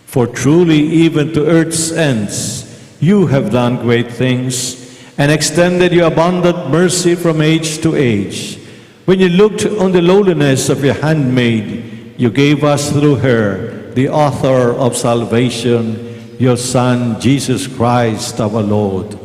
For truly, even to earth's ends, you have done great things, and extended your abundant mercy from age to age. When you looked on the lowliness of your handmaid, you gave us through her, the author of salvation, your Son, Jesus Christ our Lord.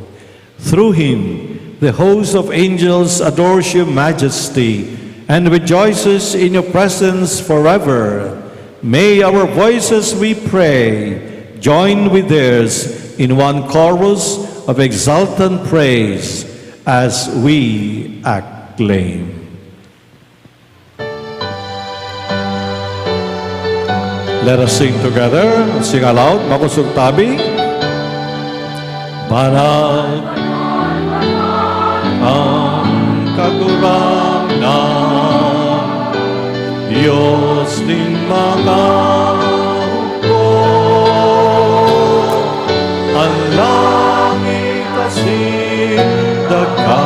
Through him, the host of angels adores your majesty and rejoices in your presence forever. May our voices, we pray, join with theirs in one chorus of exultant praise as we acclaim. Let us sing together. Sing aloud, makosog tabi. Banal ang Kagurangnan, Dios nin mga hukbo. An langit asin daga,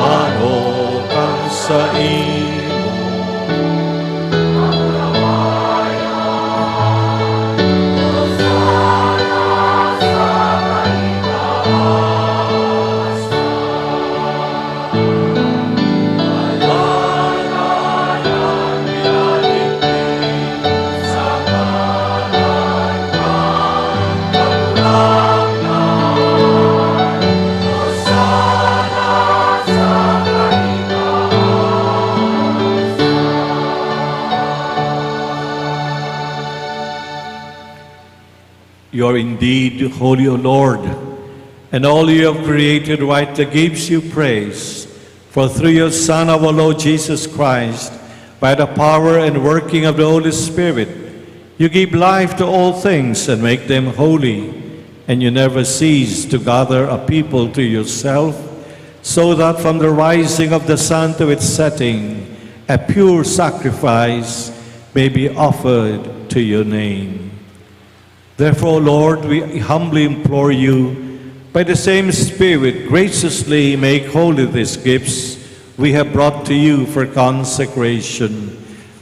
ano kan saimo. You are indeed holy, O Lord, and all you have created rightly gives you praise. For through your Son, our Lord Jesus Christ, by the power and working of the Holy Spirit, you give life to all things and make them holy. And you never cease to gather a people to yourself, so that from the rising of the sun to its setting, a pure sacrifice may be offered to your name. Therefore, Lord, we humbly implore you, by the same Spirit, graciously make holy these gifts we have brought to you for consecration,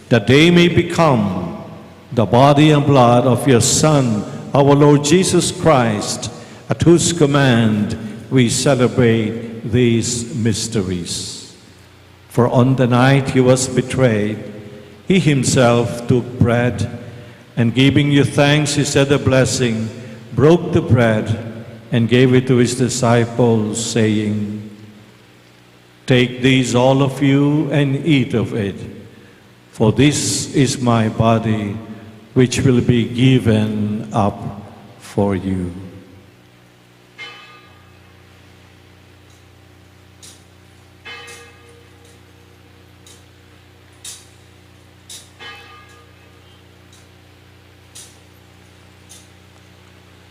that they may become the body and blood of your Son, our Lord Jesus Christ, at whose command we celebrate these mysteries. For on the night he was betrayed, he himself took bread, and giving you thanks, he said a blessing, broke the bread, and gave it to his disciples, saying, "Take this, all of you, and eat of it, for this is my body, which will be given up for you."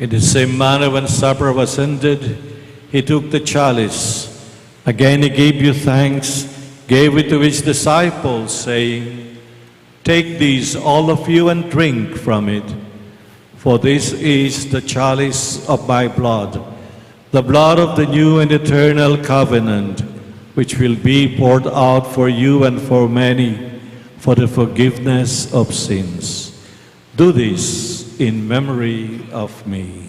In the same manner, when supper was ended, he took the chalice. Again, he gave you thanks, gave it to his disciples, saying, "Take this, all of you, and drink from it. For this is the chalice of my blood, the blood of the new and eternal covenant, which will be poured out for you and for many for the forgiveness of sins. Do this in memory of me."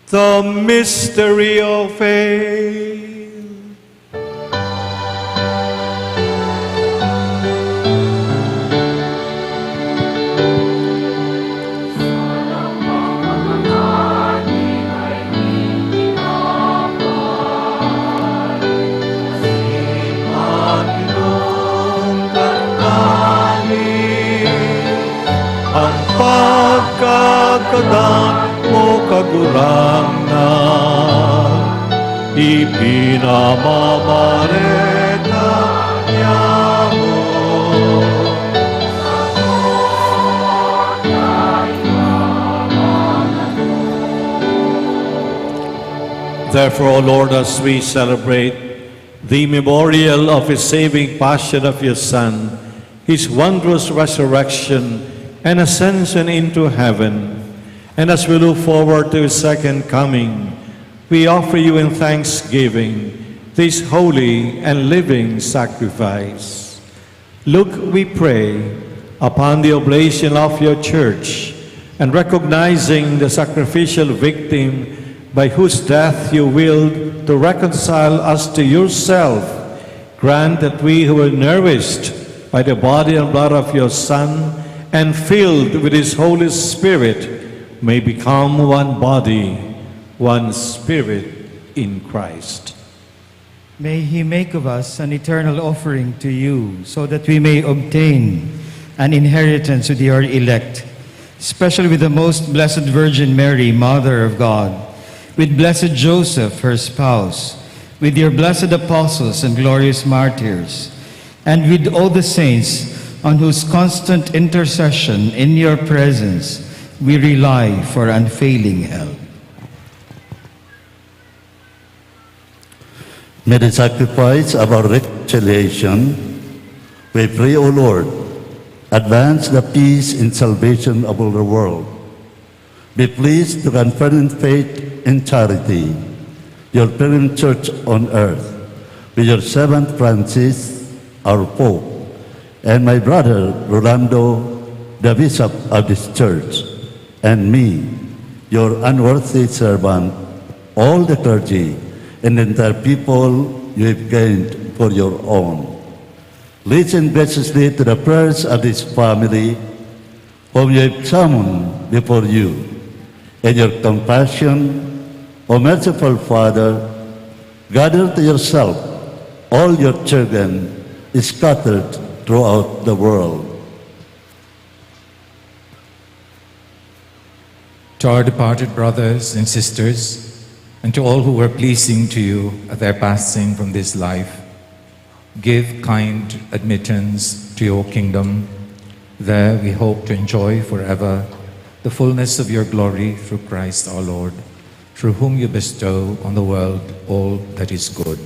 The mystery of faith. Ang pagkakadan mo, Kagurangnan, ipinamamareta niamo. Therefore, O Lord, as we celebrate the memorial of his saving passion of your Son, his wondrous resurrection and ascension into heaven, and as we look forward to his second coming, we offer you in thanksgiving this holy and living sacrifice. Look, we pray, upon the oblation of your church, and recognizing the sacrificial victim by whose death you willed to reconcile us to yourself, grant that we who were nourished by the body and blood of your Son and filled with his Holy Spirit may become one body, one spirit in Christ. May he make of us an eternal offering to you, so that we may obtain an inheritance with your elect, especially with the most blessed Virgin Mary, Mother of God, with blessed Joseph, her spouse, with your blessed apostles and glorious martyrs, and with all the saints on whose constant intercession in your presence we rely for unfailing help. May the sacrifice of our reconciliation, we pray, O Lord, advance the peace and salvation of all the world. Be pleased to confirm in faith and charity your pilgrim church on earth, with your servant Francis, our Pope, and my brother Rolando, the Bishop of this church, and me, your unworthy servant, all the clergy, and the entire people you have gained for your own. Listen graciously to the prayers of this family, whom you have summoned before you. In your compassion, O merciful Father, gather to yourself all your children scattered throughout the world. To our departed brothers and sisters, and to all who were pleasing to you at their passing from this life, give kind admittance to your kingdom. There we hope to enjoy forever the fullness of your glory through Christ our Lord, through whom you bestow on the world all that is good.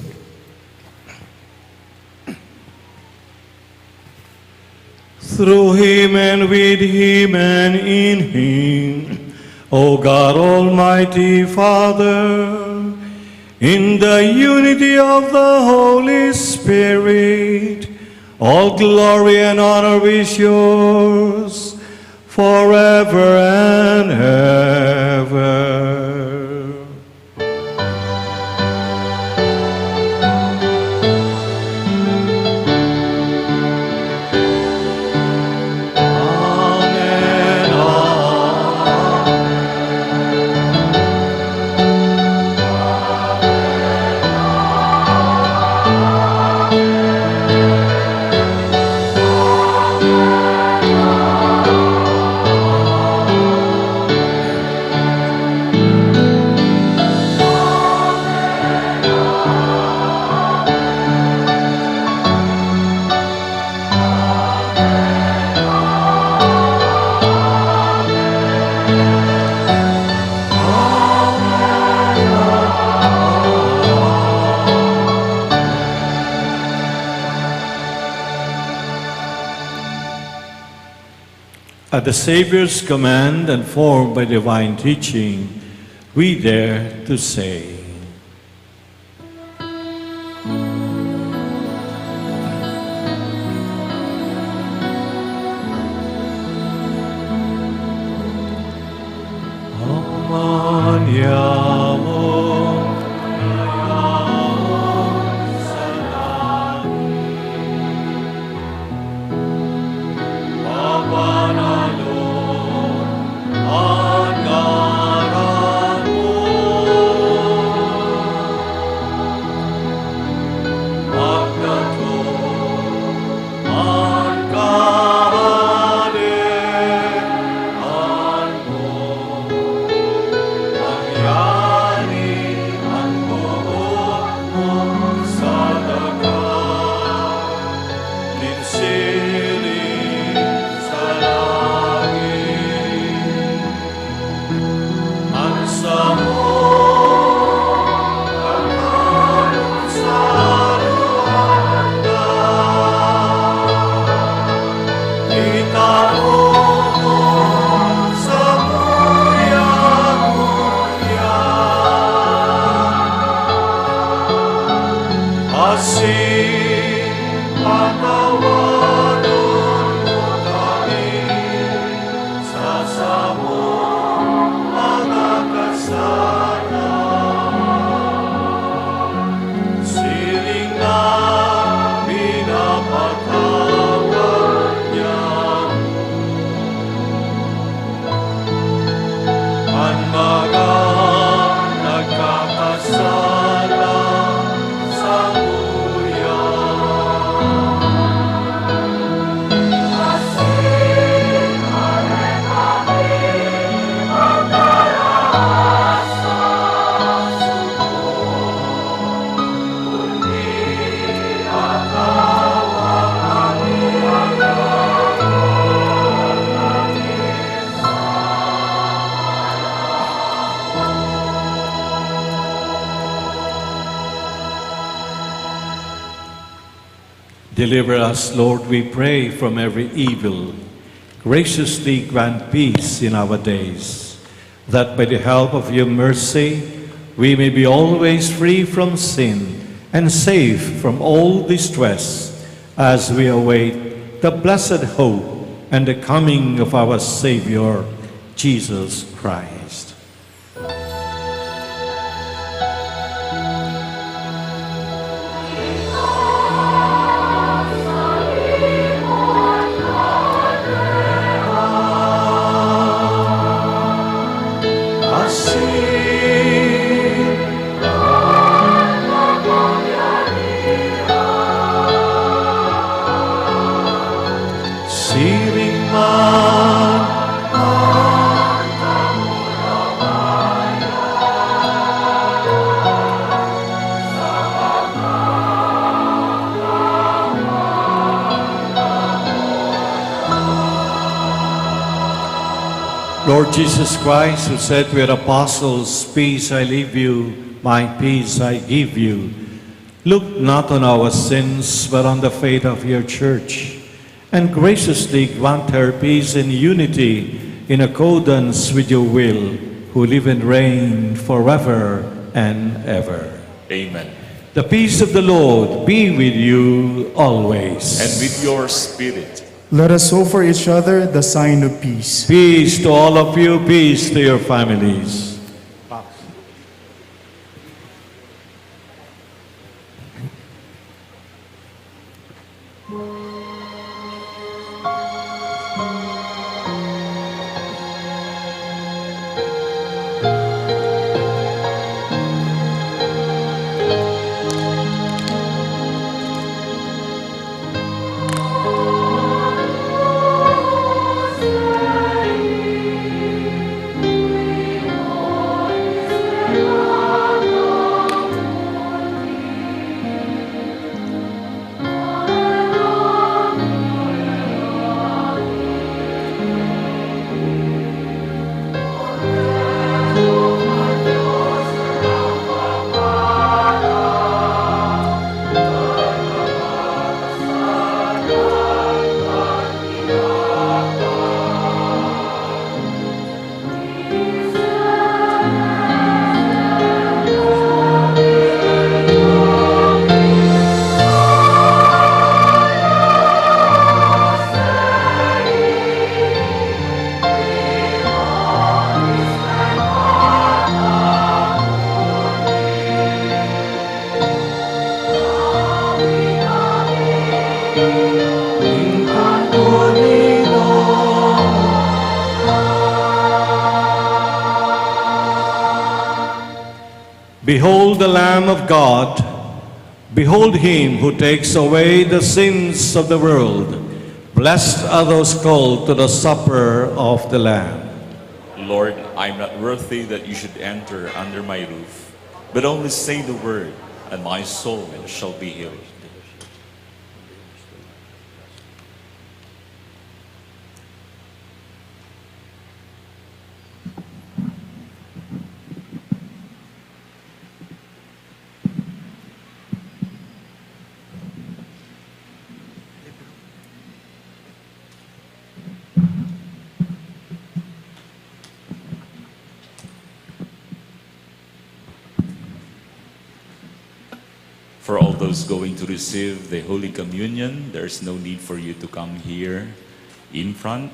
Through him and with him and in him, O God, Almighty Father, in the unity of the Holy Spirit, all glory and honor is yours forever and ever. At the Savior's command and formed by divine teaching, we dare to say, Ama niamo, Deliver us, Lord, we pray, from every evil. Graciously grant peace in our days, that by the help of your mercy we may be always free from sin and safe from all distress, as we await the blessed hope and the coming of our Savior, Jesus Christ. Siring man. Lord Jesus Christ, who said to your apostles, "Peace I leave you, my peace I give you," look not on our sins, but on the faith of your church, and graciously grant her peace and unity in accordance with your will, who live and reign forever and ever. Amen. The peace of the Lord be with you always. And with your spirit. Let us offer each other the sign of peace. Peace to all of you, peace to your families. Behold the Lamb of God. Behold him who takes away the sins of the world. Blessed are those called to the supper of the Lamb. Lord, I am not worthy that you should enter under my roof, but only say the word, and my soul shall be healed. For all those going to receive the Holy Communion, there's no need for you to come here in front,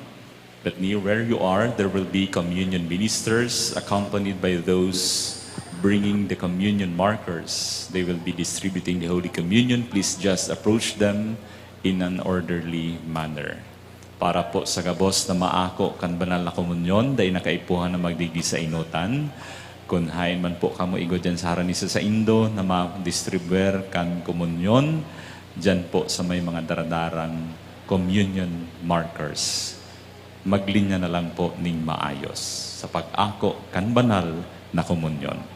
but near where you are, there will be communion ministers accompanied by those bringing the communion markers. They will be distributing the Holy Communion. Please just approach them in an orderly manner. Para po sa gabos na maako kan banal na komunyon, dai na kaipuhan na magdigdi sa enotan. Kun haen man po kamo igwa diyan sa harani sa saindo na ma-distribuer kan komunyon, diyan po sa may mga daradarang communion markers. Maglinya na lang po ning maayos sa pag-ako kan banal na komunyon.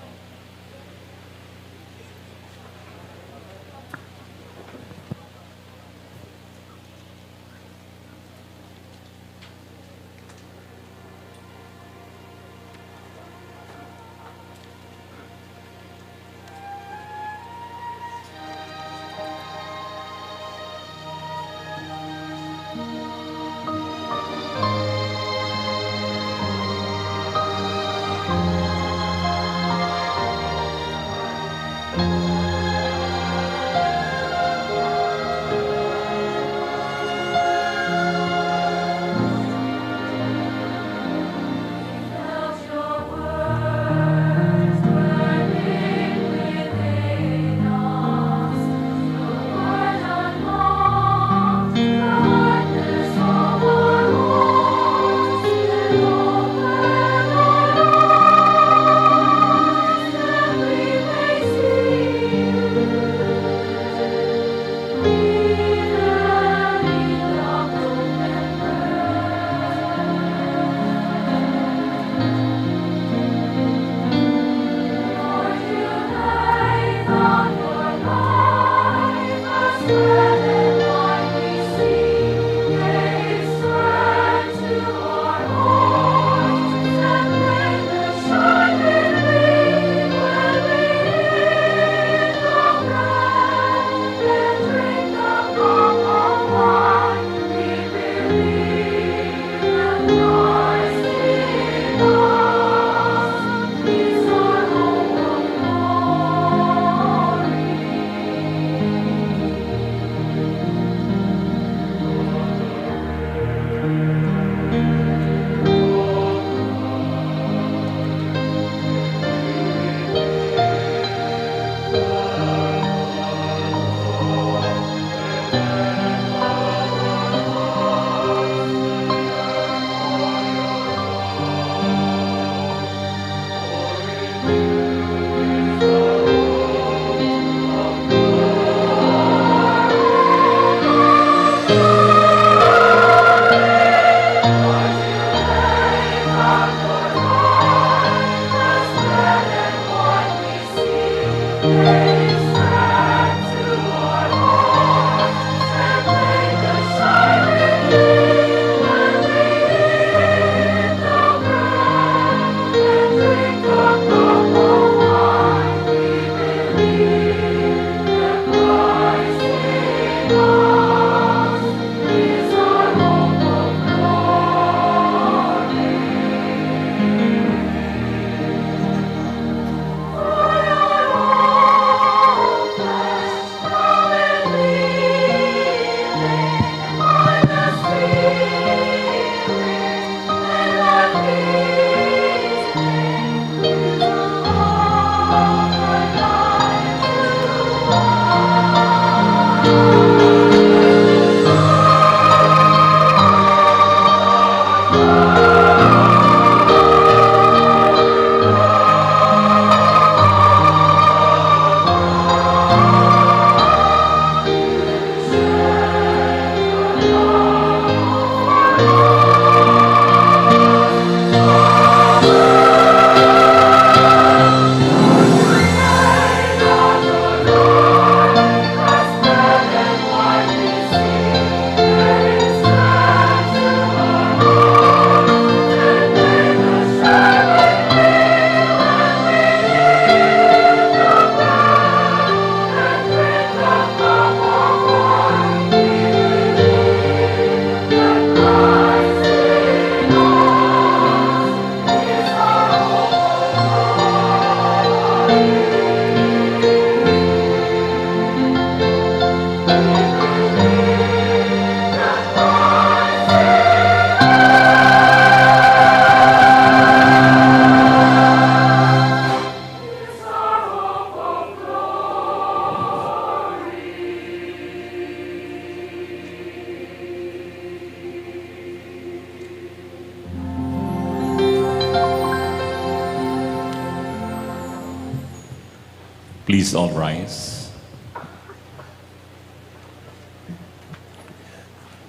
Please all rise.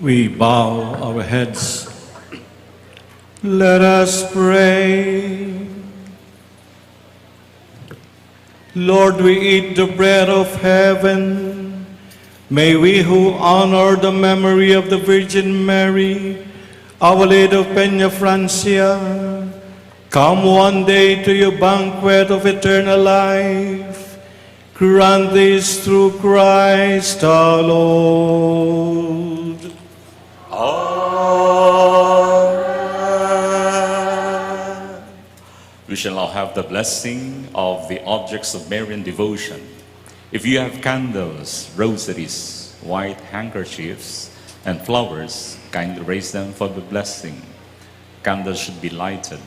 We bow our heads. Let us pray. Lord, we eat the bread of heaven. May we, who honor the memory of the Virgin Mary, Our Lady of Peña Francia, come one day to your banquet of eternal life. Grant this through Christ our Lord. Amen. We shall now have the blessing of the objects of Marian devotion. If you have candles, rosaries, white handkerchiefs, and flowers, kindly raise them for the blessing. Candles should be lighted.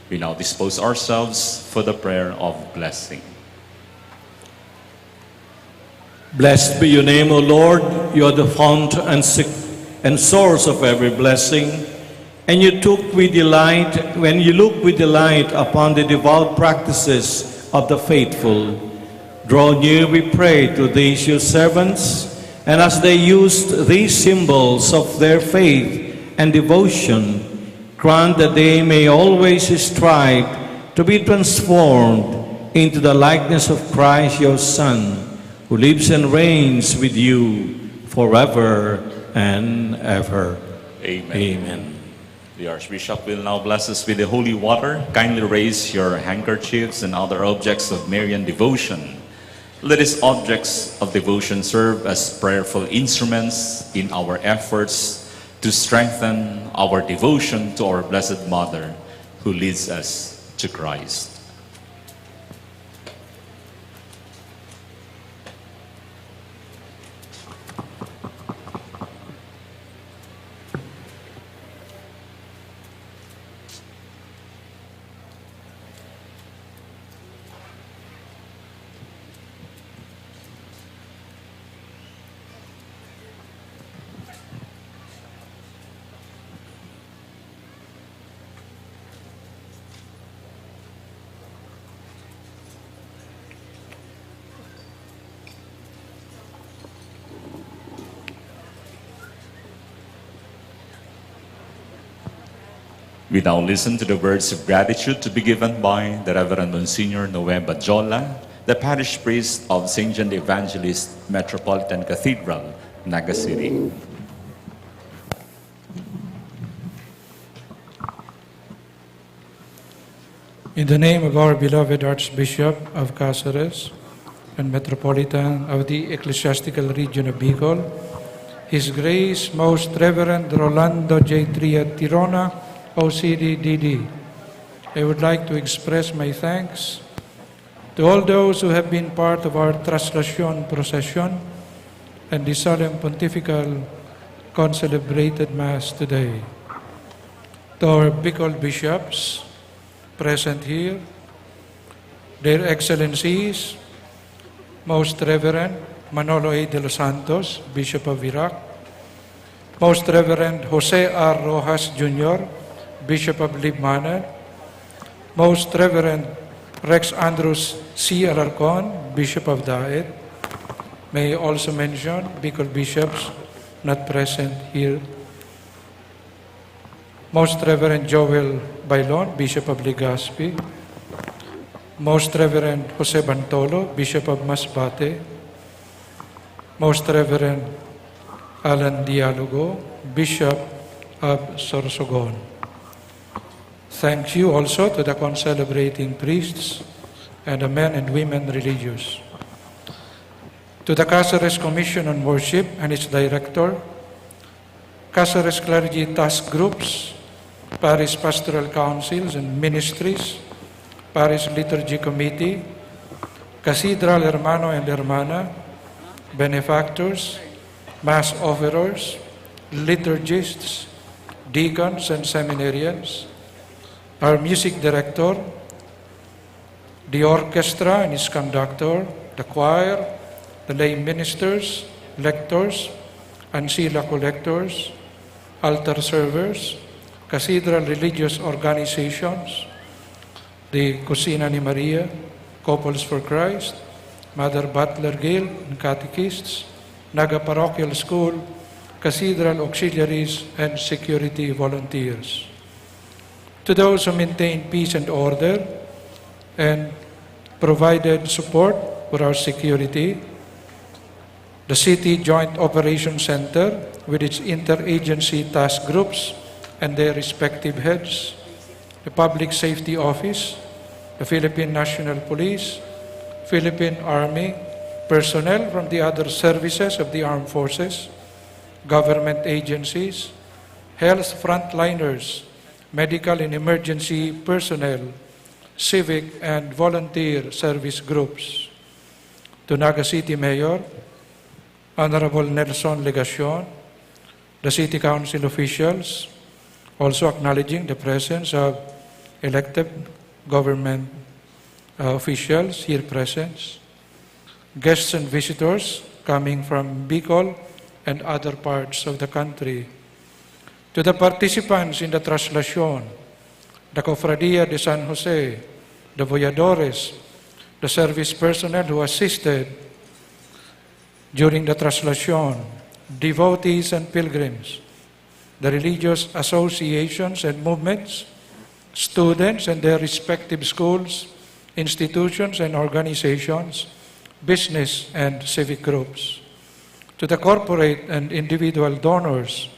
We now dispose ourselves for the prayer of blessing. Blessed be your name, O Lord. You are the fount and sec-, and source of every blessing. And you took with delight, when you look with delight upon the devout practices of the faithful. Draw near, we pray, to these your servants, and as they used these symbols of their faith and devotion, grant that they may always strive to be transformed into the likeness of Christ, your Son, who lives and reigns with you forever and ever. Amen. Amen. The Archbishop will now bless us with the holy water. Kindly raise your handkerchiefs and other objects of Marian devotion. Let these objects of devotion serve as prayerful instruments in our efforts to strengthen our devotion to our Blessed Mother, who leads us to Christ. We now listen to the words of gratitude to be given by the Reverend Monsignor Noe Bajola, the parish priest of Saint John the Evangelist Metropolitan Cathedral, Naga City. In the name of our beloved Archbishop of Caceres and Metropolitan of the Ecclesiastical Region of Bicol, His Grace Most Reverend Rolando J. Tria Tirona, O C D D D, I would like to express my thanks to all those who have been part of our Traslacion procession and the solemn pontifical concelebrated Mass today. To our Bicol bishops present here, their Excellencies, Most Reverend Manolo A. de los Santos, Bishop of Virac, Most Reverend Jose R. Roxas Junior, Bishop of Libmanan, Most Reverend Rex Andrews C. Alarcon, Bishop of Daet. May I also mention Bicol bishops not present here. Most Reverend Joel Bailon, Bishop of Legazpi. Most Reverend Jose Bantolo, Bishop of Masbate. Most Reverend Alan Dialogo, Bishop of Sorsogon. Thank you also to the concelebrating priests and the men and women religious. To the Caceres Commission on Worship and its director, Caceres Clergy Task Groups, Parish Pastoral Councils and Ministries, Parish Liturgy Committee, Cathedral Hermano and Hermana, benefactors, Mass offerers, liturgists, deacons and seminarians, our music director, the orchestra and its conductor, the choir, the lay ministers, lectors, ancilla collectors, altar servers, cathedral religious organizations, the Cusina ni Maria, Couples for Christ, Mother Butler Guild and catechists, Naga Parochial School, Cathedral Auxiliaries, and security volunteers. To those who maintain peace and order and provided support for our security, the City Joint Operations Center with its interagency task groups and their respective heads, the Public Safety Office, the Philippine National Police, Philippine Army, personnel from the other services of the armed forces, government agencies, health frontliners, medical and emergency personnel, civic and volunteer service groups. To Naga City Mayor, Honorable Nelson Legacion, the City Council officials, also acknowledging the presence of elected government, uh, officials here present, guests and visitors coming from Bicol and other parts of the country. To the participants in the traslacion, the Cofradia de San Jose, the voyadores, the service personnel who assisted during the traslacion, devotees and pilgrims, the religious associations and movements, students and their respective schools, institutions and organizations, business and civic groups. To the corporate and individual donors,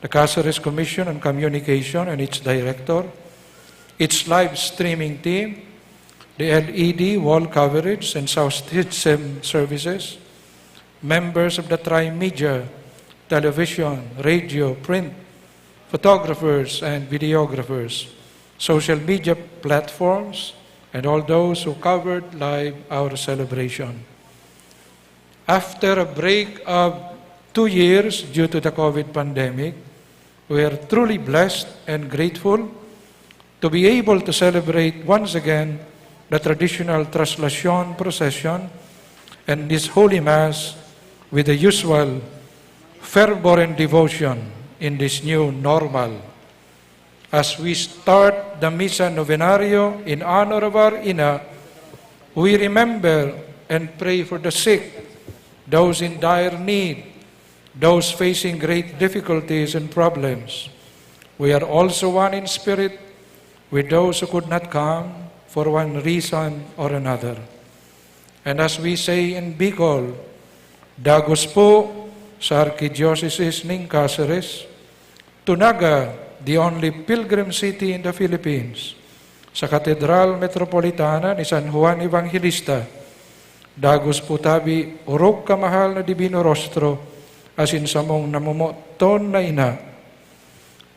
the Caceres Commission on Communication and its director, its live streaming team, the L E D wall coverage and sound system services, members of the Trimedia, television, radio, print, photographers and videographers, social media platforms, and all those who covered live our celebration. After a break of two years due to the COVID pandemic, we are truly blessed and grateful to be able to celebrate once again the traditional Traslacion procession and this Holy Mass with the usual fervor and devotion in this new normal. As we start the Misa Novenario in honor of our Ina, we remember and pray for the sick, those in dire need, those facing great difficulties and problems. We are also one in spirit with those who could not come for one reason or another. And as we say in Bicol, dagos po sa Arkidiocese ning Caceres, to Naga, the only pilgrim city in the Philippines, sa Katedral Metropolitana ni San Juan Evangelista, dagos po tabi, orog kamahal na Divino Rostro, asin samong namomoton na ina.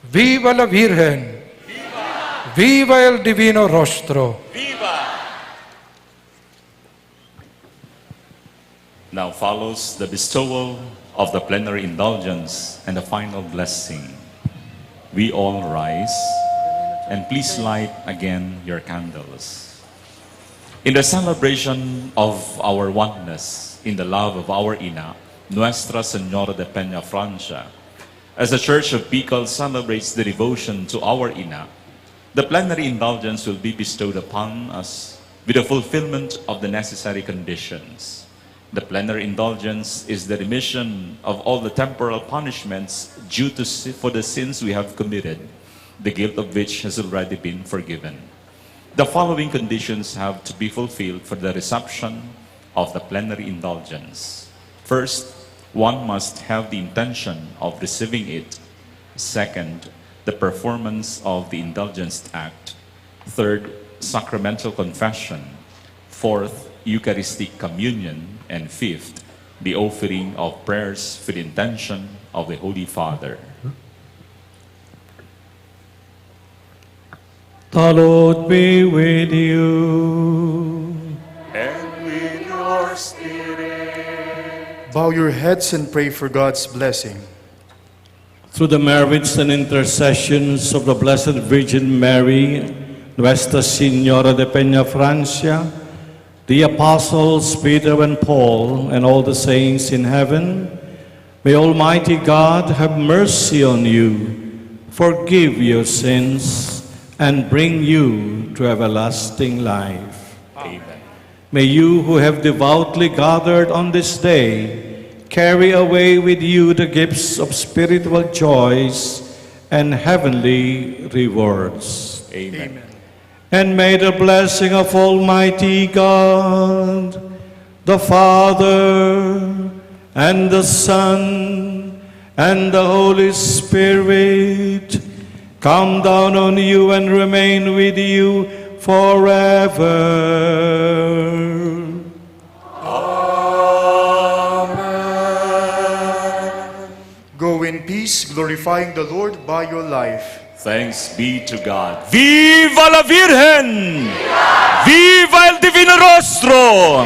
Viva la Virgen! Viva el Divino Rostro! Now follows the bestowal of the plenary indulgence and the final blessing. We all rise, and please light again your candles. In the celebration of our oneness in the love of our Ina, Nuestra Señora de Peñafrancia, as the Church of Bicol celebrates the devotion to our Ina, the plenary indulgence will be bestowed upon us with the fulfillment of the necessary conditions. The plenary indulgence is the remission of all the temporal punishments due to si-, for the sins we have committed, the guilt of which has already been forgiven. The following conditions have to be fulfilled for the reception of the plenary indulgence. First, one must have the intention of receiving it. Second, the performance of the indulgence act. Third, sacramental confession. Fourth, Eucharistic communion. And fifth, the offering of prayers for the intention of the Holy Father. The Lord be with you. And with your spirit. Bow your heads and pray for God's blessing. Through the merits and intercessions of the Blessed Virgin Mary, Nuestra Señora de Peñafrancia, the apostles Peter and Paul, and all the saints in heaven, may Almighty God have mercy on you, forgive your sins, and bring you to everlasting life. Amen. May you who have devoutly gathered on this day carry away with you the gifts of spiritual joys and heavenly rewards. Amen. Amen. And may the blessing of Almighty God, the Father, and the Son, and the Holy Spirit come down on you and remain with you forever. Amen. Go in peace, glorifying the Lord by your life. Thanks be to God. Viva la Virgen! Viva el Divino Rostro!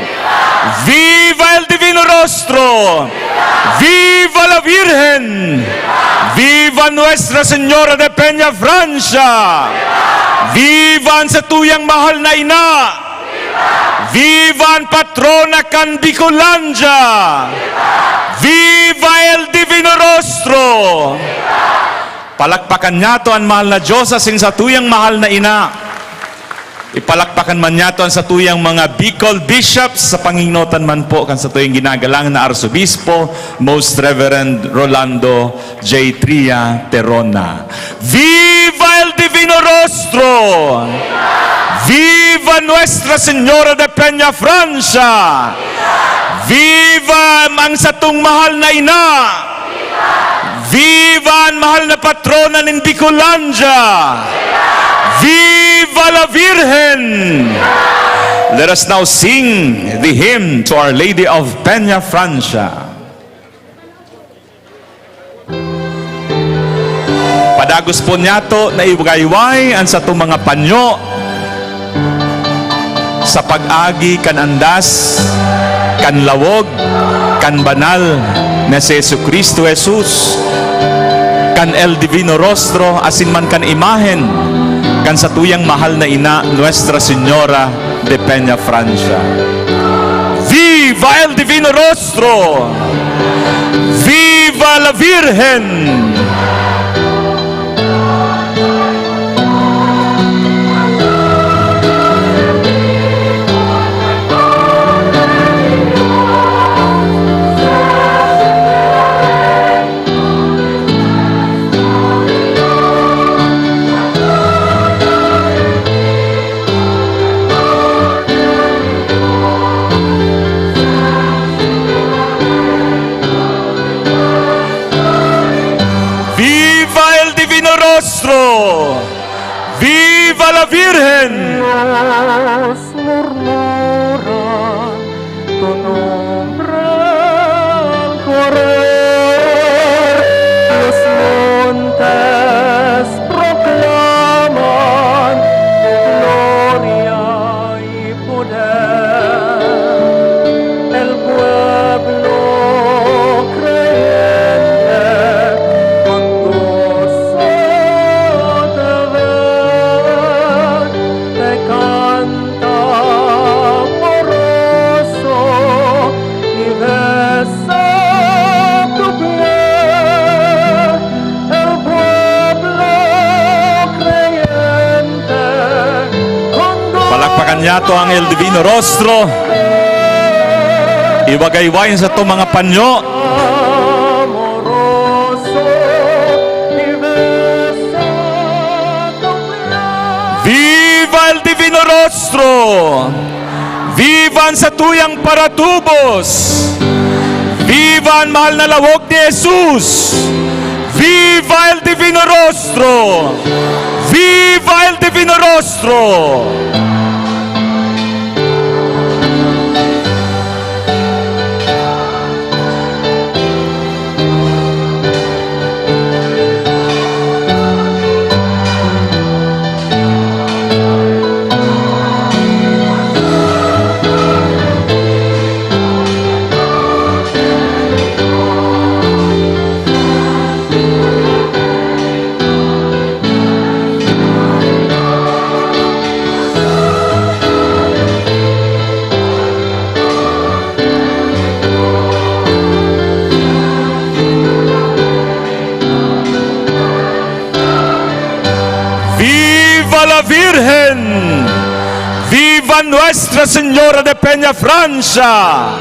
Viva el Divino Rostro! Viva la Virgen! Viva Nuestra Señora de Peña Francia! Viva an satuyang mahal na ina! Viva an patrona kan Bicolandia! Viva el Divino Rostro! Palakpakan niyato an mahal na Diyos asin satuyang mahal na ina. Ipalakpakan man niyato an satuyang mga Bicol bishops, sa panginginotan man po kan satuyang ginagalang na Arsobispo, Most Reverend Rolando J. Tria Terona. Viva el Divino Rostro! Viva Nuestra Señora de Peña Francia! Viva ang satong mahal na ina! Viva an mahal na patrona nin Bicolandia! Viva la Virgen! Let us now sing the hymn to Our Lady of Peña Francia. Padagos po niyato na iwagayway an satong mga panyo sa pag-agi kan andas, kan lawog, kan banal na si Jesu-Cristo Jesus, kan El Divino Rostro, asin man kan imahen kan satuyang mahal na ina, Nuestra Señora de Peña Francia. Viva el Divino Rostro! Viva la Virgen! Viva el Divino Rostro! Viva la Virgen! Dios murmuran, tu nombre al correr, los montes proclaman tu gloria y poder. El pueblo creyente con gozo te ve, te canta amoroso y besa tu pie. El pueblo creyente con gozo Palakpakan niyato ang El Divino Rostro. Iwagayway sa to mga panyo. Viva el Divino Rostro! Viva an satuyang paratubos! Viva an mahal na lawog ni Jesus! Viva el Divino Rostro! Viva el Divino Rostro! Nuestra Señora de Peña Francia!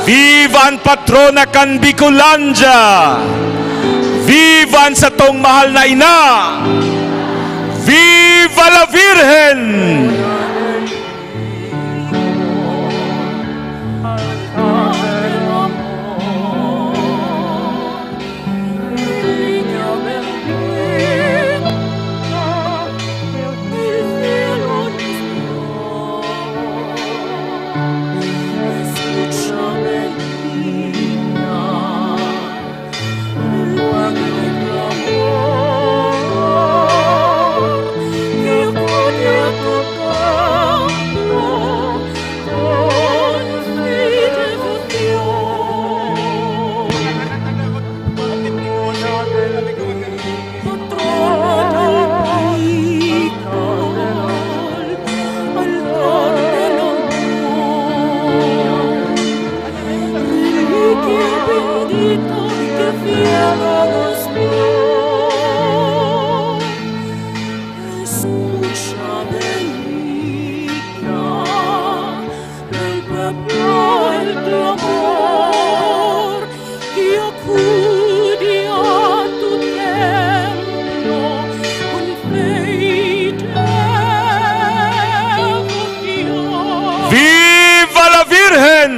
Viva an patrona kan Bicolandia! Viva an satong mahal na ina! Viva la Virgen! Viva la Virgen!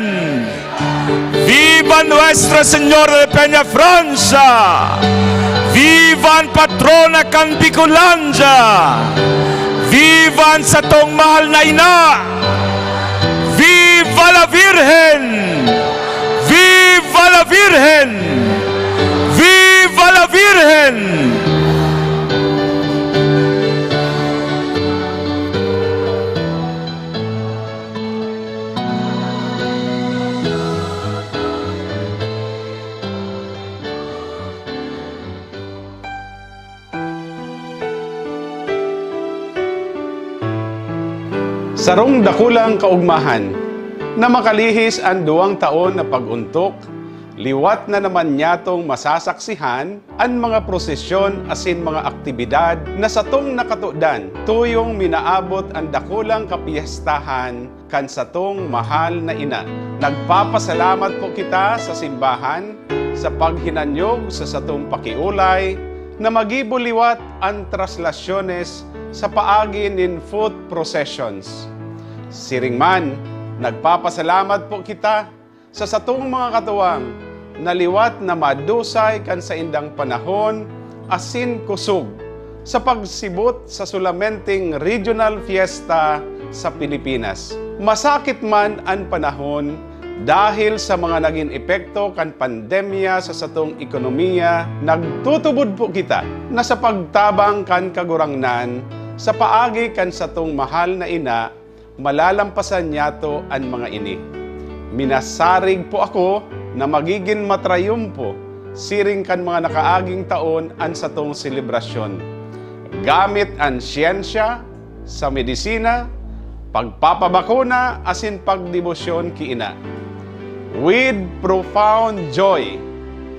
Viva Nuestra Señora de Peña Francia! Viva an patrona kan Bicolandia! Viva an satong mahal na ina! Viva la Virgen! Viva la Virgen! Viva la Virgen! Sarong dakulang kaogmahan na makalihis an duwang taon na pag-ontok, liwat na naman nyatong masasaksihan an mga prosesyon asin mga aktibidad na satong nakatodan, tuyong minaabot an dakulang kapiyestahan kan satong mahal na ina. Nagpapasalamat po kita sa simbahan sa paghinanyog sa satong pakiolay na magibo liwat an traslasyones sa paagi nin foot processions. Siring man, nagpapasalamat po kita sa satong mga katuwang na liwat na madusay kan saindang panahon asin kusog sa pagsibot sa solamenteng regional fiesta sa Pilipinas. Masakit man an panahon dahil sa mga nagin epekto kan pandemya sa satong ekonomiya, nagtutubod po kita na sa pagtabang kan Kagurangnan sa paagi kan satong mahal na ina, malalampasan niyato an mga ini. Minasarig po ako na magigin matrayumpo siring kan mga nakaaging taon an satong selebrasyon, gamit an siyensya sa medisina, pagpapabakuna asin pagdebosyon ki ina. With profound joy,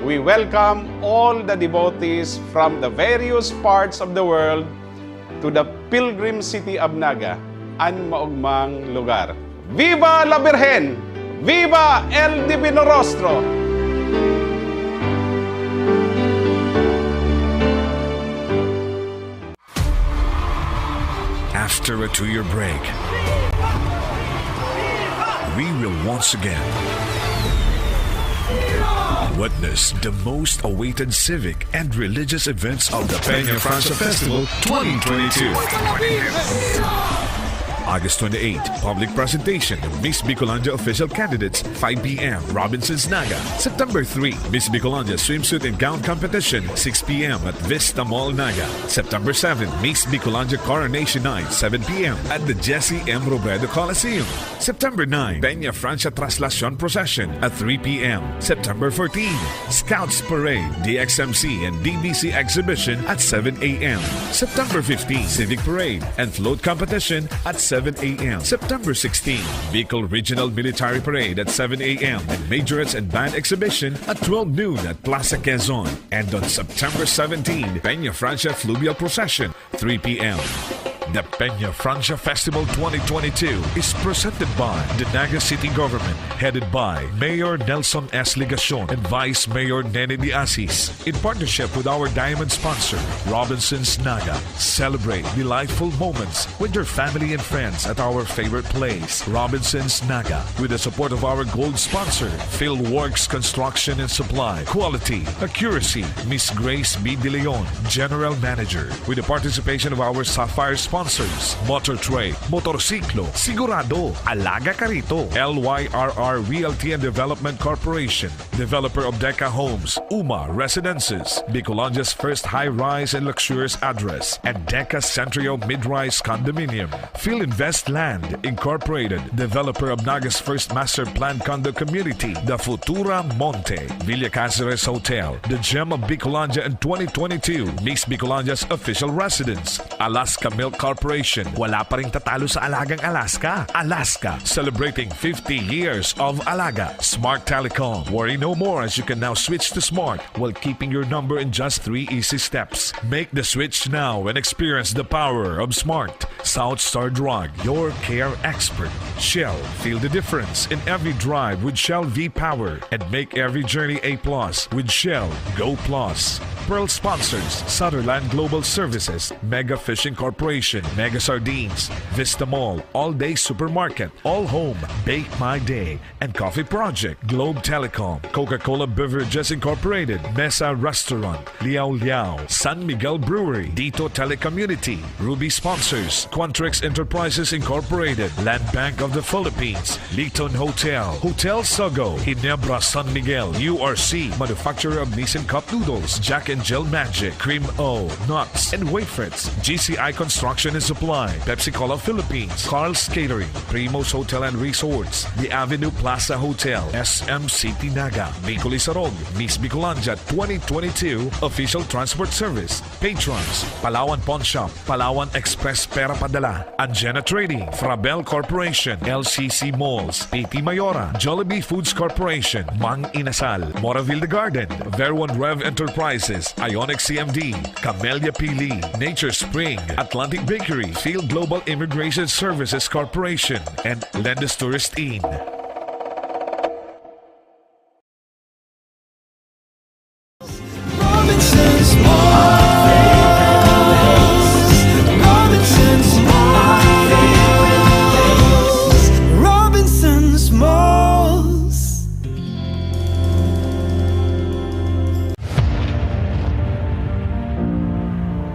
we welcome all the devotees from the various parts of the world to the pilgrim city of Naga, an maogmang lugar. Viva la Virgen! Viva el Divino Rostro! After a two-year break, we will once again witness the most awaited civic and religious events of the Peña Francia Festival twenty twenty-two. August twenty-eight, public presentation of Miss Bicolandia official candidates, five p.m., Robinsons Naga. September three, Miss Bicolandia swimsuit and gown competition, six p.m., at Vista Mall Naga. September seven, Miss Bicolandia Coronation Night, seven p.m., at the Jesse M. Robredo Coliseum. September nine, Peña Francia Traslacion Procession at three p.m. September fourteen, Scouts Parade, D X M C and D B C Exhibition at seven a.m. September fifteen, Civic Parade and Float Competition at seven a.m. September sixteen, Bicol Regional Military Parade at seven a.m. and Majorettes and Band Exhibition at twelve noon at Plaza Quezon. And on September seventeen, Peña Francia Fluvial Procession, three p.m. The Peña Francia Festival twenty twenty-two is presented by the Naga City Government, headed by Mayor Nelson S. Legacion and Vice Mayor Nene de Asis, in partnership with our diamond sponsor, Robinsons Naga. Celebrate delightful moments with your family and friends at our favorite place, Robinsons Naga, with the support of our gold sponsor, Philworks Construction and Supply. Quality, accuracy, Miss Grace B. De Leon, General Manager, with the participation of our Sapphire sponsors, Motor Trade, Motorsiklo, Sigurado, Alaga Karito, L Y R R Realty and Development Corporation, developer of Deca Homes, Uma Residences, Bicolandia's first high-rise and luxurious address, and Deca Centrio Mid-Rise Condominium. Phil Invest Land Incorporated, developer of Naga's first master plan condo community, The Futura Monte, Villa Caceres Hotel, the Gem of Bicolandia and twenty twenty-two Miss Bicolandia's official residence, Alaska Milk Corporation. Wala pa ring tatalo sa Alagang Alaska. Alaska, celebrating fifty years of Alaga. Smart Telecom. Worry no more, as you can now switch to Smart while keeping your number in just three easy steps. Make the switch now and experience the power of Smart. South Star Drug, your care expert. Shell, feel the difference in every drive with Shell V-Power, and make every journey a plus with Shell Go Plus. Pearl sponsors: Sutherland Global Services, Mega Fishing Corporation, Mega Sardines, Vista Mall, All Day Supermarket, All Home, Bake My Day, and Coffee Project, Globe Telecom, Coca-Cola Beverages Incorporated, Mesa Restaurant, Liao Liao, San Miguel Brewery, Dito Telecommunity. Ruby sponsors: Quantrix Enterprises Incorporated, Land Bank of the Philippines, Liton Hotel, Hotel Sogo, Ginebra San Miguel, U R C, manufacturer of Nissin Cup Noodles, Jack and Jill Magic, Cream O, Nuts, and Wafers, G C I Construction and Supply, Pepsi Cola Philippines, Carl's Catering, Primo's Hotel and Resorts, The Avenue Plaza Hotel, S M City Naga, Bicol Isarog, Miss Bicolandia twenty twenty-two Official Transport Service, Patrons, Palawan Pawn Shop, Palawan Express Pera Padala, Anjena Trading, Frabel Corporation, L C C Malls, P T Mayora, Jollibee Foods Corporation, Mang Inasal, Moraville The Garden, Verwan Rev Enterprises, Ionic C M D, Camellia Pili, Nature Spring, Atlantic Bakery, Field Global Immigration Services Corporation, and Lendus Tourist Inn. Robinsons Malls. Robinsons Malls. Robinsons Malls.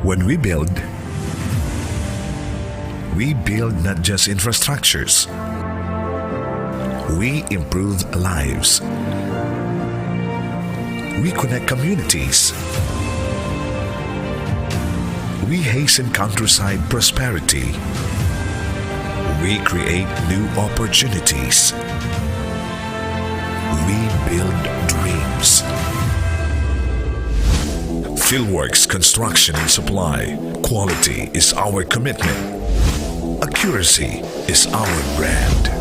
When we build, we build not just infrastructures. We improve lives. We connect communities. We hasten countryside prosperity. We create new opportunities. We build dreams. Philworks Construction and Supply. Quality is our commitment. Accuracy is our brand.